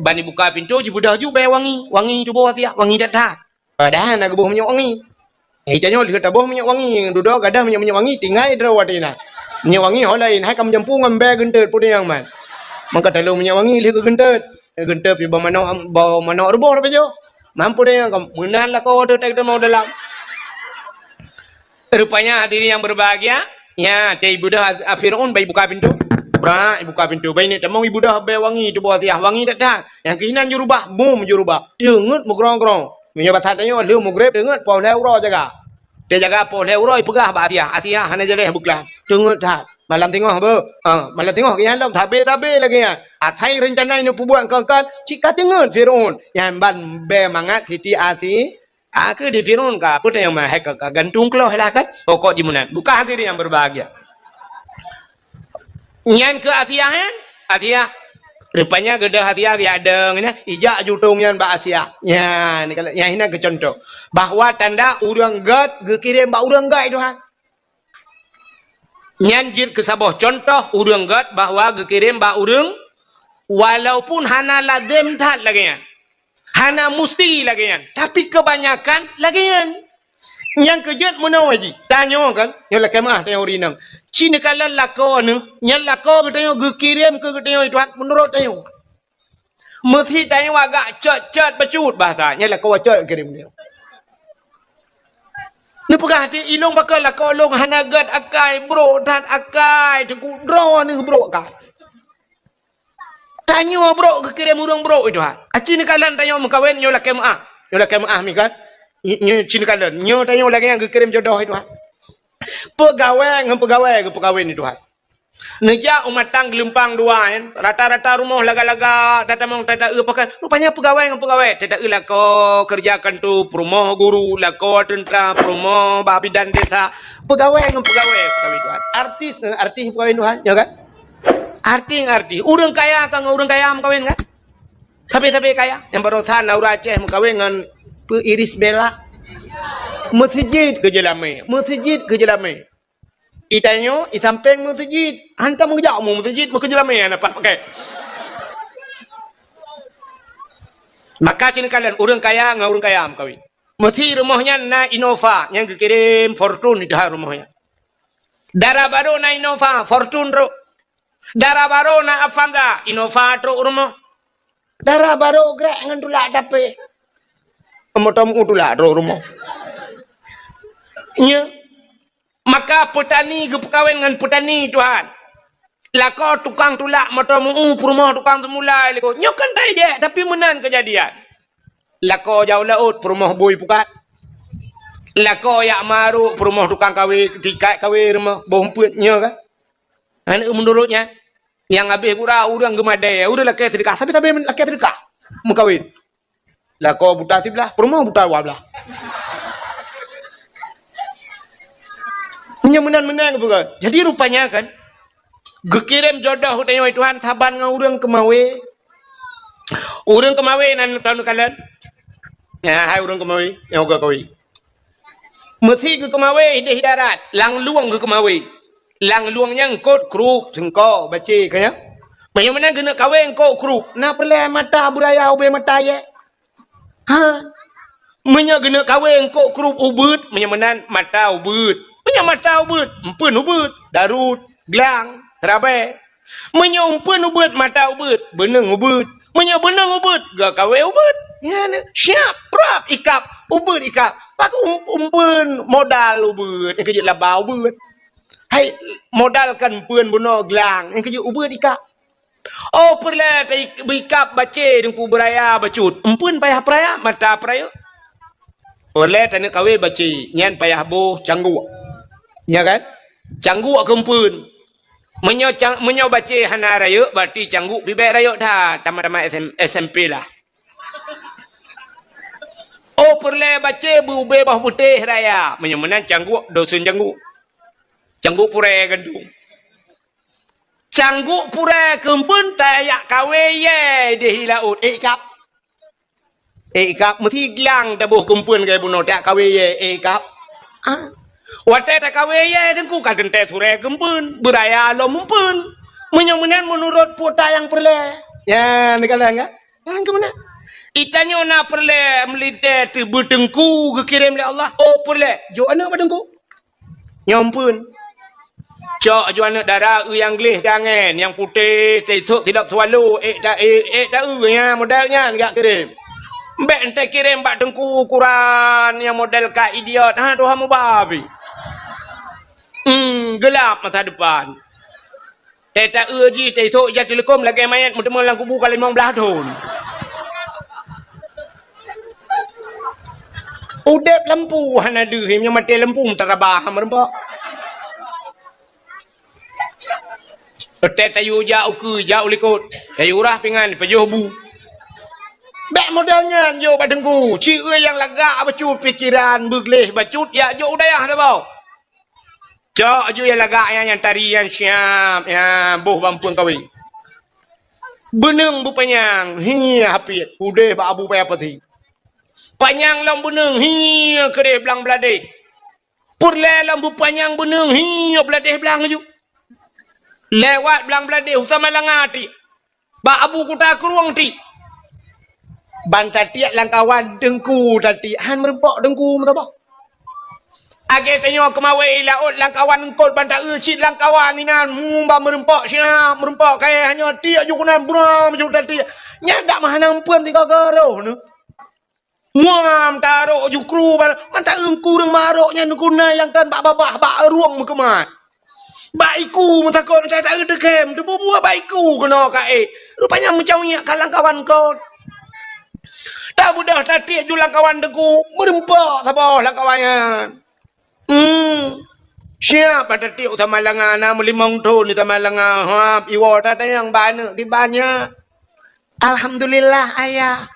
Ban ibuka pintoe, jibeudôh ju bèe wangi. Wangi tuboh Asiah, wangi that-that. Padahai na geuboh minyeuk wangi. Eh, tanyoe lheueh taboh minyeuk wangi, dudoe gadoh minyeuk-minyeuk wangi, tinggai droe watèe na. Minyeuk wangi ho laén, hai ka meujampu ngon bèe geunteut, peue nyang man. Maka talôn minyeuk wangi lheueh geugeunteut. Geunteut pih bak manok, bak manok ruboh tapajoh. Mampu deh, meunan lakoe teuh, teuh, teuh, mau dalam. Rupanya hadirin yang berbahagia, nya, teuh ibeudôh a-, a Fir'aun, ban ibuka pintoe. Brak, ibuka pintoe. Ban ineuk tamong ibeudôh bèe wangi tuboh Asiah, wangi that-that. Nyang keuh inan jurubah, bum jurubah. Teungeut meugrong-grong. Meunyoe basa tanyoe, lheueh mugreb teungeut poh lhèe uroe jaga. Teujaga poh lhèe uroe ipeugah bak Asiah, Asiah hana jaleh beuklam. Teungeut that. Malam singoh beuh. Ha, malam singoh geuh nyan lom sabe-sabe lagèe nyan. Asai reuncana ineuk peubuet kon-kon, cit ka teungeut Fir'aun. Nyan ban bèe mangat Siti Asi-, a keuh di Fir'aun ka, peue teuh nyang ma-, hai ka, ka gantung keuloh lah kan. Pokok jimeunan. Buka hadirin yang berbahagia. Nyan keuh Asiah nyan. Asiah. Rupanya geudôh Asiah geujak dong nyan, ijak ju tông nyan bak Asiah. Nyan, nyan inan keu contoh. Bahwa tanda ureueng gèt geukirém bak ureueng gèt, Tuhan. Nyan jeuet keu saboh contoh ureueng gèt bahwa geukirém bak ureueng, walaupun hana lazem that lagèe nyan. Hana musti lagèe nyan, tapi keubanyakan lagèe nyan. Nyang keujeuet meunoe jih, tanyoe kan, nyoe lakèe meu'ah tanyoe ureueng inong. Ci neukalon lakoe neuh, nyan lakoe geutanyoe geukirém keu geutanyoe, Tuhan, meunurot tanyoe. Meusi tanyoe agak cot-cot bacut bahasa, nyan lakoe cot geukirém tanyoe. Neupeugah até ilong pakon lakoe lôn hana gèt akai, brok that akai, teungku droeneuh brok akai. Tanyoe brok geukirém ureueng brok, Tuhan. Aci neukalon tanyoe meukawen nyoe lakèe meu'ah. Nyoe lakèe meu'ah mi kan. Nyoe, nyoe ci neukalon. Nyoe tanyoe lagèe nyang geukirém jodoh, Tuhan. Peugawèe ngon peugawèe geupeukawen, Tuhan. Neujak u Matang Geulumpang Dua, kan. Rata-rata rumoh laga-laga, tatamong tata-eu pakon. Rupanya peugawèe ngon peugawèe. Tata-eu lakoe keureuja kantô, peurumoh guru, lakoe teuntra, peurumoh bak bidan desa. Peugawèe ngon peugawèe, peugawèe, Tuhan. Artis ngon artis peugawèe, Tuhan. Ya kan? Artis ngon artis. Ureueng kaya ka ngon ureueng kaya meukawen kan? Sabe-sabe kaya. Nyang barosan na ureueng Aceh meukawen ngon peu Iris Bella. Meuseujid keu jeulamé. Meuseujid keu jeulamé. I tanyoe, i sampéng meuseujid. Hantom geujak u meuseujid, meukeujeulamé hana pat pakai. Maka ci neukalon ureueng kaya ngon ureueng kaya meukawen. Meusi rumoh nyan na Innova, nyang geukirém Fortuner di dalam rumoh nyan. Dara barô na Innova, Fortuner trôk. Dara barô na Avanza, Innova trôk rumoh. Dara barô grek ngon tulak tapéh. Moto meu tulak droe rumoh. Nyo, maka peutani geupeukawen ngon peutani, Tuhan. Lakoe tukang tulak moto meu peurumoh tukang seumulai lakoe. Nyoe kan tajak, tapi meunan keujadian. Lakoe jak u laôt peurumoh bui pukat. Lakoe jak marok peurumoh tukang kawé, tikai kawé rumoh boh umpeuet nyoe kan. Aneuk meunurot nyan, nyang habéh gura ureuëng geumadée, ureuëng lakée seudeukah, sabe-sabe lakée seudeukah meukawen. Lakoe buta siblah, peurumoh buta dua blah. Meunyoe meunan-meunan geupeugah. Jadi rupanya kan, geukirém jodoh u tanyoe Tuhan saban ngon ureuëng keumawé. Ureuëng keumawé nan tahu kalon. Ya, hai ureuëng keumawé, nyang uga kawé. Meusi geukeumawe ideh darat, lam lueng geukeumawe. Lam lueng nyan eungkot krup, seungko, bacé, ka nyan. Meunyoe meunan geuneuk kawé eungkot krup, na peureulée mata beuraya ubé mata yé? Ha? Meunyoe geuneuk kawé eungkot krup ubeuet, meunyoe meunan mata ubeuet. Meunyoe mata ubeuet, empeuen ubeuet, darut, glang, rabée. Meunyoe umpeuen ubeuet, mata ubeuet, beuneueng ubeuet. Meunyoe beuneueng ubeuet, geukawé ubeuet. Nyan, siap, prap ikab, ubeuet ikab. Pakon um-, umpeuen modal ubeuet, nyang keujeuet laba ubeuet. Hai, modal kan umpeuen bunoe glang, nyang keujeuet ubeuet ikab. Oh, peureulée ta-, beuikab bacé teungku beuraya bacut. Umpeuen payah peuraya, mata peuraya. Peureulée taneuk kawé bacé, nyan payah boh cangguk. Nya kan? Cangguk keu umpeuen. Meunyoe cang-, meunyoe bacé hana rayeuk, berarti cangguk pih bék rayeuk that, tamat-tamat S M, S M P lah. Oh, peureulée bacé beu-, ubé boh beutéh raya. Meunyoe meunan cangguk, dosen cangguk. Cangguk purée gandong. Cangguk purée keu umpeuen tajak kawé yé ideh laôt. Eh, ikab. Eh, ikab, meusi glang taboh keu umpeuen keu bunoe, tajak kawé yé, eh, ikab. Ah. Watée takawé yé teungku ka teuntée surée keu umpeuen, beuraya lom umpeuen. Meunyoe meunan meunurot puta nyang peureulée. Nyan, neukalon, kan? Nyan keu meunan. Itanyoe na peureulée meulintée teubeuteungku geukirém lé Allah. Oh, peureulée. Jok aneuk bak teungku. Nyoe umpeuen. Cok aju aneuk dara eu nyang gleh keu angén, nyang putéh, teusok silop swallow, ék ta-, ék, ék ta-eu nyan, model nyan geukirém. Bék enteuk kirém bak teungku ukuran nyang model ka idiot. Ha, tuha mubabi. Hmm, gelap masa depan. Tée ta-eu jih, tée isok ija teuleukom lagée manyét meuteumé lam kubu ka limong blaih thon. Udeb lampu hana deuh, meunyoe maté lampu meutarabah meureumpok. Tée tayue jak ukeue, jak u likot, tayue rah pingan, pajoh bu. Bék model nyan jok bak teungku, ci-, nyang lagak bacut pikeran, beugleh bacut, jak jok u dayah saboh. Cok aju nyang lagak nyan, nyang tari nyan siap, nyan boh bak umpeuen kawé. Beuneueng beupanyang, hi hapiet, udeh bak Abu Paya Pasi. Panyang lom beuneueng, hi keudeh blang bladeh. Peureulée lom beupanyang beuneueng, hi bladeh blang aju. Lewat blang bladeh, u Samalanga tiek. Bak Abu Kuta Krueng tiek. Ban tatiek lam kawan teungku tatiek, han meureumpok teungku meusaboh. Lagée tanyoe keumawé i laôt lam kawan eungkot ban ta-eu cit lam kawan inan, mu ban meureumpok siap, meureumpok kayée hanyoe tiek ju keunan buram ju tatiek. Nyan dak meuhana umpeuen sigoe-goe roh neuh. Muam tarok jukru ba-, mantong ureuëng marok nyan guna nyang kan bak babah, bak rueng meukeumat. Bak iku meutakot, mantong taeu teukem, teububuet bak iku keunoe ka ék. Rupanya meucaweuek ka lam kawan kon. Tabeudôh tatiek ju lam kawan teungku, meureumpok saboh lam kawan nyan. Hmm. Siap bak tatiek u Samalanga, na meulimong thon di Samalanga. Hap, iwoe tatanyong bak aneuk kiban nyan. Alhamdulillah, Ayah.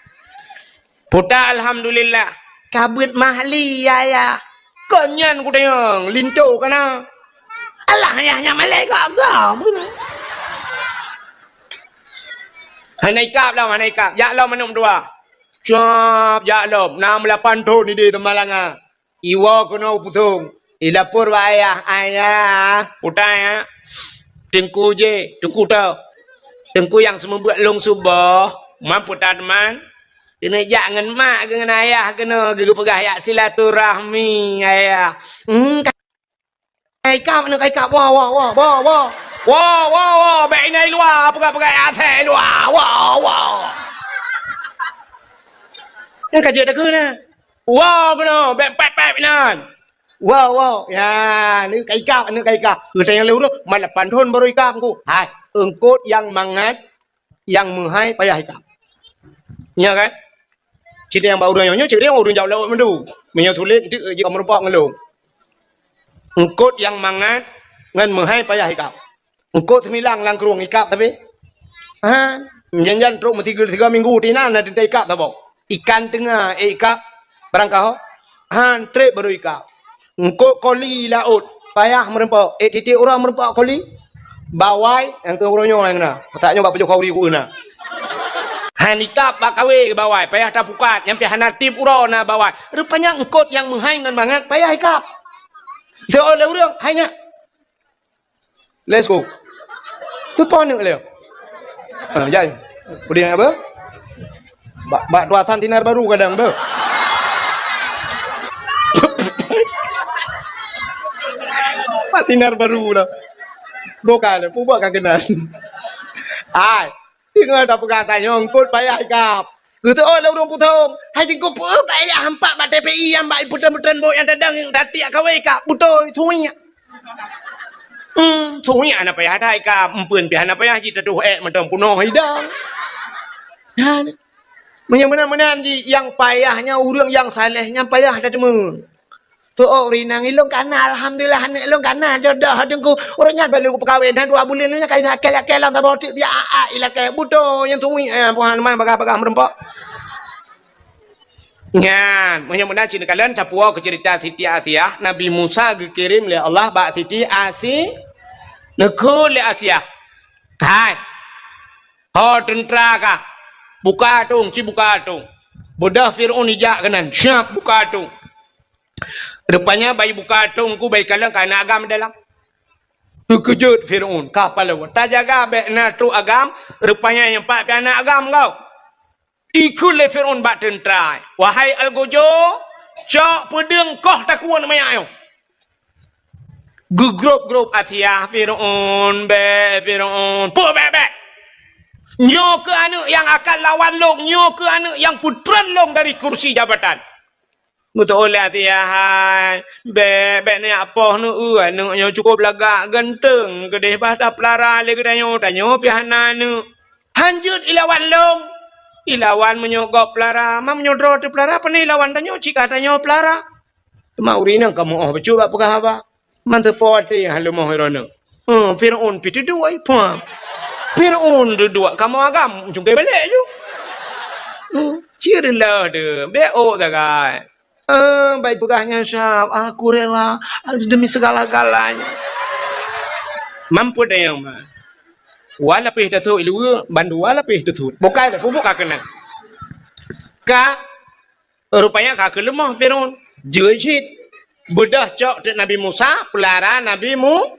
Puta alhamdulillah. Kabeuet mahli, Ayah. Kon nyan kutanyong, linto kana. Alah, Ayah, nyan malée gaga, bunoe. Hana ikab lom, hana ikab. Jak lom aneuk meutuah. Siap, jak lom. Na meulapan thon ideh Samalanga. Iwoe keunoe u pusong. Ilapor bak ayah, "Ayah, puta ya. Teungku jih, teungku toh. Teungku nyang seumeubeuet lôn suboh, man puta teuma. Keuneuk jak ngon mak keu ngon ayah keunoe, geupeugah jak silaturahmi, ayah." Hmm, ka ikab, aneuk ka ikab, woe, woe, woe. Woe, woe, woe, bék inan i luwa, peugah-peugah asai i luwa, woe, woe. Nyan ka jeuet takheun na. Woe keunoe, bèk pèt-pèt inan. Woe, woe. Ya, nyoe ka ikab, nyoe ka ikab. Geutanyong lé ureueng, "Man lapan thon baru ikab, Teungku?" Hai, eungkôt nyang mangat, nyang meuhai payah ikab. Nyo kan? Cit nyang bak ureueng nyoe, cit nyang ureueng jak laôt meundu. Meunyoe tuléh, eunteuk jih ka meurumpok ngon lôn. Eungkôt nyang mangat ngon meuhai payah ikab. Eungkôt seumilang lam krueng ikab tapi. Ha, jan-jan trok meusigoe-sigoe minggu tinan na teuntèe ikab saboh. Ikan teunga, eh, ikab barangkaho. Han trép baru ikab. Eungkôt koli laôt, payah meurumpok. Eh, tieb-tieb uroe meurumpok koli. Bawai, nyang keu uroe nyoe nyang na. Masak nyoe bak pajoh khauri ku na. Han ikab bak kawé bawai, payah tapukat. Nyang pih hana tieb uroe na bawai. Rupanya eungkôt nyang meuhai ngon mangat payah ikab. Seuôt lé ureueng, hai nyak. Let's go. Tu po aneuk lé. Ha, jai. Puding apa? Bak, bak tuasan Sinar Baru kadang beuh. Bak Sinar Baru lah. Bukan, pubak ka kenal. Ai. Deungoe tapeugah tanyoe eungkôt payah ikab. Geuseuôt lé ureueng pusong. Hai Teungku, peue payah hampak bak T P I nyang bak putreun-putreun bot nyang tadong nyang tatiek kawé ikab. Beutôi, suwiek. Hmm, suwiek hana payah that ikab. Empeuen pih hana payah jih tatuh ék mantong punoh idang. Nyan. Meunyoe meunan-meunan jih, nyang payah nyan ureueng nyang saleh nyan payah that teuma. Tu'oh rinang ilôn kana, alhamdulillah, aneuk lôn kana jodoh Teungku. Ureueng nyan baru peukawen, hana dua buleuen lôn nyan ka lakée-lakée lam saboh teuk dia a-a ilakée. Beutôi nyang tumi, eh, Tuhan man bagah-bagah meurumpok. Nyan, meunyoe meunan cit neukalon tapuwoe keu ceurita Siti Asiah, Nabi Musa geukirém lé Allah bak Siti Asi-, neukheun lé Asiah. Hai. Ho teuntra kah. Buka atong, ci buka atong. Beudôh Fir'aun ijak keunan, siap buka atong. Rupanya bai buka atong ku bai kalon ka na agam dalam. Teukeujot Fir'aun, ka palau. Tajaga bèk na trok agam, rupanya nyang pat pih na agam kau. Ikheun lé Fir'aun bak teuntra, "Wahai algojo, cok peudeueng koh takue manyak nyoe." Geugrôp-grôp Asiah, "Fir'aun, bèk, Fir'aun, peue bèk-bèk? Nyoe keuh aneuk nyang akan lawan lôn, nyoe keuh aneuk nyang peutreun lôn dari kursi jabatan." Geutôh lé Asiah, "Hai, bèk, bèk neujak poh neueu, aneuk nyoe cukôp lagak ganteng, keudeh bah tapeulara lé geutanyoe, tanyoe pih hana aneuk." "Han jeuet ilawan lôn." "Ilawan meunyoe gob peulara, ma meunyoe droe teupeulara, pane ilawan tanyoe, cit ka tanyoe peulara." Teuma ureueng inong ka meu'oh bacut bak peugah haba. Manteupo até haleumah droeneuh. Hmm, Fir'aun pih teuduek, pah. Fir'aun teuduek kamoe agam, cungkai balek ju. Hmm, cit leuh teuh, bèk ôk sagai. Eh, bai peugah nyan siap, "Aku rela demi segala-galanya." Mampu dayang mah. Wa lapéh tasôk iluwa, bandua lapéh tasôk. Bukai dah, pupuk ka keunan. Ka Rupanya ka keuleumoh Fir'aun. Jeuet cit. Beudôh cok teuk Nabi Musa, peulara Nabi Mu-,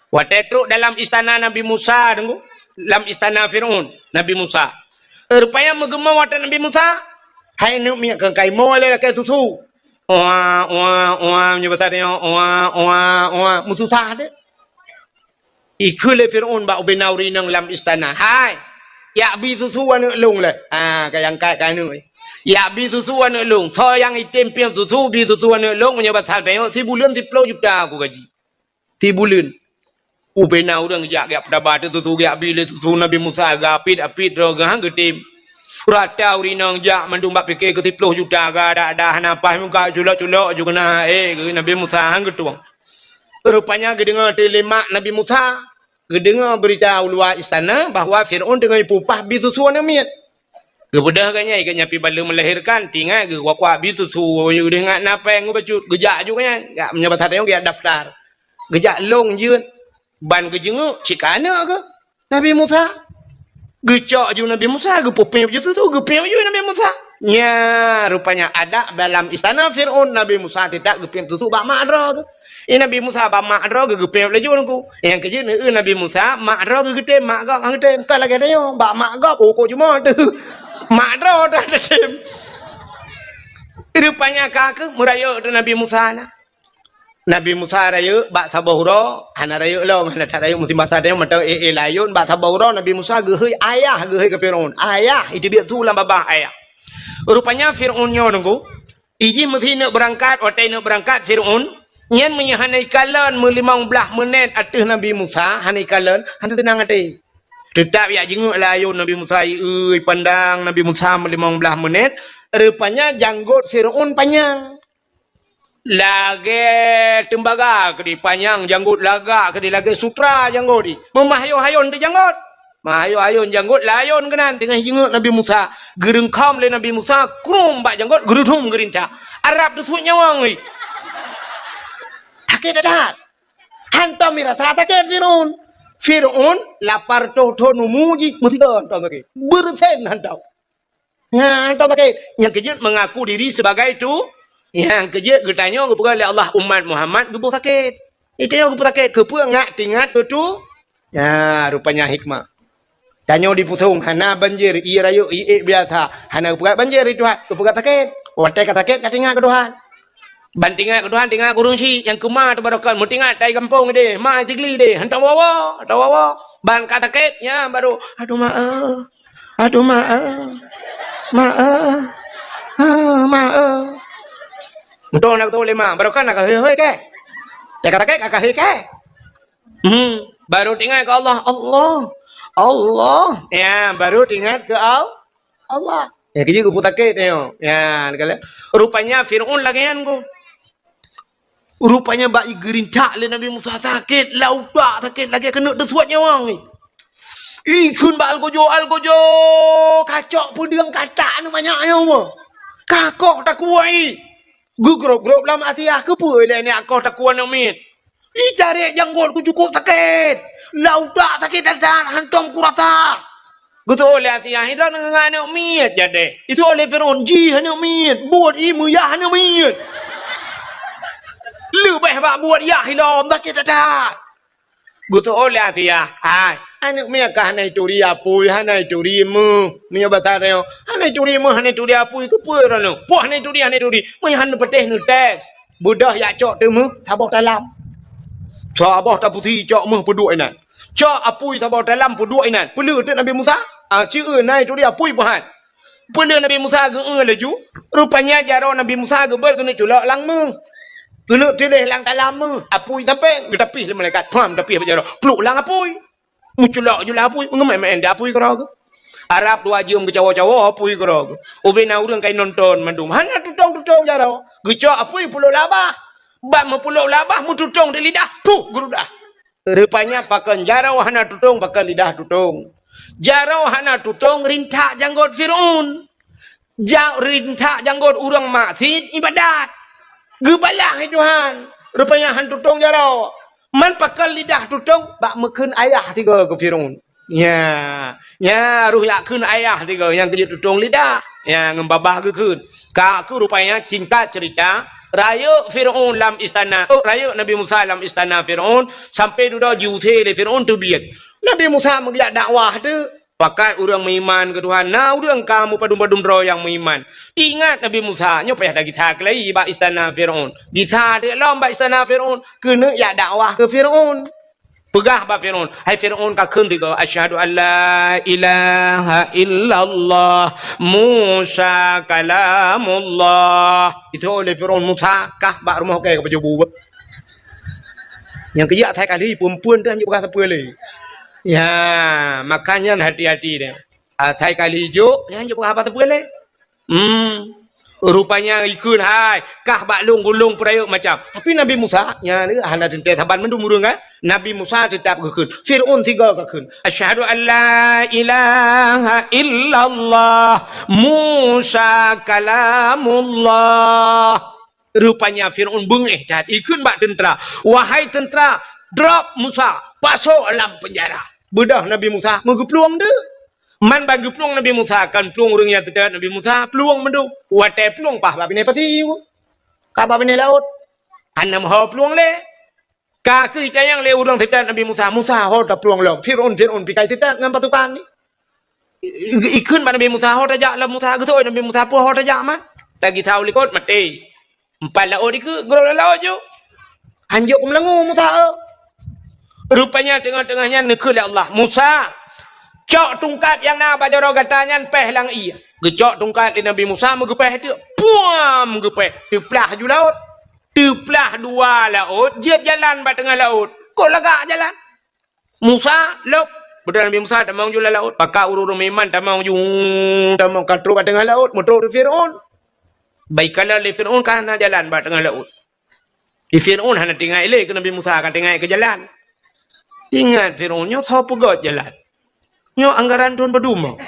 watèe trok dalam istana Nabi Musa, deungoe, lam istana Fir'aun, Nabi Musa. Rupanya meugeumong watèe Nabi Musa, hai neuk miet keu kaimoe lé lakèe susu. Oa, oa, oa, meunyoe basa tanyoe, oa, oa, oa, meususah deh. Ikheun lé Fir'aun bak ubena ureueng inong lam istana, "Hai, jak bi susu aneuk lôn lé." Ha, ka nyang kat ka aneuk. "Jak bi susu aneuk lôn. Soe nyang item piep susu, bi susu aneuk lôn, meunyoe basa tanyoe, sibuleuen siplôh juta aku gaji. Sibuleuen." Ubena ureueng jak, jak peutaba teuk susu, jak bi lé susu Nabi Musa, geuapit-apit droe geuh han geutem. Rata ureueng inong jak mandum bak pike keu siplôh juta, gada-ada hana paih muka culok-culok ju keunan, eh, Nabi Musa han geutueng. Rupanya geudeungoe teuk lé mak Nabi Musa, geudeungoe beurita u luwa istana bahwa Fir'aun teungoh ipupah bi susu aneuk miet. Geubeudôh geuh nyan, geuh nyan pih bak lheueh meulahirkan, teuingat geuh kuak-kuak bi susu, geuh ingat na péng geuh bacut, geujak ju geuh nyan. Jak, meunyoe basa tanyoe geujak daftar. Geujak lôn jeuet ban geujeungeuk cit ka aneuk geuh. Nabi Musa. Geucok ju Nabi Musa, geupeupiep ju susu, geupiep ju Nabi Musa. Nya, rupanya adat dalam istana Fir'aun, Nabi Musa teutap geupiep susu bak mak droe geuh. Eh, Nabi Musa bak mak droe geuh geupiep laju nungku. Nyang keujeuet neueu Nabi Musa, mak droe geuh geutem, mak gob han geutem. Kon lagèe tanyoe, bak mak gob, oh, kok cuma teuh. Mak droe dah geutem. Rupanya ka keuh meurayeuk teuk Nabi Musa na. Nabi Musa rayeuk bak saboh uroe, hana rayeuk lom, hana that rayeuk musim basa tanyoe mantong éh-éh layôn, bak saboh uroe Nabi Musa geuhôi ayah, geuhôi keu Fir'aun. Ayah, iteubiet su lam babah ayah. Rupanya Fir'aun nyoe nungku, Ijih meusineuk beurangkat, watée neuk beurangkat Fir'aun, nyan meunyoe hana ikalon meulimong blaih meunét ateueh Nabi Musa, hana ikalon, hana teunang até. Teutab jak jingeuk lam ayôn Nabi Musa, ieu ipandang Nabi Musa meulimong blaih meunét, rupanya janggot Fir'aun panyang. Lagée teumbaga keudeh panyang janggot, lagak keudeh lagée sutra janggot jih. Meumah ayôn-ayôn teuh janggot. Mah ayôn-ayôn janggot lam ayôn keunan teungoh jingeuk Nabi Musa. Geureungkhom lé Nabi Musa, krum bak janggot, geurudum geurintak. Arab teusuet nyawöng jih. Sakét that-that. Hantom mirasa sakét Fir'aun. Fir'aun lapar toh-toh numu jih, meusigoe hantom sakét. Beureusen hantom. Nyan, hantom sakét. Nyang keujeuet mengaku diri sebagai tu, nyang keujeuet geutanyoe geupeugah lé Allah umat Muhammad geuboh sakét. Geutanyoe geuboh sakét, keupeue ngak teuingat keu tu? Nyan, rupanya hikmah. Tanyoe di Pusong hana banjir, ié rayeuk, ié biasa. Hana geupeugah banjir di Tuhan, geupeugah sakét. Watée ka sakét, ka teuingat keu Tuhan. Ban teuingat keu Tuhan, teuingat keu ureuëng syiek nyang keuma teubarokan, meutingat tai gampông deh, ma Sigli deh, hantom woe-woe, hantom woe-woe. Ban ka sakét, nyan baru, "Aduh, ma eh." Aduh, ma eh. Ma eh. Ah, ma eh. Untung na geutoh lé ma, barokan na kahé-hé keh. Teuka sakét ka kahé keh. Hmm, baru teuingat keu Allah, Allah. Allah. Ya, baru teuingat keu Al-, Allah. Ya, keujeuet geupeu sakét nyoe. Ya, kala. Rupanya Fir'aun lagée nyan ko. Rupanya bak igeurintak lé Nabi Musa sakét, lam utak sakét lagée keuneuk teusuet nyawöng jih. Ikheun bak algojo, "Algojo, kacok peudeueng katak aneuk manyak nyoe." Kakoh takue. Geugrob-grob lam asiah, keupeue lé aneuk koh takue aneuk miet. Itarek janggot ku cukup sakét. Lam utak sakét that-that, hantom kurasa. Geutoh lé asiah, "Droeneuh ngon aneuk miet jadeh." Itoh lé Fir'aun, "Jih aneuk miet, buet i meuyah aneuk miet. Leubeh bak buet yah ilom, sakét that-that." Geutoh lé asiah, "Hai, aneuk miet ka hana ituri apui, hana ituri meuh." Meunyoe basa tanyoe, "Hana ituri meuh, hana ituri apui, keupeue droeneuh? Poh hana ituri, hana ituri. Meunyoe hana patéh neutés." Beudôh jak cok teumeuh saboh talam. Saboh tapusi cok meuh peuduek inan. Cok apui saboh talam peuduek inan. Peuleueh teuk Nabi Musa? Ah, sieu na ituri apui peuhan. Peuleueh Nabi Musa geu-eu laju. Rupanya jaroe Nabi Musa geubeuet keuneuk culok lam meuh. Keuneuk tiléh lam talam meuh. Apui sampai geutapih lé malaikat. Pham, tapih bak jaroe. Pluk lam apui. Meuculok ju lam apui, meungeumai-mai di apui keudroe geuh. Arab dua jeuem geucawoe-cawoe apui keudroe geuh. Ubé na ureuëng kai nonton mandum. Hana tutong-tutong jaroe. Geucok apui pulok labah. Ban meupulok labah meututong di lidah, puh geurudah. Rupanya pakon jaroe hana tutong, pakon lidah tutong. Jaroe hana tutong rintak janggot Fir'aun. Ja-, rintak janggot ureuëng maksiet ibadat. Geubalah lé Tuhan. Rupanya han tutong jaroe. Man pakon lidah tutong bak meukheun ayah sigoe keu Fir'aun. Nya, nya roh jak kheun ayah sigoe nyang keujeuet tutong lidah. Nya ngon babah geukheun. Ka keuh rupanya singkat cerita, rayeuk Fir'aun lam istana, oh, rayeuk Nabi Musa lam istana Fir'aun, sampai dudoe jiusé lé Fir'aun teubiet. Nabi Musa meugeuyak dakwah teuk. Pakat ureuëng meuiman keu Tuhan, na ureuëng ka meupadum-padum droe nyang meuiman. Ingat Nabi Musa, nyoe payah tagisa keulai bak istana Fir'aun. Gisa teuk lom bak istana Fir'aun, keuneuk jak dakwah keu Fir'aun. Peugah bak Fir'aun, "Hai Fir'aun, kakheun sigoe, 'Asyhadu an la ilaha illallah, Musa kalamullah.'" Itu oleh Fir'aun, "Musa, kah bak rumoh kèe keu pajoh bu." Nyang keujak asai kali, phon-phon teuh hanjeuet peugah sapeue lé. Ya, makanya hati-hati deh. Asai kali jok, nyan hanjeuet peugah haba sapeue lé. Hmm. Rupanya ikheun, "Hai, kah bak lôn gulong peurayeuk macam." Tapi Nabi Musa, nyan hana teuntèe saban mandum ureueng kan. Nabi Musa teutap geukheun. Fir'aun sigoe geukheun, "Asyhadu an la ilaha illallah, Musa kalamullah." Rupanya Fir'aun beungéh that, ikheun bak teuntra, "Wahai teuntra, drop Musa, pasoe lam peunjara." Beudôh Nabi Musa meugeuplueng deuk. Man ban geuplueng Nabi Musa, kon plueng ureueng nyang teutot Nabi Musa, plueng mandum. Watèe plueng paih bak binéh pasi, ka bak binéh laôt. Hana meuho plueng lé. Ka keuh itanyong lé ureueng teutot Nabi Musa, "Musa, ho taplueng lom? Fir'aun, Fir'aun pih ka teutot ngon pasukan nyan." I-, i-, ikheun bak Nabi Musa, "Ho tajak lom Musa." Geuseuôt Nabi Musa, "Peue ho tajak man?" Tagisa u likot, maté. Empat laôt dikeue, geurôk lam laôt ju. Hanjeuet keu meulangue Musa, eu. Rupanya teungoh-teungoh nyan neukheun lé Allah, "Musa, cok tungkat nyang na bak jaroe gata nyan, péh lam ié." Geucok tungkat lé Nabi Musa, meugeupéh teuk. Pu! Puam geupéh, teuplah ju laôt. Teuplah dua laôt, jeuet jalan bak teungoh laôt. Kok lagak jalan? Musa, lop. Beudôh Nabi Musa tamong ju lam laôt. Pakat ureuëng-ureuëng meuiman tamong ju, tamong ka trok bak teungoh laôt, meutrok di Fir'aun. Baikala lé Fir'aun ka hana jalan bak teungoh laôt. Di Fir'aun hana teuingat lé keu Nabi Musa, ka teuingat keu jalan. Ingat Fir'aun nyoe soe peugöt jalan. Nyoe anggaran thon padum.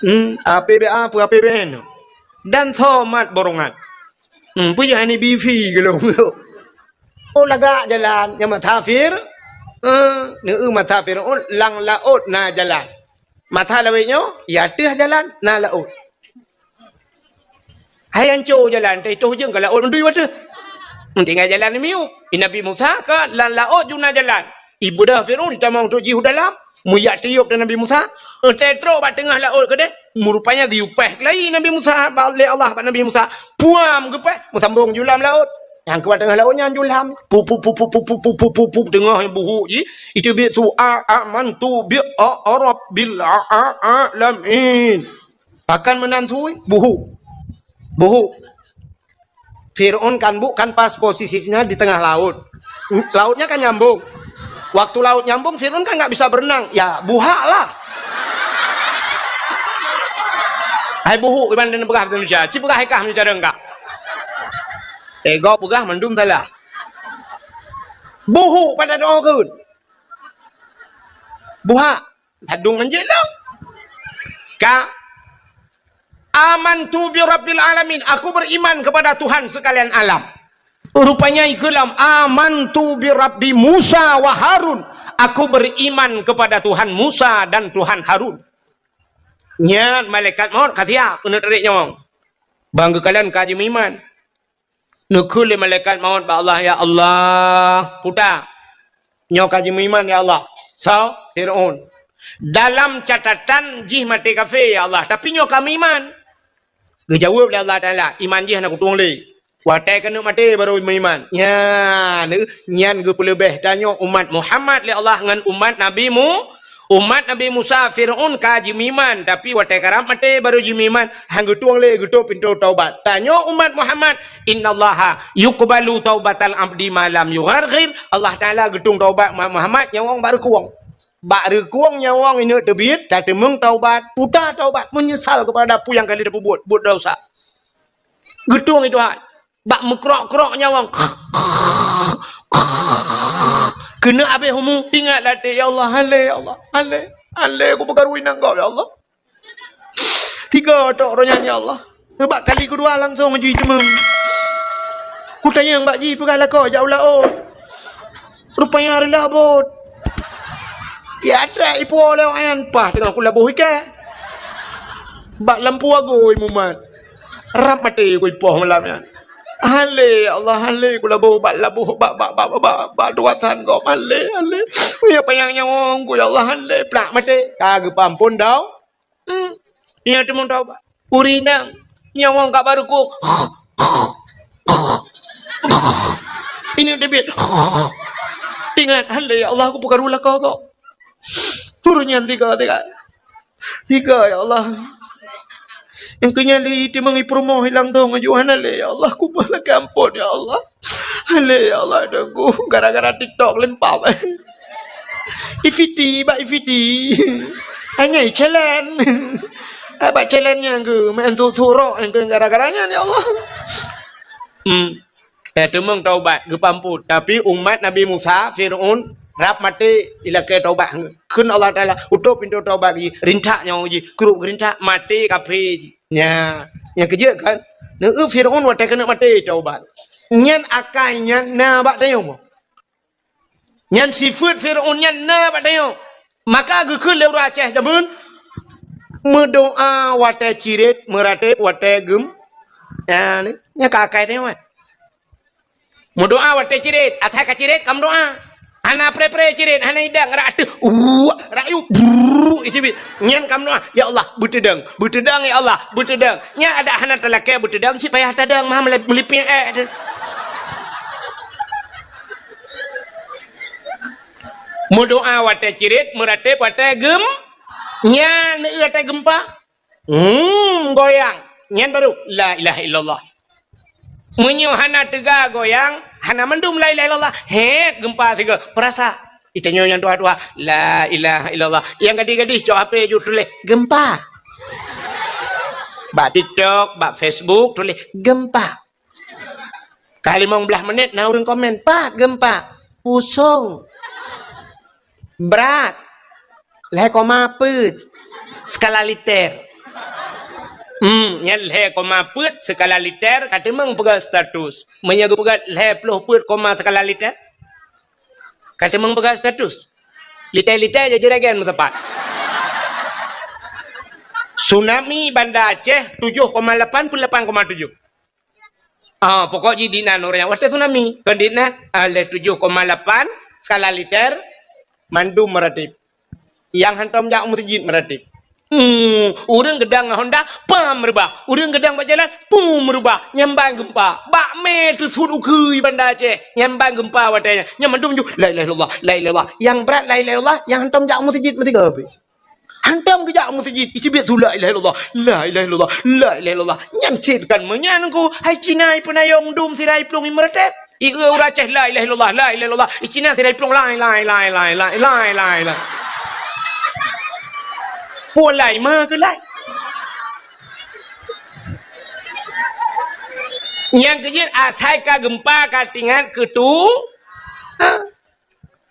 Hmm, A P B A, peue A P B N. Dan soe mat borongan. Hmm, peue hana bifi geulong. Oh, lagak jalan nyang mata Fir-, eh, neu mata Fir'aun lam laôt na jalan. Mata lawét nyoe, ya teuh jalan na laôt. Hai anco jalan, teuh toh jeueng ka laôt mandui wateuh. Tinggai jalan miup. I Nabi Musa ka lam laôt ju na jalan. Ibeudôh Fir'aun tamong trok jih u dalam. Meuyak tiup dan Nabi Musa. Teuh trok bak teungoh laôt keudeh. Meurupanya geuyue péh keulayi Nabi Musa bak, lé Allah bak Nabi Musa. Puam geupéh, meusambong ju lam laôt. Nyang keu bak teungoh laôt nyan ju lam. Pup, pup, pup, teungoh buhuk jih. Itu biet su a, amantu bi a, a, rabbil a, a, alamin. Pakan meunan sui, buhuk. Buhuk. Fir'aun kan bu-, kan pas posisinya di tengah laut. Lautnya kan nyambung. Waktu laut nyambung, Fir'aun kan nggak bisa berenang. Ya, buhak lah. Hai buhuk, iban dan peugah Indonesia. Ci peugah ikah meunyo cara enggak. Eh, gob peugah mandum salah. Buhuk pada doa keun. Buhak. Ladôm ngon jih lom. Ka, "Amantu bi Rabbil Alamin." Aku beriman kepada Tuhan sekalian alam. Rupanya ikeulam, "Amantu bi Rabbi Musa wa Harun." Aku beriman kepada Tuhan Musa dan Tuhan Harun. Nyan malaikat maut ka siap keuneuk tarék nyawöng. Bang geukalon ka jimeuiman. Neukheun lé malaikat maut bak Allah, "Ya Allah, puta, nyoe ka jimeuiman, ya Allah." Soe? Fir'aun. "Dalam catatan jih maté kafé, ya Allah, tapi nyoe ka meuiman." Geujaweueb lé Allah Taala, "Iman jih hana kutueng lé. Watée keuneuk maté barô meuiman." Nyan, nyan geupeuleubeh tanyoe umat Muhammad lé Allah ngon umat Nabi Mu-, Umat Nabi Musa, Fir'aun ka jimeuiman, tapi watée karab maté barô jimeuiman, han geutueng lé geutôp pintoe taubat. Tanyoe umat Muhammad, "Innallaha yuqbalu taubatal abdi ma lam yugharghir." Allah Taala geutueng taubat umat Muhammad nyang wong bak reukueng. Bak reukueng nyang wong ineuk teubiet, tateumeung taubat, puta taubat, meunyeusal keupada peue nyang ka lheueh tapeubuet, buet desya. Geutueng itu hai. Bak meukrok-krok nyawöng. Keuneuk abéh umu, ingat latée, "Ya Allah, hale, ya Allah, hale, hale, kupeukaru inong gob, ya Allah." Tiga tok roh nyan, "Ya Allah." Bak kali keudua langsong jih teuma. Kutanyong bak jih peugah lakoe jak u laôt. Rupanya reulah bot. Ya, trek ipo lewat nyan, pah teungoh kulaboh iké. Bak lampu agui mumat. Rab maté ku ipoh malam nyan. Hale, ya Allah, hale, kulaboh bak laboh, bak, bak, bak, bak, bak, bak dua tan gob, hale, hale. Ya panyang nyawöng ku, ya Allah, hale, plak maté. Ka geupeuamphon dau. Hmm. Nyan teuma taubat. Ureueng inong nyawöng ka barô ku. Ineuk teubiet. Ingat, hale, ya Allah, kupeukaru lakoe gob. Ureueng nyan tiga, tiga. Tiga, ya Allah. Nyang keu nyan lé teuma ipeurumoh ilang dong aju hana lé, ya Allah, kuba lakée amphon, ya Allah. Hale, ya Allah, Teungku, gara-gara TikTok lempap. Ifiti, bak ifiti. Hanya challenge. Ah, bak challenge nyang geu, main tu turok nyang geu gara-gara nyan, ya Allah. Hmm. Eh, teumeung taubat, geupeuamphon. Tapi umat Nabi Musa, Fir'aun, rab maté, ilakée taubat. Kheun Allah Taala, "Utôp pintoe taubat jih, rintak nyawöng jih, krup geurintak, maté kafé jih." Nya, nyang keujeuet kan? Neu Fir'aun watée keuneuk maté taubat. Nyan akai nyan na bak tanyoe. Nyan sifeuet Fir'aun nyan na bak tanyoe. Maka geukheun lé ureueng Aceh jameun, meudoá watée cirét, meuratéb watée geum-, nyan, nyan ka akai tanyoe. Meudoá watée cirét, asai ka cirét ka meudoá. Hana pré-pré cirét, hana idang, rak ateueh, uwak, rak yub, brrrr, itu bi. Nyan ka meudoá, "Ya Allah, beuteudong, beuteudong, ya Allah, beuteudong." Nyan adak hana talakée beuteudong, cit payah tadong, mah meuli-, meulipéng ék tu. Meudoá watée cirét, meuratéb watée geum-, nyan watée geumpa. Hmm, goyang. Nyan baru la ilaha illallah. Meunyoe hana teuga goyang, hana mandum la ilaha illallah. Hét geumpa sigoe, peurasa. Itanyoe nyang tuha-tuha, la ilaha illallah. Nyang gadih-gadih cok H P jeuet tuléh, geumpa. Bak TikTok, bak Facebook tuléh, geumpa. Ka limong blaih menit na ureuëng komen, "Pat geumpa?" "Pusong." "Brat." "Lhée koma peuet skala liter." Hmm, nyan lhée koma peuet skala liter ka teumeung peugah status. Meunyoe geupeugah lhée ploh peuet koma skala liter, ka teumeung peugah status. Liter-liter jeuet jiragen meutepat. Tsunami Banda Aceh tujoh koma lapan peuet lapan koma tujoh. Ah, pokok jih dinan ureuëng nyang watée tsunami. Kon dinan, ah, lhée tujoh koma lapan skala liter, mandum meuratéb. Nyang hantom jak meuseujid meuratéb. Hmm, ureuëng geudang ngon honda, pam meurubah. Ureuëng geudang bak jalan, pum meurubah. Nyan ban geumpa. Bak mé teusut ukeue Banda Aceh. Nyan ban geumpa watée nyan. Nyan mandum ju, la ilaha illallah, la ilaha illallah. Nyang brat la ilaha illallah, nyang hantom jak meuseujid meusigoe pih. Hantom geujak meuseujid, icubit su la ilaha illallah, la ilaha illallah, la ilaha illallah. Nyan cit kan meunyan ku, hai Cina ipeunayong dum sira iplueng imeuratéb. Ieu ureuëng Aceh la ilaha illallah, la ilaha illallah. I Cina sira iplueng lai, lai, lai. Pulai ma keulai. Nyang keujeuet asai ka geumpa ka tingat keu tu. Ha?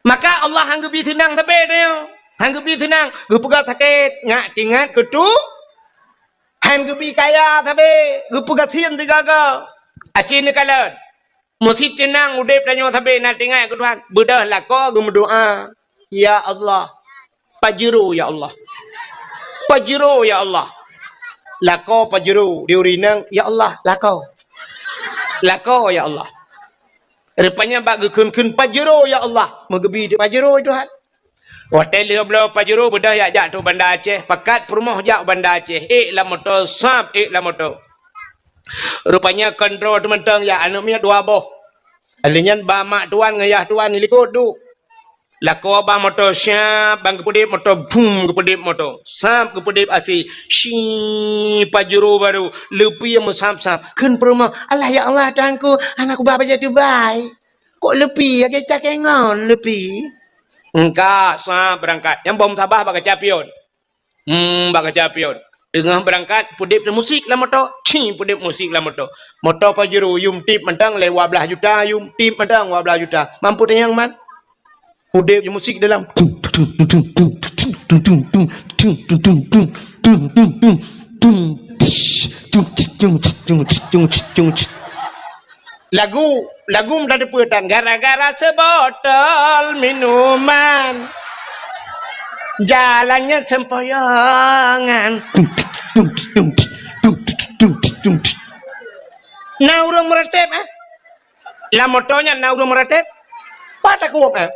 Maka Allah han geubi seunang sabe tanyoe. Han geubi seunang, geupeugah sakét, ngat tingat keu tu. Han geubi kaya sabe, geupeugah sien sigaga. Aci neukalon. Meusi teunang udeb tanyoe sabe na tingat keu Tuhan. Beudôh lakoe geumeudoá, "Ya Allah, Pajero ya Allah. Pajero ya Allah." Lakoe Pajero di ureuëng inong, "Ya Allah, lakoe. Lakoe ya Allah." Rupanya bak geukheun-kheun Pajero ya Allah, meugeubi di Pajero Tuhan. Watée lheueh bloe Pajero beudôh jak, jak tu Banda Aceh, pakat peurumoh jak Banda Aceh, ék lam moto, sab ék lam moto. Rupanya kontrol teumantong ya aneuëk miet dua boh. Alheuh nyan ba mak tuan ngon yah tuan di likot duek. Lakoe ba moto siap, ban geupeudeb moto, bum, geupeudeb moto. Sab geupeudeb asi, si Pajero baru, leupie meusab-sab. Kheun peurumoh, "Alah ya Allah, Tuhanku, hana kuba bajée tubai. Kok leupie, lagée cakée ngon leupie?" Engka sab beurangkat, nyang boh meusabah bak kaca pion. Hmm, bak kaca pion. Teungoh beurangkat, peudeb musik lam moto. Ci, peudeb musik lam moto. Moto Pajero, yum tip mantong lé dua blaih juta, yum tip mantong dua blaih juta. Mampu tanyong man? Peudeb musik dalam. Lagu, lagu meunan teupeu tan, gara-gara seubotol minuman, jalannya sempoyongan. Na ureuëng meuratéb, eh? Lam moto nyan na ureuëng meuratéb? Pat takot, eh?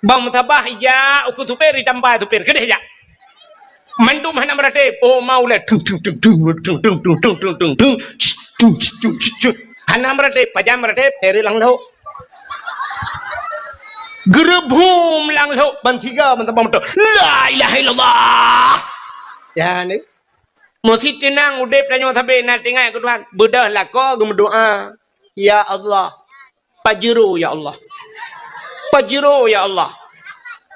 Bang meusabah ijak ukeue supir, ditamba supir, keudeh jak. Mandum hana meuratéb. Oh, mau lé. Tung, tung, tung, tung. Hana meuratéb, pajan meuratéb, teri lam lhok. Geureubeum lam lhok, ban siga, ban sabah moto. La ilaha illallah. Ya, ni. Meusi teunang udeb tanyoe sabe na tingat keu Tuhan. Beudôh lakoe geumeudoá, "Ya Allah, Pajero ya Allah. Pajero ya Allah."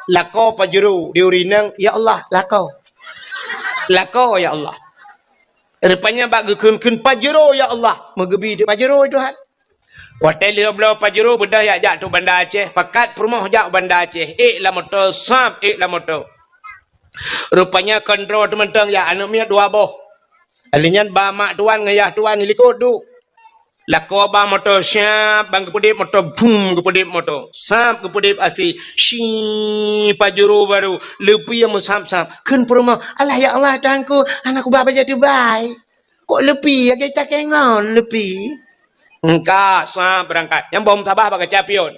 Lakoe Pajero di ureuëng inong, "Ya Allah, lakoe. Lakoe ya Allah." Rupanya bak geukheun-kheun Pajero ya Allah, meugeubi di Pajero Tuhan. Watée lheueh bloe Pajero beudôh jak, jak tu Banda Aceh, pakat peurumoh jak Banda Aceh, ék lam moto, sab ék lam moto. Rupanya kontrol teumantong ya aneuëk miet dua boh. Alheuh nyan ba mak tuan ngon yah tuan di likot duek. Lakoe ba moto siap, ban geupeudeb moto, bum, geupeudeb moto. Sab geupeudeb asi, si Pajero baru, leupie meusab-sab. Kheun peurumoh, "Alah ya Allah, Tuhanku, hana kuba bajée tubai. Kok leupie, lagée cakée ngon leupie?" Engka sab beurangkat, nyang boh meusabah bak kaca pion.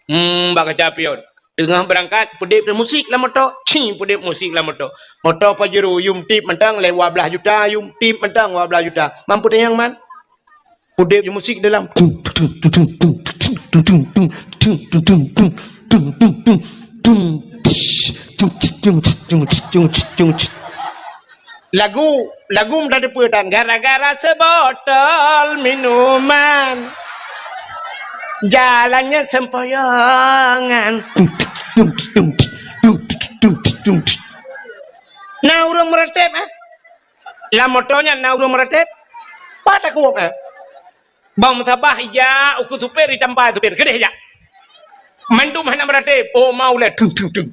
Hmm, bak kaca pion. Teungoh beurangkat, peudeb musik lam moto. Ci, peudeb musik lam moto. Moto Pajero, yum tip mantong lé dua blaih juta, yum tip mantong dua blaih juta. Mampu tanyong man? Peudeb musik dalam. Lagu, lagu mudah dipeue tan. Gara-gara sebotol minuman, jalannya sempoyongan. Na ureuëng meuratéb, eh? Lam moto nyan na ureuëng meuratéb. Pat takue, eh? Bang meusabah ijak ukeue supir, itampa supir, keudeh jak. Mandum hana meuratéb. Oh, mau lé. Tung, tung, tung.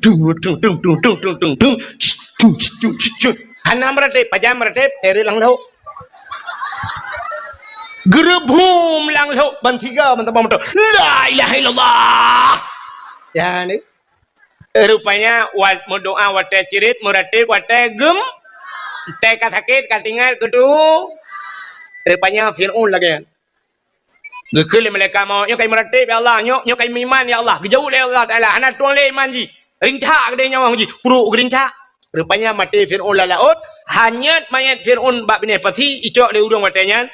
Hana meuratéb, pajan meuratéb, teureuk lam lhok. Geureubhum lam lhok, ban siga ban tabang moto. La ilaha illallah. Ya, ni. Rupanya, wat meudoa watée cirit, meuratéb watée gem, watée ka sakét, ka tinggai keutu. Rupanya Fir'aun lagée nyan. Geukheun lé malaikat maut, "Nyoe ka meuratéb, ya Allah, nyoe, nyoe ka meuiman, ya Allah." Geujaweueb lé Allah Taala, "Hana tueng lé iman jih. Rintak keudeh nyawöng jih, pruek geurintak." Rupanya maté Fir'aun lam laôt, hanyeuet manyét Fir'aun bak binéh pasi, icok lé ureuëng watée nyan,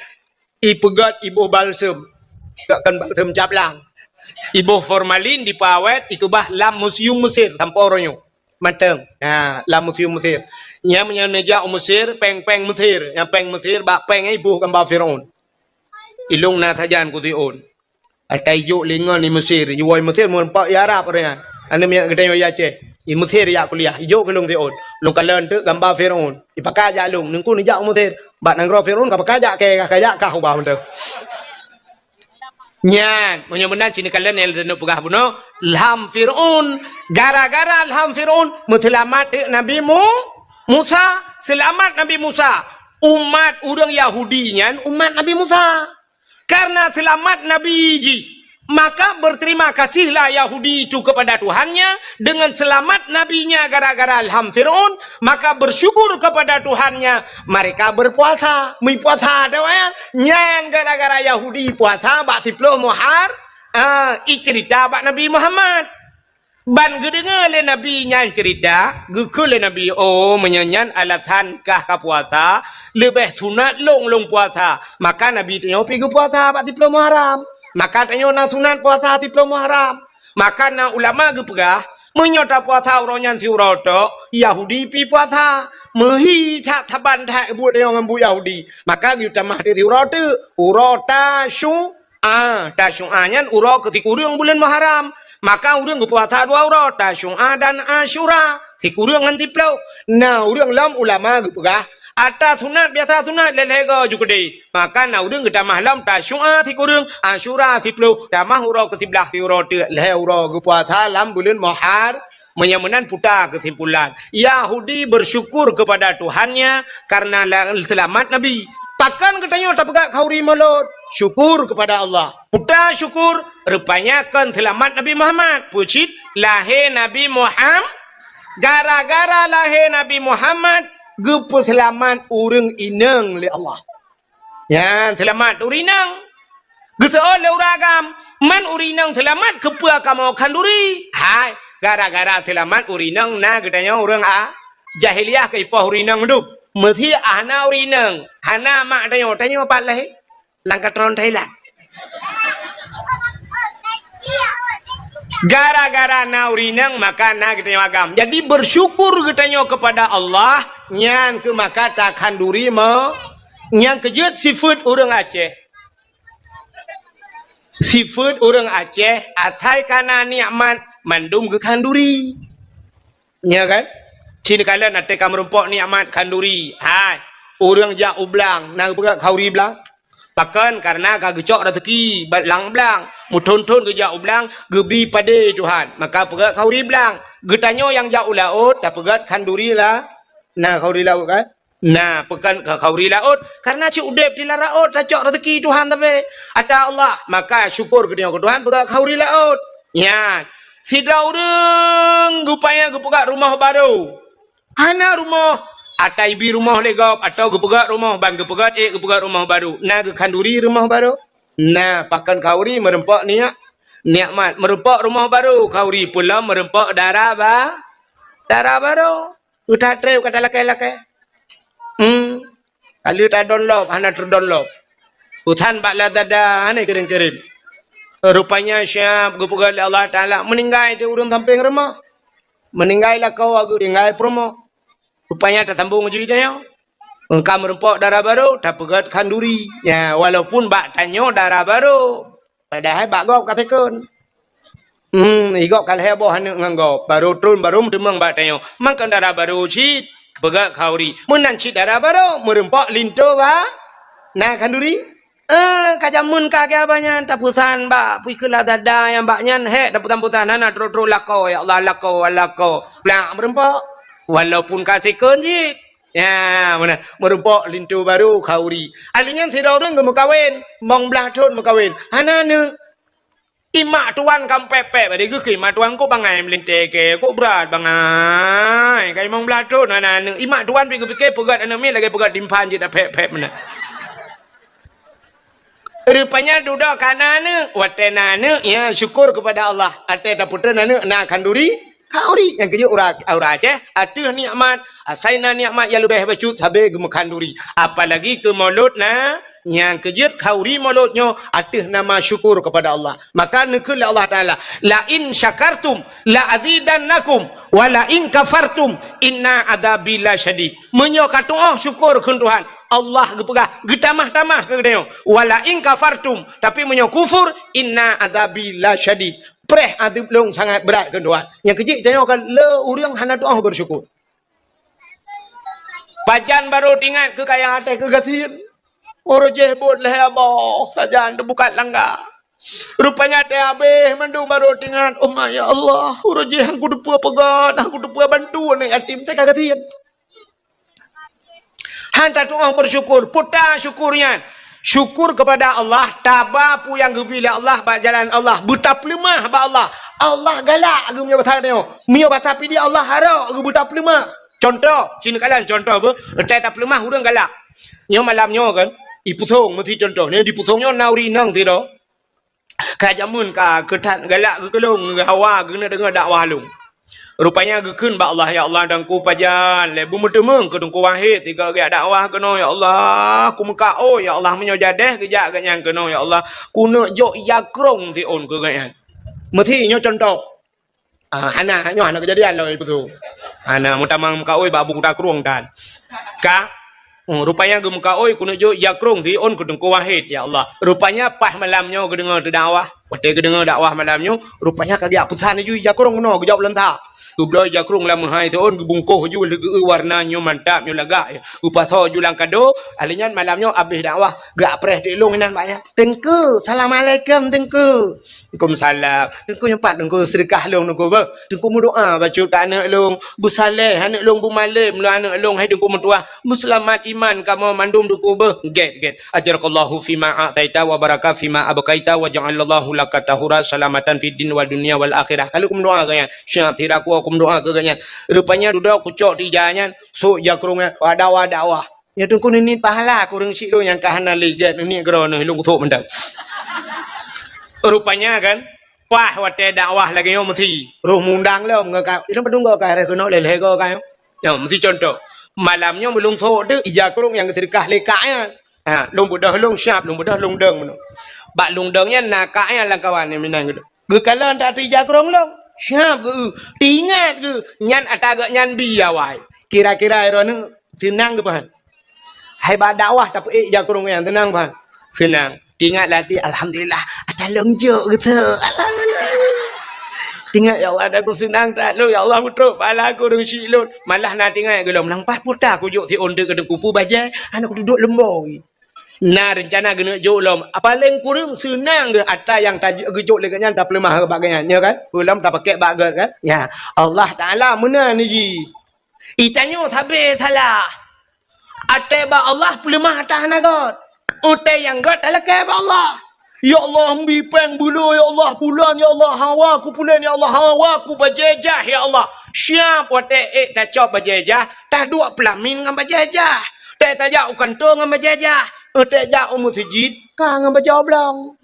ipeugét iboh balsem. Kon balsem cap lang. Iboh formalin, dipeuawét, ikeubah lam museum Mesir sampoe uroe nyoe. Mantong. Ha, lam museum Mesir. Nyan meunyoe neujak u Mesir, péng-péng Mesir. Nyang péng Mesir, bak péng nyan iboh gamba Fir'aun. Ilong na sajan keu Fir'aun. Ata ijok lé ngon i Mesir, iwoe i Mesir meureumpok i Arab ureuëng nyan. Aneuk miet geutanyoe i Aceh, i Mesir jak kuliah, ijok keu lôn Fir'aun. Lôn kalon teuk gamba Fir'aun. Ipakat jak lôn, neungku neujak u Mesir. Bak nanggroe Fir'aun ka pakat jak kée, ka jak kah ubah mantong. Nyan, meunyoe meunan cit neukalon nyang lôn peugah bunoe, lam Fir'aun, gara-gara lam Fir'aun meuseulamat teuk Nabi Mu-, Musa, seulamat Nabi Musa. Umat ureuëng Yahudi nyan umat Nabi Musa. Karena selamat Nabi jih, maka berterima kasihlah Yahudi itu kepada Tuhannya dengan selamat nabinya gara-gara lam Fir'aun, maka bersyukur kepada Tuhannya, mereka berpuasa. Meupuasa, tahu ya? Nyan gara-gara Yahudi puasa bak siploh Muhar-, ah, icerita bak Nabi Muhammad. Ban geudeungoe lé Nabi nyan ceurita, geukheun lé Nabi, "Oh, meunyoe nyan alasan kah ka puasa, leubeh sunat lôn lôn puasa." Maka Nabi tanyoe pi geupuasa bak siploh Muharram. Maka tanyoe na sunat puasa siploh Muharram. Maka na ulama geupeugah, meunyoe tapuasa uroe nyan siuroe tok, Yahudi pi puasa. Meuhi that saban that buet tanyoe ngon buet Yahudi. Maka geutamah teuk siuroe teuk, uroe Tasyu-, Ah, Tasyu'a nyan uroe keu sikureueng buleuen Muharram. Maka ureueng geupuasa dua uroe, Tasyu'a dan Asyura, sikureueng ngon siploh. Na ureueng lom ulama geupeugah, ata sunat biasa sunat lhèe-lhèe goe ju keudeh. Maka na ureueng geutamah lom Tasyu'a sikureueng, Asyura siploh, tamah uroe keu siblaih siuroe teuk lhèe uroe geupuasa lam buleuen Muhar-, Meunyoe meunan puta keusimpulan, Yahudi bersyukur kepada Tuhannya karena la-, seulamat Nabi. Pakon geutanyoe tapeugah khanduri mulod? Syukur kepada Allah. Puta syukur, rupanya kon seulamat Nabi Muhammad. Peue cit? Lahé Nabi Muham-, gara-gara lahé Nabi Muhammad, geupeuseulamat ureueng inong lé Allah. Nyan seulamat ureueng inong. Geuseuôt lé ureueng agam, man ureueng inong seulamat keupeue kamoe khanduri? Hai, gara-gara seulamat ureueng inong na geutanyoe ureueng a-, jahiliyah keu ipoh ureueng inong dum. Meusé hana ureueng inong, hana mak tanyoe, tanyoe pat lahé? Lam katron Thailand. Gara-gara na ureueng inong, maka na geutanyoe agam. Jadi, bersyukur geutanyoe kepada Allah, nyan keuh maka takhanduri mo-, nyang keujeuet sifeuet ureueng Aceh. Sifeuet ureueng Aceh, asai ka na nikmat, mandum geukhanduri. Nya kan? Cit neukalon até ka meurumpok nikmat khanduri. Hai, ureueng jak u blang, na geupeugah khanduri blang? Pakon? Karena ka geucok raseuki bak lam blang. Meuthon-thon geujak u blang, geubri padé Tuhan. Maka peugah khanduri blang. Geutanyoe nyang jak u laôt, tapeugah khanduri la-, na khanduri laôt kan? Na, pakon ka khanduri laôt? Karena cit udeb di lam laôt tacok raseuki Tuhan tapi. Ata Allah, maka syukur geutanyoe keu Tuhan, peugah khanduri laôt. Nyan, sidroe ureueng geupaya geupeugah rumoh barô. Hana rumoh, ata ibi rumoh lé gob, atawa geupeugah rumoh, ban geupeugah ék geupeugah rumoh barô. Na geukhanduri rumoh barô? Na, pakon khanduri meurumpok niyak-, nikmat. Meurumpok rumoh barô, khanduri peue lom meurumpok dara ba-, dara barô. Utak trép kata lakée-lakée. Hmm. Ka lheueh tadonlop, hana teudonlop. Usan bak Lazada, hana kirém-kirém. Rupanya siab geupeugah lé Allah Taala, meuninggai di ureueng sampéng rumoh. Meuninggai lakoe, geutinggai peurumoh. Rupanya tasambong ju tanyoe. Ka meurumpok dara barô, tapeugét khanduri. Ya, walaupun bak tanyoe dara barô. Padahai bak gob ka second. Hmm, i gob ka lhèe boh aneuk ngon gob. Barô tron, barô meuteumèe bak tanyoe. Mangkon dara barô cit, peugét khanduri. Meunan cit dara barô, meurumpok linto ba na khanduri. Eh, ka jameun ka geuh abah nyan, tapeusan bak, pih keulah dada nyang bak nyan, hék, tapeusan-peusan, hana trok-trok lakoe, ya Allah, lakoe, lakoe. Plak, meurumpok. Walaupun ka second cit. Ya, meunan. Meurumpok linto barô khanduri. Ahli nyan sidroe ureueng geumeukawen, limong blaih thon meukawen. Hana aneuk. Imak tuan ka pép-pép, bari geukheun mak tuan, "Kok bangai meulintèe kèe, kok brat bangai. Ka limong blaih thon hana aneuk." Imak tuan pih geupike peugét aneuk miet lagèe peugét timphan jeuet pép-pép meunan. Rupanya dudoe ka na aneuk. Watèe na aneuk, ya, syukur kepada Allah. Watèe tapeutreun aneuk na khanduri, khanduri. Nyang keujeuet ureueng, ureueng Aceh, ateueh nikmat, asai na nikmat nyang leubeh bacut sabe geumeukahanduri. Apalagi keu mulod na, nyang keujeuet khanduri mulod nyoe ateueh nama syukur kepada Allah. Maka neukheun lé Allah Taala, "La in syakartum la azidannakum wa la in kafartum inna adzabi lasyadid." Meunyoe katu'oh syukur kheun Tuhan, Allah geupeugah, geutamah-tamah keu geutanyoe. "Wa la in kafartum," tapi meunyoe kufur, "inna adzabi lasyadid." Preh azeub lôn sangat brat kheun Tuhan. Nyang keujeuet tanyoe ka le ureueng hana tu'oh beusyukur. Pajan barô teuingat keu kaya até keu gasien. Uroe jéh buet lhèe boh sajan teubukat langga. Rupanya até habéh mandum barô teuingat, "Oh ma, ya Allah, uroe jéh han kuteupeu peugah, han kuteupeu bantu aneuk yatim teuka gasien." Han tatu'oh beusyukur, peue ta syukur nyan? Syukur kepada Allah, taba peue nyang geubri lé Allah bak jalan Allah, beutapeuleumah bak Allah. Allah galak geuh meunyoe basa tanyoe. Meunyoe basa Pidie Allah harok geuh beutapeuleumah. Contoh, ci neukalon contoh beuh, watèe tapeuleumah ureueng galak. Nyoe malam nyoe kan, i Pusong meusi contoh. Nyoe di Pusong nyoe na ureueng inong sidroe. Ka jameun ka keu that galak geuh keu lôn, hawa geuneuk deungö dakwah lôn. Rupanya geukheun bak Allah, "Ya Allah, Teungku pajan lé beumeuteumeung keu Teungku Wahid sigoe geujak dakwah keunoe, ya Allah. Kumeukaôi, ya Allah, meunyoe jadeh geujak gobnyan keunoe, ya Allah, kuneuk jok ija krông siôn keu gobnyan." Meusi nyoe contoh. Ah, hana, nyoe hana keujadian lom ipeue tu. Hana, meutamang meukaôi bak Abu Kuta Krueng tan. Ka, hmm, rupanya geumeukaôi kuneuk jok ija krông siôn keu Teungku Wahid, ya Allah. Rupanya paih malam nyoe geudeungö teudakwah. Watèe geudeungö dakwah malam nyoe, rupanya ka geujak peusan laju ija krông keunoe, geujok u leuntha. Geubloe ija krông lam meuhai siôn, geubungkoh laju lagèe warna nyoe mantap, nyoe lagak. Geupasoe laju lam kado, ahli nyan malam nyoe abéh dakwah, geupreh teuk lôn inan bak nyan. "Teungku, assalamualaikum, Teungku." "Waalaikumsalam." "Teungku, nyoe pat Teungku seudeukah lôn, Teungku, beuh. Teungku meudoa bacut keu aneuk lôn, beusaleh aneuk lôn, beumalém lôn aneuk lôn, hai Teungku meutuah, beuseulamat iman kamoe mandum, Teungku, beuh." "Gèt, gèt. Ajarakallahu fima a'taita wa baraka fima abqaita wa ja'alallahu laka tahura salamatan fid din wad dunya wal akhirah." Ka lheueh kumeudoa keu nyan, siap sira kuwoe kumeudoa keu nyan. Rupanya dudoe kucok teuh ija nyan, sôk ija krông nyan, dakwah-dakwah. Nyoe Teungku neuniet pahala keu ureueng syiek lôn nyang ka hana lé gèt, neuniet keudroe neuh lôn kuthok mantong. Rupanya kan, paih watèe dakwah lagèe nyoe meusi roh mundang lom ngon ka, ilôn padum goe ka harôh keunoe lhèe-lhèe goe ka nyoe. Nyoe meusi contoh. Malam nyoe meulôn thok teuk ija krông nyang geuseudeukah lé kak nyan. Ha, lôn beudôh lôn siap, lôn beudôh lôn dong meunoe. Bak lôn dong nyan na kak nyan lam kawan nyang meunan geuh. Geukalon that ija krông lôn. Siap geu-, teuingat geuh nyan ata geuh nyan bi awai. Kira-kira droeneuh seunang geuh pahan. Hai bak dakwah tapeuék ija krông nyan seunang pahan. Seunang. Teuingat lam até, "Alhamdulillah, ata lôn jok geuh teuk. Alhamdulillah." Teuingat, "Ya Allah, ata ku seunang that lôn. Ya Allah, meutrok pahala ku ureueng syiek lôn." Malah na teuingat geuh lom, "Nang paih peue ta kujok siôn teuk keu Teungku, peue bajèe, hana kuduek leumbôi." Na reuncana geuneuk jok lom. Paleng kureueng seunang geuh ata nyang ta-, geujok lé geuh nyan tapeuleumah bak geuh nyan, nyo kan? Peue lom tapakèk bak geuh kan? Ya, Allah Taala meunan jih. Geutanyoe sabe salah. Até bak Allah peuleumah ata hana göt. Até nyang göt talakèe bak Allah. Ya Allah, mbi péng buleuen, ya Allah, pulan, ya Allah, hawa ku pulan, ya Allah, hawa ku bajèe jah, ya Allah. Siap watèe ék tacok bajèe jah, taduek peulamin ngon bajèe jah. Watèe tajak u kantô ngon bajèe jah. Watèe jak u meuseujid, ka ngon bajèe oblong.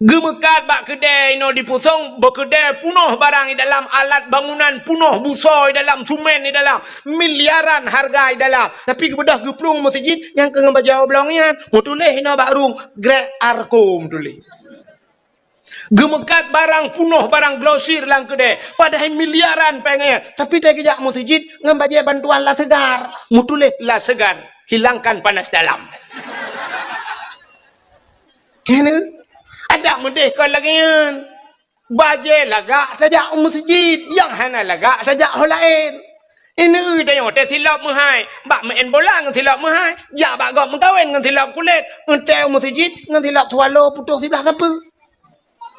Geumeukat bak keudè inoe di Pusong, bak keudè punoh barang di dalam, alat bangunan punoh, busoe di dalam, sumen di dalam, miliaran hareuga di dalam. Tapi geubeudôh geuplueng meuseujid nyang keu ngon bajèe oblong nyan, meutuléh inoe bak rueng, Grek Arko meutuléh. Geumeukat barang punoh, barang grosir lam keudè, padahai miliaran péng nyan. Tapi teugeujak meuseujid ngon bajèe bantuan La Segar. Meutuléh La Segar, hilangkan panas dalam. Kena. Adak meudeh kon lagèe nyan. Bajèe lagak tajak u meuseujid, nyang hana lagak tajak ho laén. Ineuk tanyoe teuh silop meuhai, bak meu'en bola ngon silop meuhai, jak bak gob meukawen ngon silop kulét, eunteuk u meuseujid ngon silop swallow putôh siblah sapeue.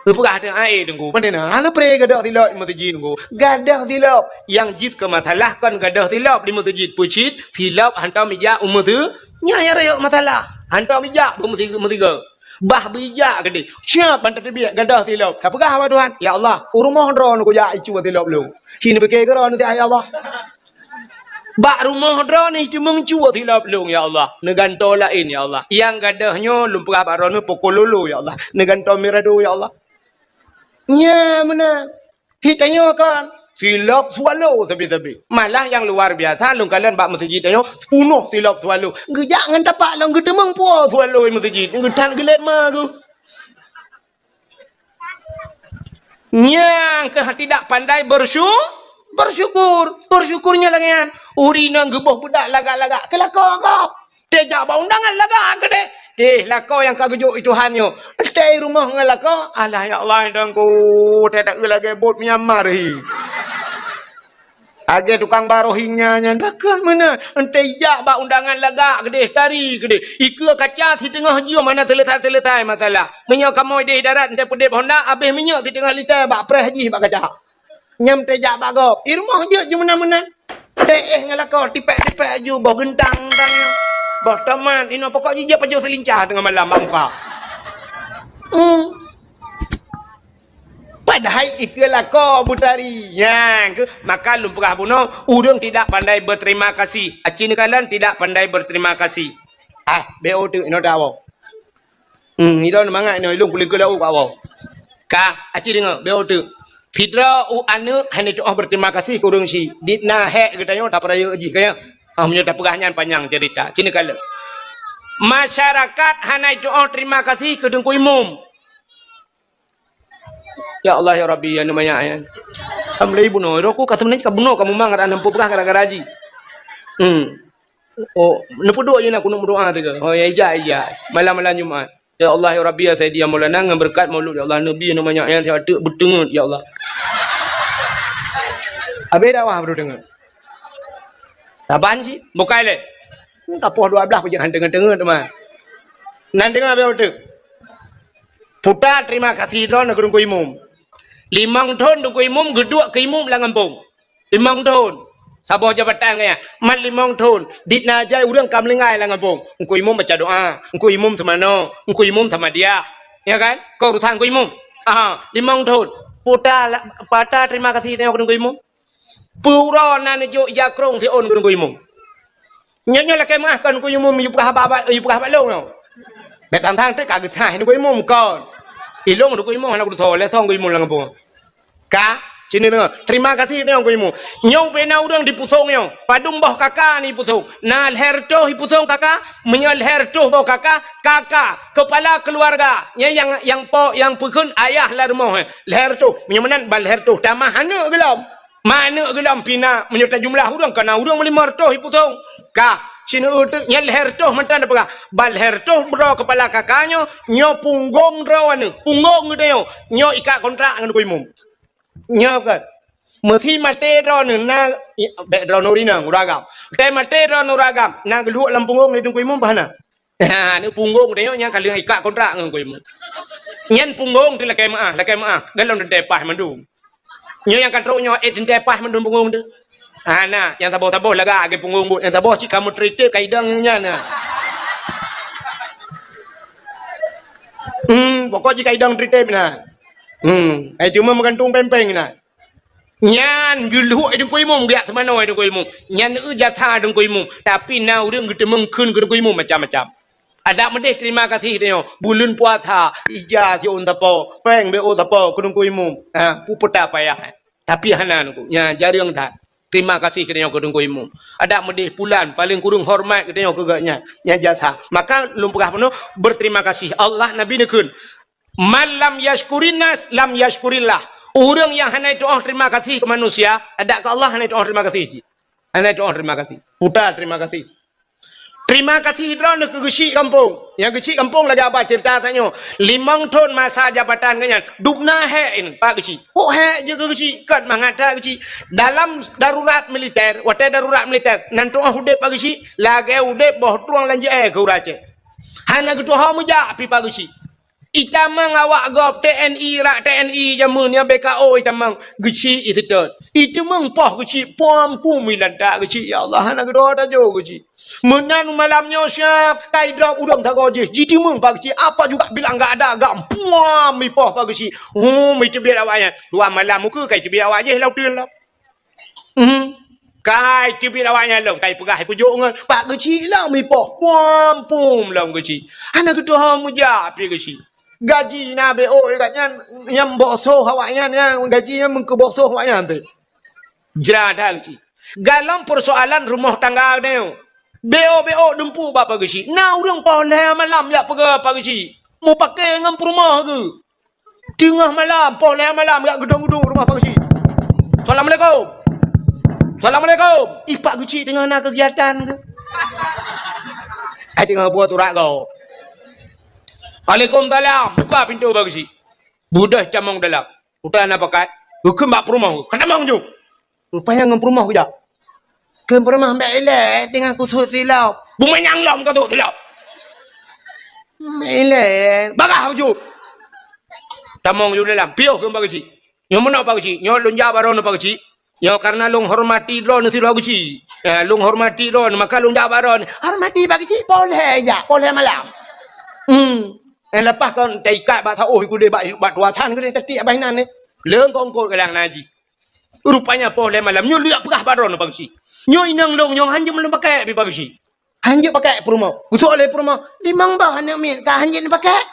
Geupeugah teuh, "Ai, Teungku, pandai na, hana pré gadôh silop di meuseujid, Teungku." Gadôh silop, nyang jeuet keu masalah kon gadôh silop di meuseujid, peue cit silop hantom ijak u meuseu-, nyan nyang rayeuk masalah. Hantom ijak bak meusigoe. Bah beujak keudeh. Siap ban tateubiet gadôh silop. Tapeugah bak Tuhan, "Ya Allah, u rumoh droeneuh kujak icu silop lôn." Ci neupike keu droeneuh, "Ya Allah, bak rumoh droeneuh teumeung cu silop lôn, ya Allah. Neugantoe laén, ya Allah. Nyang gadôh nyoe lôn peugah bak droeneuh pukul lolo, ya Allah. Neugantoe mirado, ya Allah." Nyan meunan. Hi tanyoe kan, silop swallow sabe-sabe. Malah nyang luar biasa, lôn kalon bak meuseujid tanyoe, punoh silop swallow. Geujak ngon tapak lom geuteumeung po swallow meuseujid. Geuthat geulet ma geuh. Nyang keuh tidak pandai bersyu-, bersyukur. Bersyukur nyan lagèe nyan. Ureueng inong geuboh beudak lagak-lagak, keu lakoe gob. Teuh jak bak undangan lagak keudeh. Teuh lakoe nyang ka geujok i Tuhan nyoe. Teuh i rumoh ngon lakoe, "Alah ya Allah, Teungku, teuh taeu lagèe bot Myanmar hi. Lagèe tukang baroh Rohingya nyan, takheun meunan." Teuh jak bak undangan lagak keudeh, tari keudeh. Ikeue kaca siteungoh jeuem hana seuleusai-seuleusai masalah. Meunyoe kamoe deh darat, teuh peudeb honda, abéh minyeuk siteungoh lita bak preh jih bak kaca. Nyan teuh jak bak gob. I rumoh jeuet ju meunan-meunan. Teuh éh ngon lakoe, tipék-tipék ju, boh geuntang-geuntang nyoe. Boh tomat, inoe pokok jih jeuet pajoh seulincah teungoh malam bak muka. Hmm. Padahai ikeue lakoe beutari. Nyan keuh, maka lôn peugah bunoe, ureueng tidak pandai berterima kasih. Aci neukalon tidak pandai berterima kasih. Ah, B O teuk inoe dawoe. Hmm, ilôn mangat inoe, ilôn kulingkeu laôt bak woe. Ka, aci deungoe, B O teuk. Sidroe u aneuk hana tu'oh berterima kasih keu ureueng syiek. Di na hék geutanyoe tapeurayeuk jih, ka nyan. Ah, meunyoe tapeugah nyan panyang cerita. Ci neukalon. Masyarakat hana tu'oh terima kasih keu Teungku Imum. Ya Allah, ya Rabbi, ya Nima, ya, ya. Alhamdulillah, bunoe. Roh ku ka sebenarnya ka bunoe, ka mumang, ada enam puluh bekas gara-gara haji. Hmm. Oh, neupeuduek je na kunut meudoa teuka. Oh, ya, ija, ija. Malam-malam Jumat. Ya Allah, ya Rabbi, ya Sayyidi, ya Maulana, ngon beureukat maulud, ya Allah, Nabi, namanya, nyang siat teuk beuteungeut, ya Allah. Habéh dakwah beuteungeut. Saban cit, bukai lé. Hmm, ka poh dua belas pajak han teungeut-teungeut teuma. Nan teungoh habéh uteuk. Puta terima kasih droeneuh keu Teungku Imum. Limong thon Teungku Imum geuduek keu imum lam gampông. Limong thon. Saboh jabatan gaya. Mat limong thon. Dit na jai ureueng ka meuninggai lam gampông. Teungku Imum baca doa. Teungku Imum seumanoe. Teungku Imum sama dia. Ya kan? Keu urusan Teungku Imum. Aha, limong thon. Puta la-, pata terima kasih tanyoe keu Teungku Imum. Peue uroe na neujok ija krông siôn keu Teungku Imum. Nyoe, nyoe lakée meuáh kon Teungku Imum, yue peugah bak, bak, yue peugah bak lôn nyoe. Bék sang-sang teuk ka geusaih Teungku Imum kon. Ilôn Teungku Imum hana kutusoe, lé song Teungku Imum lam gampông. Ka, sini deungoe. Terima kasih tanyoe Teungku Imum. Nyoe ubé na ureueng di Pusong nyoe. Padum boh kaka ni Pusong. Na lhèe reutôh i Pusong kaka, meunyoe lhèe reutôh boh kaka, kaka, kepala keluarga. Nyan nyang, nyang po, nyang peukheun ayah lam rumoh, eh. Lhèe reutôh. Meunyoe meunan ban lhèe reutôh, tamah aneuk geulom. Ma aneuk geulom pih na, meunyoe tajumlah ureueng, ka na ureueng limong reutôh i Pusong. Ka, sineuk teuk nyan lhèe reutôh mantong tapeugah. Ban lhèe reutôh droe keupala kaka nyoe, nyoe punggong droe nyoe, punggong geutanyoe, nyoe ikat kontrak ngon Teungku Imum. Nyoe kan. Meusi maté droeneuh na, i, bék droeneuh ureueng inong, ureueng agam. Watée maté droeneuh ureueng agam, na geulhok lam punggong lé Teungku Imum bah na. Ha, ni punggong teuh nyoe nyang ka lheueh ikat kontrak ngon Teungku Imum. Nyan punggong teuh lakée meuáh, lakée meuáh. Galom teuntée paih mandum. Nyoe nyang ka trok nyoe, eh, teuntée paih mandum punggong teuh. Ha, na, nyang saboh-saboh lagak lagée punggong buet, nyang saboh cit ka meutritép ka idong nyan na. Hmm, pokok jih ka idong tritép na. Hmm, ai cuma meugantung péng-péng na. Nyan geulhok Teungku Imum, geujak seumanoe Teungku Imum. Nyan eu jasa Teungku Imum. Tapi na ureueng geuteumeung kheun keu Teungku Imum macam-macam. Adak meudeh terima kasih tanyoe. Buleuen puasa, ija siôn sapo, péng B O sapo keu Teungku Imum. Ha, peue peue ta payah. Tapi hana Teungku. Nyan jareueng that. Terima kasih keu tanyoe keu Teungku Imum. Adak meudeh pulan, paleng kureueng hormat keu tanyoe keu gobnyan. Nyan jasa. Maka lôn peugah bunoe, berterima kasih. Allah, Nabi neukheun. "Man lam yashkurin nas, lam yashkurillah." Ureuëng nyang hana tu'oh terima kasih keu manusia, adak keu Allah hana tu'oh terima kasih cit. Hana tu'oh terima kasih. Puta terima kasih. Terima kasih droeneuh keu geuchik gampông. Nyang geuchik gampông lagée haba ceurita tanyoe. Limong thon masa jabatan geuh nyan, dubna hék in Pak Geuchik. Oh, hék jeuet keu geuchik, kon mangat that geuchik. Dalam darurat militer, watée darurat militer, nan tu'oh udeb Pak Geuchik, lagée udeb boh trueng lam jeuée keu ureuëng Aceh. Hana geutuho meujak pih Pak Geuchik. Itamong awak gob T N I, rak T N I jameun nyang B K O itamong geuchik iseutôt. Itamong poh geuchik, puam pum ilantak geuchik, ya Allah, hana geudoa tajo geuchik. Meunan malam nyoe siap, kai drop udong sagoe jih, jitimong Pak Geuchik, apa juga bilang gak ada, gak puam ipoh Pak Geuchik. Hum, iteubiet awak nyan. Dua malam muka kai teubiet awak jih lam uteuen lom. Hmm. Kai teubiet awak nyan lom, kai peugah ipujok ngon Pak Geuchik lom ipoh. Puam pum lom geuchik. Hana geutuho meujak pih geuchik. Gaji na B O gobnyan nyang boh soh awak nyan, nyang gaji nyan meukeuboh soh awak nyan teuh. Jra that geuchik. Galom peusoalan rumoh tangga nyoe. B O B O dumpeue bak Pak Geuchik. Na ureuëng poh lhée malam jak peugah Pak Geuchik. Mupakée ngon peurumoh geuh. Teungoh malam, poh lhée malam, jak geudong-geudong rumoh Pak Geuchik. "Assalamualaikum. Assalamualaikum." Ih, Pak Geuchik teungoh na keugiatan keuh. Ai teungoh buet urat kau. "Waalaikumsalam." Buka pintoe Pak Geuchik. Beudôh tamong dalam. Utai na pakat. Geukheun bak peurumoh. Ka tamong ju. Rupanya ngon peurumoh geujak. Keu peurumoh, "Mbak ilée teungoh kusut silop." "Bumanyang lom ka sut silop." "Mbak ilée." "Bagah bacut." Tamong ju dalam. "Piôh keu Pak Geuchik." "Nyoe meunoe Pak Geuchik. Nyoe lôn jak bak droeneuh Pak Geuchik. Nyoe karena lôn hormati droeneuh sidroe Geuchik. Ya, lôn hormati droeneuh, maka lôn jak bak droeneuh." "Hormati Pak Geuchik, poh lhée jak, poh lhée malam." Hmm. Eh, leupah kon taikat bak saôh keudeh bak, bak tuasan keudeh tatiek abah inan ni. Leungkong kot kadang na jih. Rupanya poh lhée malam nyoe lheueh peugah bak droeneuh Pak Geuchik. "Nyoe inong lôn nyoe hanjeuet lôn pakèk pih Pak Geuchik. Hanjeuet pakèk peurumoh." Geuseuôt lé peurumoh, "Limong boh aneuk miet ka hanjeuet pakèk."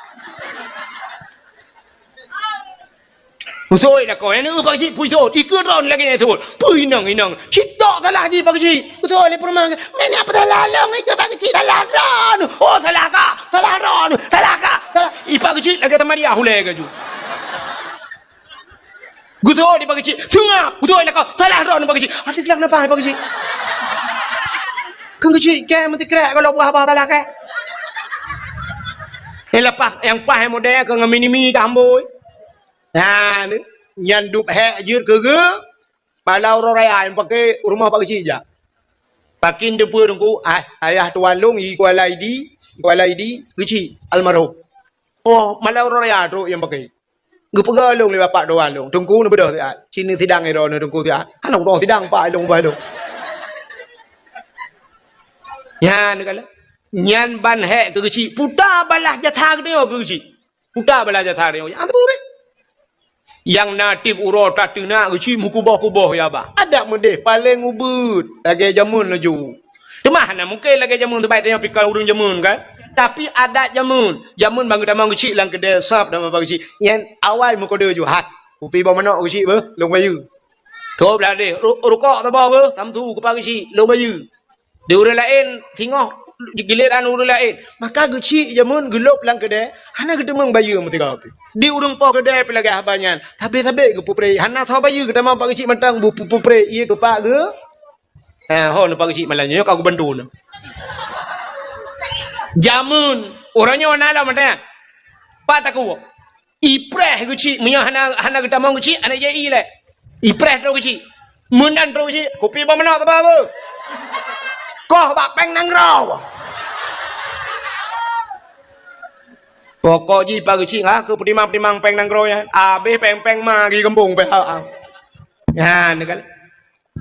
Geuseuôt lakoe, "Aneuk Pak Geuchik peue jeuet? Dikeue droeneuh lagèe nyan seuôt. Peue inong-inong? Cit tok salah jih Pak Geuchik." Geuseuôt lé peurumoh, "Meunan peue salah lôn, itu Pak Geuchik salah droeneuh." "Oh, salah kah? Salah droeneuh. Salah kah? Salah." Ih, Pak Geuchik lagèe tamariah ulèe ka ju. Geuseuôt di Pak Geuchik, seungab, geuseuôt lakoe, salah droeneuh Pak Geuchik. Adak geulang napa Pak Geuchik? Kan Geuchik kèe meusikrek kalau buah-buah salah kèe. Nyang leupah, nyang paih model keu ngon mini-mini ka ambôi. Nah, nyan dub hék jeuet keu geu. Malam uroe raya nyang paké rumoh Pak Geuchik jak. Pakin teupeu teungku, ah, ayah tuan lôn i Kuala Idi, Kuala Idi, Geuchik almarhum. Oh, malam uroe raya trok nyang paké. Geupeugah lôn lé bapak tuan lôn, "Teungku neubeudôh siat, sineuk sidang droeneuh Teungku siat." Hana udong sidang pak lôn bah lôn. Nyan kala. Nyan ban hék keu Geuchik, puta balah jasa geutanyoe keu Geuchik. Puta balah jasa geutanyoe. Nyang teupeu beh. Nyang na tiep uroe tateunak Geuchik meukuboh-kuboh ya bah. Adak meudeh paleng ubeuet lagèe jameun laju. Teuma hana mungken lagèe jameun, teubaik tanyoe pikon ureueng jameun kan. Tapi adat jameun, jameun ban geutamong Geuchik lam keudè sab dan Pak Geuchik. Nyan awai meukodeu ju, "Hat, kupi boh manok Geuchik beuh, lôn bayeue." Tôb ladeh, "Ru-, rukok saboh beuh, samsu keu Pak Geuchik, lôn bayeue." Di ureueng laén singoh giliran ureueng laén. Maka Geuchik jameun geulôb lam keudè, hana geuteumeung bayeue meusigoe pih. Di ureueng poh keudè pih lagèe haba nyan, sabé-sabé geupeupreh, hana soe bayeue geutamong Pak Geuchik mantong bu-, bu-, peupreh, ié keu pak geu. Ha, ho neu Pak Geuchik malam nyoe ka geubantu neu. Jameun, uroe nyoe na lom mantong. Pat takue. Ipreh Geuchik, meunyoe hana, hana geutamong Geuchik, hana jai lé. Ipreh trok Geuchik. Meunan trok Geuchik, kupi boh manok teuba beuh. Koh bak péng nanggroe. Pokok jih Pak Geuchik, ha, keu peutimang-timang péng nanggroe nyan. Abéh péng-péng ma geugumbong pih ha. Nyan kan.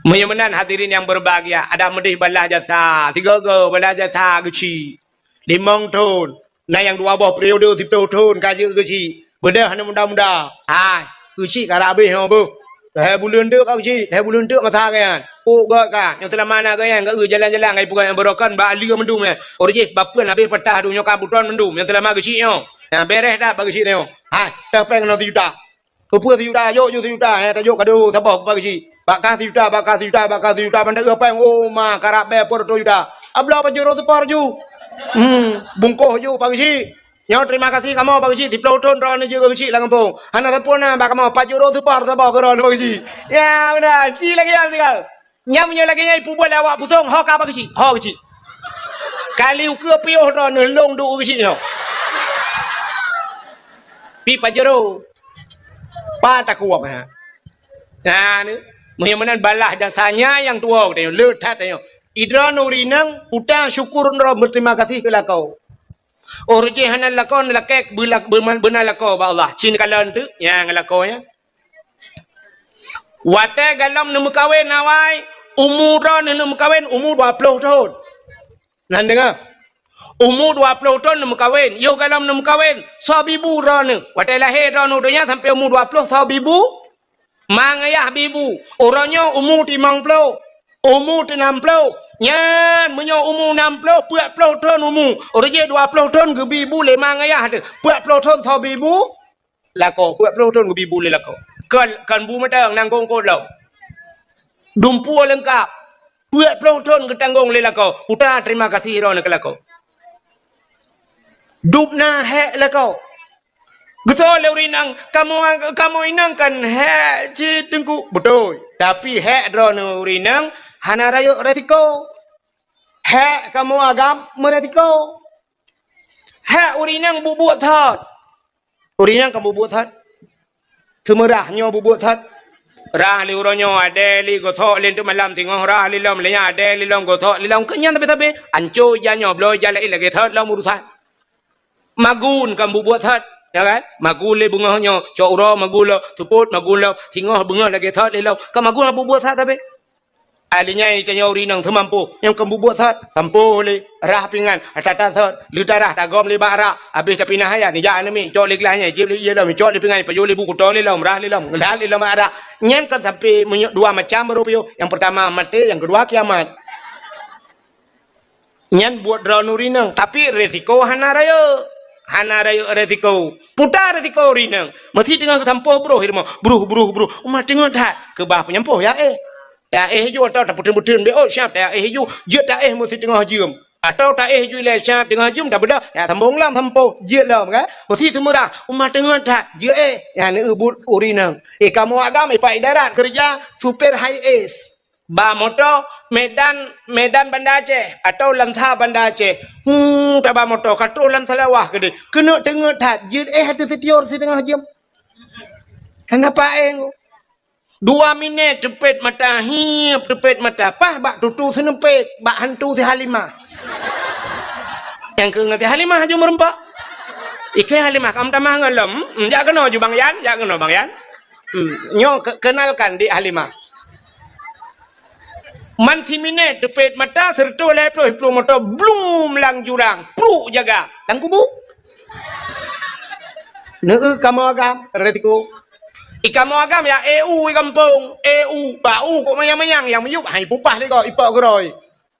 Meunyoe meunan hadirin nyang berbahagia, adak meudeh balah jasa, sigoe-goe balah jasa Geuchik. Limong thon, na nyang dua boh periode siplôh thon ka jeuet Geuchik. Beudôh aneuk muda-muda. Hai, Geuchik ka rabéh nyoe beuh. Lhèe buleuen teuk ka Geuchik, lhèe buleuen teuk masa geuh nyan. Pok gèt ka, nyang seulama na geuh nyan, geuh jalan-jalan, geuh peugah nyang beurokon, bak aleue mandum nyan. Ureueng jih, bapeuen habéh patah, donya ka butron mandum, nyang seulama Geuchik nyoe. Nyan, bereh that bak Geuchik nyoe. Hai, teuh péng nyoe sijuta. Keupeue sijuta, jok ju sijuta, eh, tajok kado saboh bak Geuchik. Bak kah sijuta, bak kah sijuta, bak kah sijuta, ban teuh péng, oh, ma, karab bèe peuet reutôh juta. Abloe pajoh reutôh seupôt ju. Hmm, bungkôh ju bak Geuchik. Nyoe terima kasih kamoe Pak Geuchik, siplôh thon droeneuh jeuet keu Geuchik lam gampông. Hana sapeue na bak kamoe, Pajero Seupah saboh keu droeneuh Pak Geuchik. Ya, meunan. Ci lagèe nyan tinggai. Nyan meunyoe lagèe nyan ipubuet lé awak Pusong, ho ka Pak Geuchik, ho Geuchik. Kali ukeue piôh droeneuh lôn duek Geuchik nyoe. Pi Pajero. Pat takuem, ha. Nah, ni. Meunyoe meunan balah jasanya nyang tuwoe geutanyoe, le that tanyoe. Idroeneuh ureueng inong, uta syukur droe beuterima kasih keu lakoe. Oh, reujeh hana lakoe, lakèe beula-, beuma-, beuna lakoe bak Allah. Cit kalon teuk nyang lakoe nyan. Watèe galom neumeukawen awai, umu droeneuh neumeukawen umu dua ploh thon. Nan deungö. Umu dua ploh thon neumeukawen, yoh galom neumeukawen, soe bibu droeneuh. Watèe lahé droeneuh u donya sampoe umu dua ploh, soe bibu? Mang ayah bibu. Uroe nyoe umu limong ploh, umu nam ploh. Nyan meunyoe umu nam ploh, peuet ploh thon umu. Uroe jih dua ploh thon geubi bu lé mang ayah teuh. Peuet ploh thon soe bibu? Lakoe, peuet ploh thon geubi bu lé lakoe. Kon, kon bu mantong, nanggung kot lom. Dumpeue leungkap. Peuet ploh thon geutanggong lé lakoe. Uta terima kasih droeneuh keu lakoe. Dub na hék lakoe. Geusoe lé ureueng inong, kamoe, kamoe inong kan hék cit Teungku. Beutôi. Tapi hék droeneuh ureueng inong hana rayeuk resiko. Hék kamoe agam meuresiko. Hék ureueng inong bubuet that. Ureueng inong kan bubuet that. Seumeurah nyoe bubuet that. Rah lé uroe nyoe, adèe lé gosok lé teuk malam singoh, rah lé lom lé nyan, adèe lé lom gosok lé lom. Keu nyan sabe-sabe, anco ija nyoe, bloe ija laén lagèe that lom urusan. Magun kan bubuet that, ya kan? Magun lé beungoh nyoe, cok uroe magun lom, seupôt magun lom, singoh beungoh lagèe that lé lom. Kan magun bubuet that sabe. Ahli nyan tanyoe ureueng inong seumampoh, nyang keu bubuet that, sampôh lé, rah pingan, ata-ata that, leutarah tagom lé bak rak, abéh tapinah ayat, nijak aneuk miet, cok lé glah nyan, jieb lé ié lom, cok lé pingan, pajoh lé bu, kuto lé lom, rah lé lom, ngeulat lé lom bak rak. Nyan kan sampoe meunyoe dua macam baru piôh. Nyang peurtama maté, nyang keudua kiamat. Nyan buet droeneuh ureueng inong, tapi resiko hana rayeuk. Hana rayeuk resiko. Puta resiko ureueng inong. Meusi teungoh geusampôh broh i rumoh. Broh, broh, broh. Uma teungoh that. Keubah peunyampôh ya éh. Ya éh ju atau tapeuteun-peuteun B O siap ya éh ju. Jeuet ta éh meusi teungoh jeuem. Atau ta éh ju ilèe siap teungoh jeuem dah beudôh. Ya sambông lam sampôh. Jeuet lom kan. Meusi seumeurah. Uma teungoh that. Jeuet éh. Ya neubuet ureueng inong. Éh kamoe agam ipak idarat keureuja supir high S. Ba moto Medan, Medan Banda Aceh atau Lansa Banda Aceh. Hu, taba moto ka troh lam Salawah keudeh. Keuneuk teungeut that, jeuet éh ateueh sitior siteungoh jeuem. Kenapa éh ngo? Dua minèt teupet mata, hiep teupet mata, paih bak tutu seuneupet, bak hantu si Halimah. Nyang keu ngon si Halimah aju meureumpok. Ikeu Halimah, kam tamah ngon lom. Hmm, jak keunoe ju Bang Yan, jak keunoe Bang Yan. Hmm, nyoe ke-, kenalkan di Halimah. Man siminèt teupet mata, seureutôh lhèe ploh iplueng moto, blum lam jurang, pruk jaga, lam kubu. Neu kamoe agam, resiko. I kamoe agam ya E U i gampông, E U, bak u kok manyang-manyang, nyang miyueb hai pupah lé gob, ipok geurôi.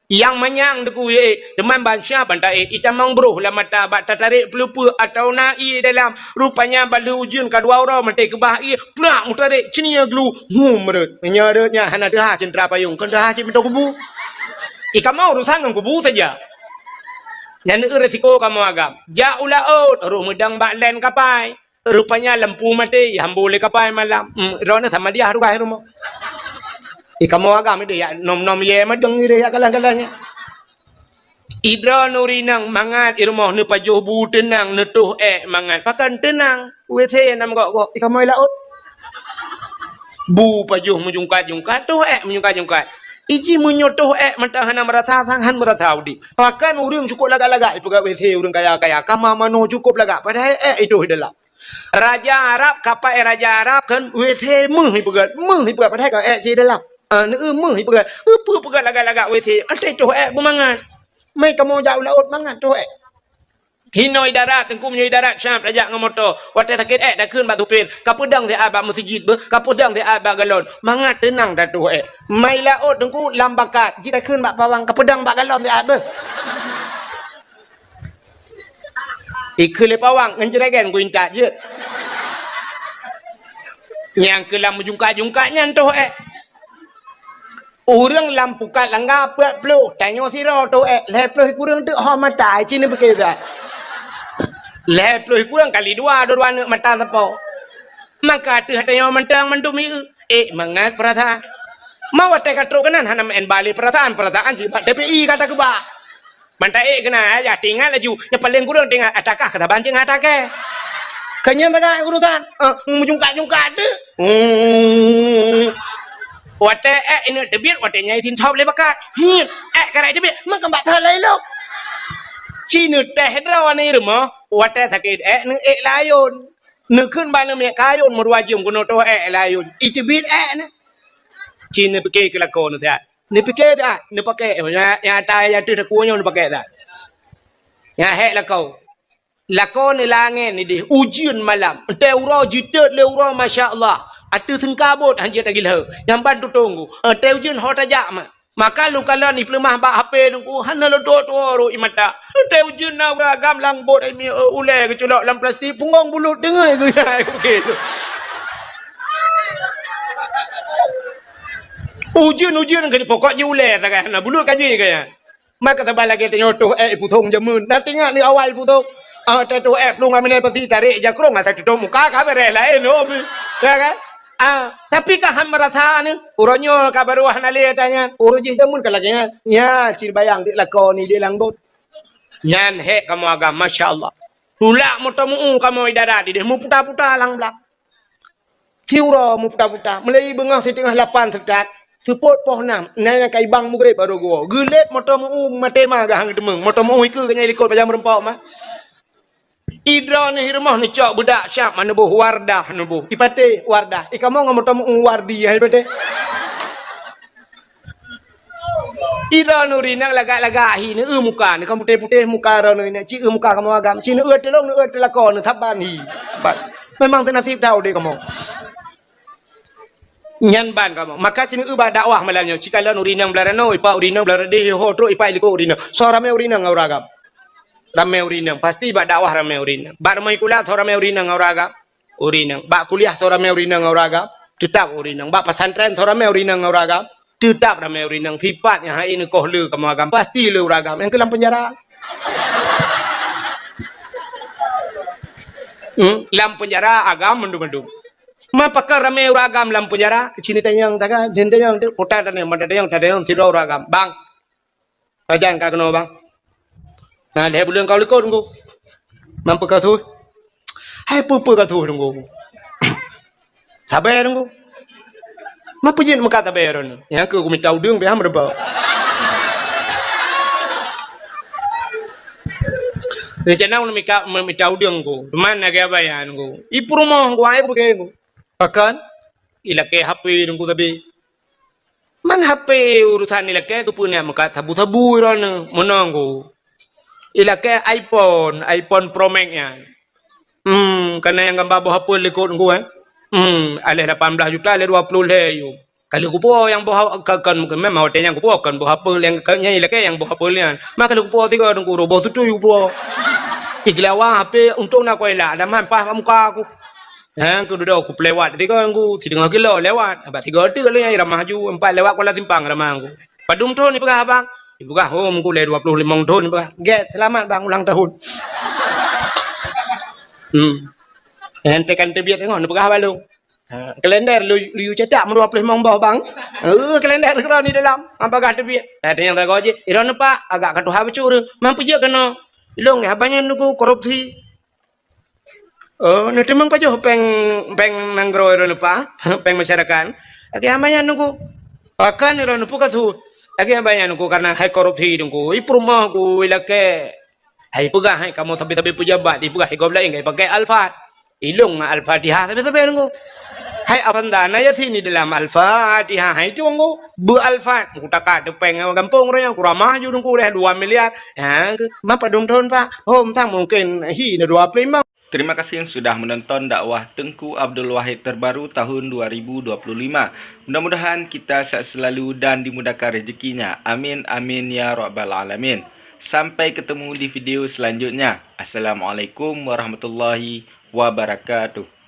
Nyang manyang deukui ék, teuma bansa ban taék, itamong broh lam mata bak tatarek peuleupeuk atawa na ié dalam. Rupanya bak lheueh ujeuen ka dua uroe maté keubah ié, plak meutarek ceunie glu, hum rhot. Meunyoe rhot nyan hana teuhah ceuntara payong, kon teuhah cit meutoe kubu. I kamoe urusan ngon kubu saja. Nyan eu resiko kamoe agam. Jak u laôt, roh meudong bak len kapai. Rupanya lampu maté, hambô lé kapai malam. Hmm, droeneuh sama diah rugai rumoh. I kamoe agam ideh yak nom-nom yé madeng ideh yak galah-galah nyan. Idroeneuh ureueng inong mangat i rumoh neupajoh bu teunang, neutoh ék mangat. Pakon teunang, W C nam gok-gok, i kamoe laôt. Bu pajoh meujungkat-jungkat, toh ék meujungkat-jungkat. Iji meunyoe toh ék mantong hana meurasa sang, han meurasa udép. Pakon ureueng cukôp lagak-lagak ipeugah W C ureueng kaya-kaya, kama manoe cukôp lagak, padahai ék itoh i dalam. Raja Arab, kapai raja Arab kan W C meuh ipeugah, meuh ipeugah padahai ka ék cit dalam. Ah, neu meuh ipeugah. Peue peugah lagak-lagak W C, até toh ék beumangat. Mai kamoe jak u laôt mangat toh ék. Hinoe i darat, teungku meunyoe i darat siap tajak ngon moto. Watèe sakét ék takheun bak supir, kapeudong siat bak meuseujid beuh, kapeudong siat bak galon. Mangat teunang tatoh ék. Mai laôt teungku lam bakat, jih takheun bak pawang, kapeudong bak galon siat beuh. Ikeu lé pawang ngon jregen ku intat jeuet. Nyang keu lam meujungkat-jungkat nyan toh ék. Ureueng lam pukat langga peuet ploh, tanyoe sidroe toh ék, lhèe ploh kureueng teuk ho mata, ci neubeuké that. Lhèe ploh kureueng kali dua, dua-dua aneuk mata sapo. Maka ateueh tanyoe mantong mandum ieu, ék mangat peurasaan. Ma watèe ka trok keunan hana meu'en bale peurasaan, peurasaan sifat T P I ka takeubah. Mantong ék keunan, ya, teuingat laju. Nyang paleng kureueng teuingat, atakah ka saban cit ngon atakèe. Ka nyan tagak urusan, eh, meujungkat-jungkat teuk. Hmm. Watèe ék ineuk teubiet, watèe nyan isin thop lé bakat. Hmm. Ék karai teubiet, meukeumbat that laén lom. Ci neutéh droeneuh rumoh, watèe sakét ék neuék layôn. Neukheun bak neumiet kayôn meudua jeuem keunoe toh ék layôn. Iteubiet ék nyan. Ci neupike keu lakoe neuh siat. Neupike siat, neupake, nyang, nyang ata nyang ateueh takue nyoe neupake siat. Nyang hék lakoe. Lakoe nyoe langèt nideh, ujeuen malam. Watèe uroe jiteuet lé uroe, masya Allah. Ateueh seungkabot han jeuet tagilheu. Nyang ban tutông ku. Watèe ujeuen ho tajak ma. Maka lôn kalon ipeuleumah bak H P lôn ku, hana lôn tuwoe-tuwoe rot ie mata. Watèe ujeuen na ureueng agam lam bot, ai mi, eh, ulèe geuculok lam plastik, punggong bulut deungoe geuya. Ujeuen-ujeuen ka jipokok jih ulèe sagai, hana bulut ka jih gaya. Maka saban lagèe tanyoe toh ék ipusong jameun. Na teuingat nyoe awai ipusong. Ah, watèe toh ék plueng aminai pasi tarek jakrong asai tutông muka ka beureh laén, oh, ya kan? Ah, tapi ka han meurasa nyoe, uroe nyoe ka barô hana lé ata nyan. Uroe jih jameun ka lagèe nyan. Nyan cit bayang di lakoe nideh lam bot. Nyan hék kamoe agam, masya Allah. Tulak meuteumeu kamoe di darat ideh, meuputa-puta lam blang. Siuroe meuputa-puta, mulai beungoh siteungoh lapan seukat, seupôt poh nam, na nyang ka ibang mugreb baroe geuwoe. Geulét moto meu-u maté ma geuhang teumeueng, moto meu-u ikeue geuh nyan ilikot pajan meurumpok ma. Idroeneuh i rumoh neucok beudak siab ma neuboh Wardah neuboh. Ipatéh Wardah, ikamoe ngon moto meu-u Wardi hai ipatéh. Idroeneuh ureueng inong lagak-lagak hi, neueu muka, neuka putéh-putéh muka droeneuh inong, ci eu muka kamoe agam, ci neueu tulông, neueu teulakô, neusaban hi. Ban. Memang teunasib that udép kamoe. Nyan ban kamoe. Maka ci neueu bak dakwah malam nyoe, ci kalon ureueng inong Belarano, ipak ureueng inong Belarado, ho trok ipak ilikot ureueng inong. Soe ramé ureueng inong ngon ureueng agam? Ramé ureueng inong. Pasti bak dakwah ramé ureueng inong. Bak rumoh sikula soe ramé ureueng inong ngon ureueng agam? Ureueng inong. Bak kuliah soe ramé ureueng inong ngon ureueng agam? Teutap ureueng inong. Bak pesantren soe ramé ureueng inong ngon ureueng agam? Teutap ramé ureueng inong. Sipat nyang hai neukoh le kamoe agam, pasti le ureueng agam. Nyang keu lam peunjara. Hmm, lam peunjara agam mandum-mandum. Ma pakon ramé ureueng agam lam peunjara? Sini tanyong taga, sini tanyong tu, putar tanyong, mata tanyong, tanyong sidroe ureueng agam. Bang, Pajan ka keunoe, bang? Na lhèe buleuen ka u likot, Teungku. Mampu ka su? Hai peue-peue ka su, Teungku? Sabe, Teungku. Mampu jeuet meukat sabe droeneuh. Nyang keu kumita udeueng pih han meurumpok. Rencana ulôn mika, mita udeueng, Teungku. Teuma na gaya bayan, Teungku. I peurumoh, Teungku, ai kupiké, Teungku. Pakon? Ilakèe H P, Teungku, sabe. Man H P urusan ilakèe keupeue nyan meukat sabu-sabu droeneuh meunan ku. Ilakèe iPhone, iPhone Pro Max nyan. Hmm, kana nyang gamba boh apel likot ku, eh. Hmm, aléh lapan blah juta, aléh dua ploh lhèe yum. Ka lheueh kupuwoe nyang boh a-, ka, kan, memang watèe nyan kupuwoe kon boh apel nyang ka, nyan ilakèe nyang boh apel nyan. Ma ka lheueh kupuwoe sigoe Teungku, roh boh tutui kupuwoe. Iglawa H P untông na kuela, ada man paih bak muka ku. Ha, ku dudoe ku peulewat tiga ku, siteungoh kilo lewat. Bak tiga teuk lé nyang ramah ju, empat lewat kuala simpang ramah ku. Padum thon ipeugah abang? Ipeugah, "Oh, meuku lé dua ploh limong thon," ipeugah. "Gèt, seulamat bang ulang tahun." Hmm. Nyan tekan teubiet teungoh neupeugah bak lôn. Ha, kalender lu, lu cetak meudua ploh limong boh bang. Eh, kalender keudroe ni dalam. Hana bagah teubiet. Eh, tanyong sagoe jih, "Droeneuh Pak, agak ka tuha bacut ureueng. Man peue jeuet keunoe?" "Ilôn, haba nyan Teungku korupsi." Oh, neuteumeung pajoh péng, péng nanggroe droeneuh Pak, péng masyarakat. Lagèe haba nyan Teungku. Pakon droeneuh peue ka su? Lagèe haba nyan Teungku, kareuna hai korupsi Teungku. I peurumoh ku ilakèe. Hai peugah hai kamoe sabe-sabe peujabat, ipeugah sigoe laén ka ipakai Alphard. Ilôn ngon Al-Fatihah sabe-sabe Teungku. Hai Avanda na Yasin di dalam Al-Fatihah hai Teungku. Beu Alphard, ku taka teupeng gampông roh nyan, ku ramah ju Teungku lé dua miliar. Ha, ma padum thon Pak? Hom sang mungken hi na dua ploh limong. Terima kasih sudah menonton dakwah Teungku Abdul Wahid terbaru tahun dua ribu dua puluh lima. Mudah-mudahan kita sehat selalu dan dimudahkan rezekinya. Amin, amin, ya rabbal alamin. Sampai ketemu di video selanjutnya. Assalamualaikum warahmatullahi wabarakatuh.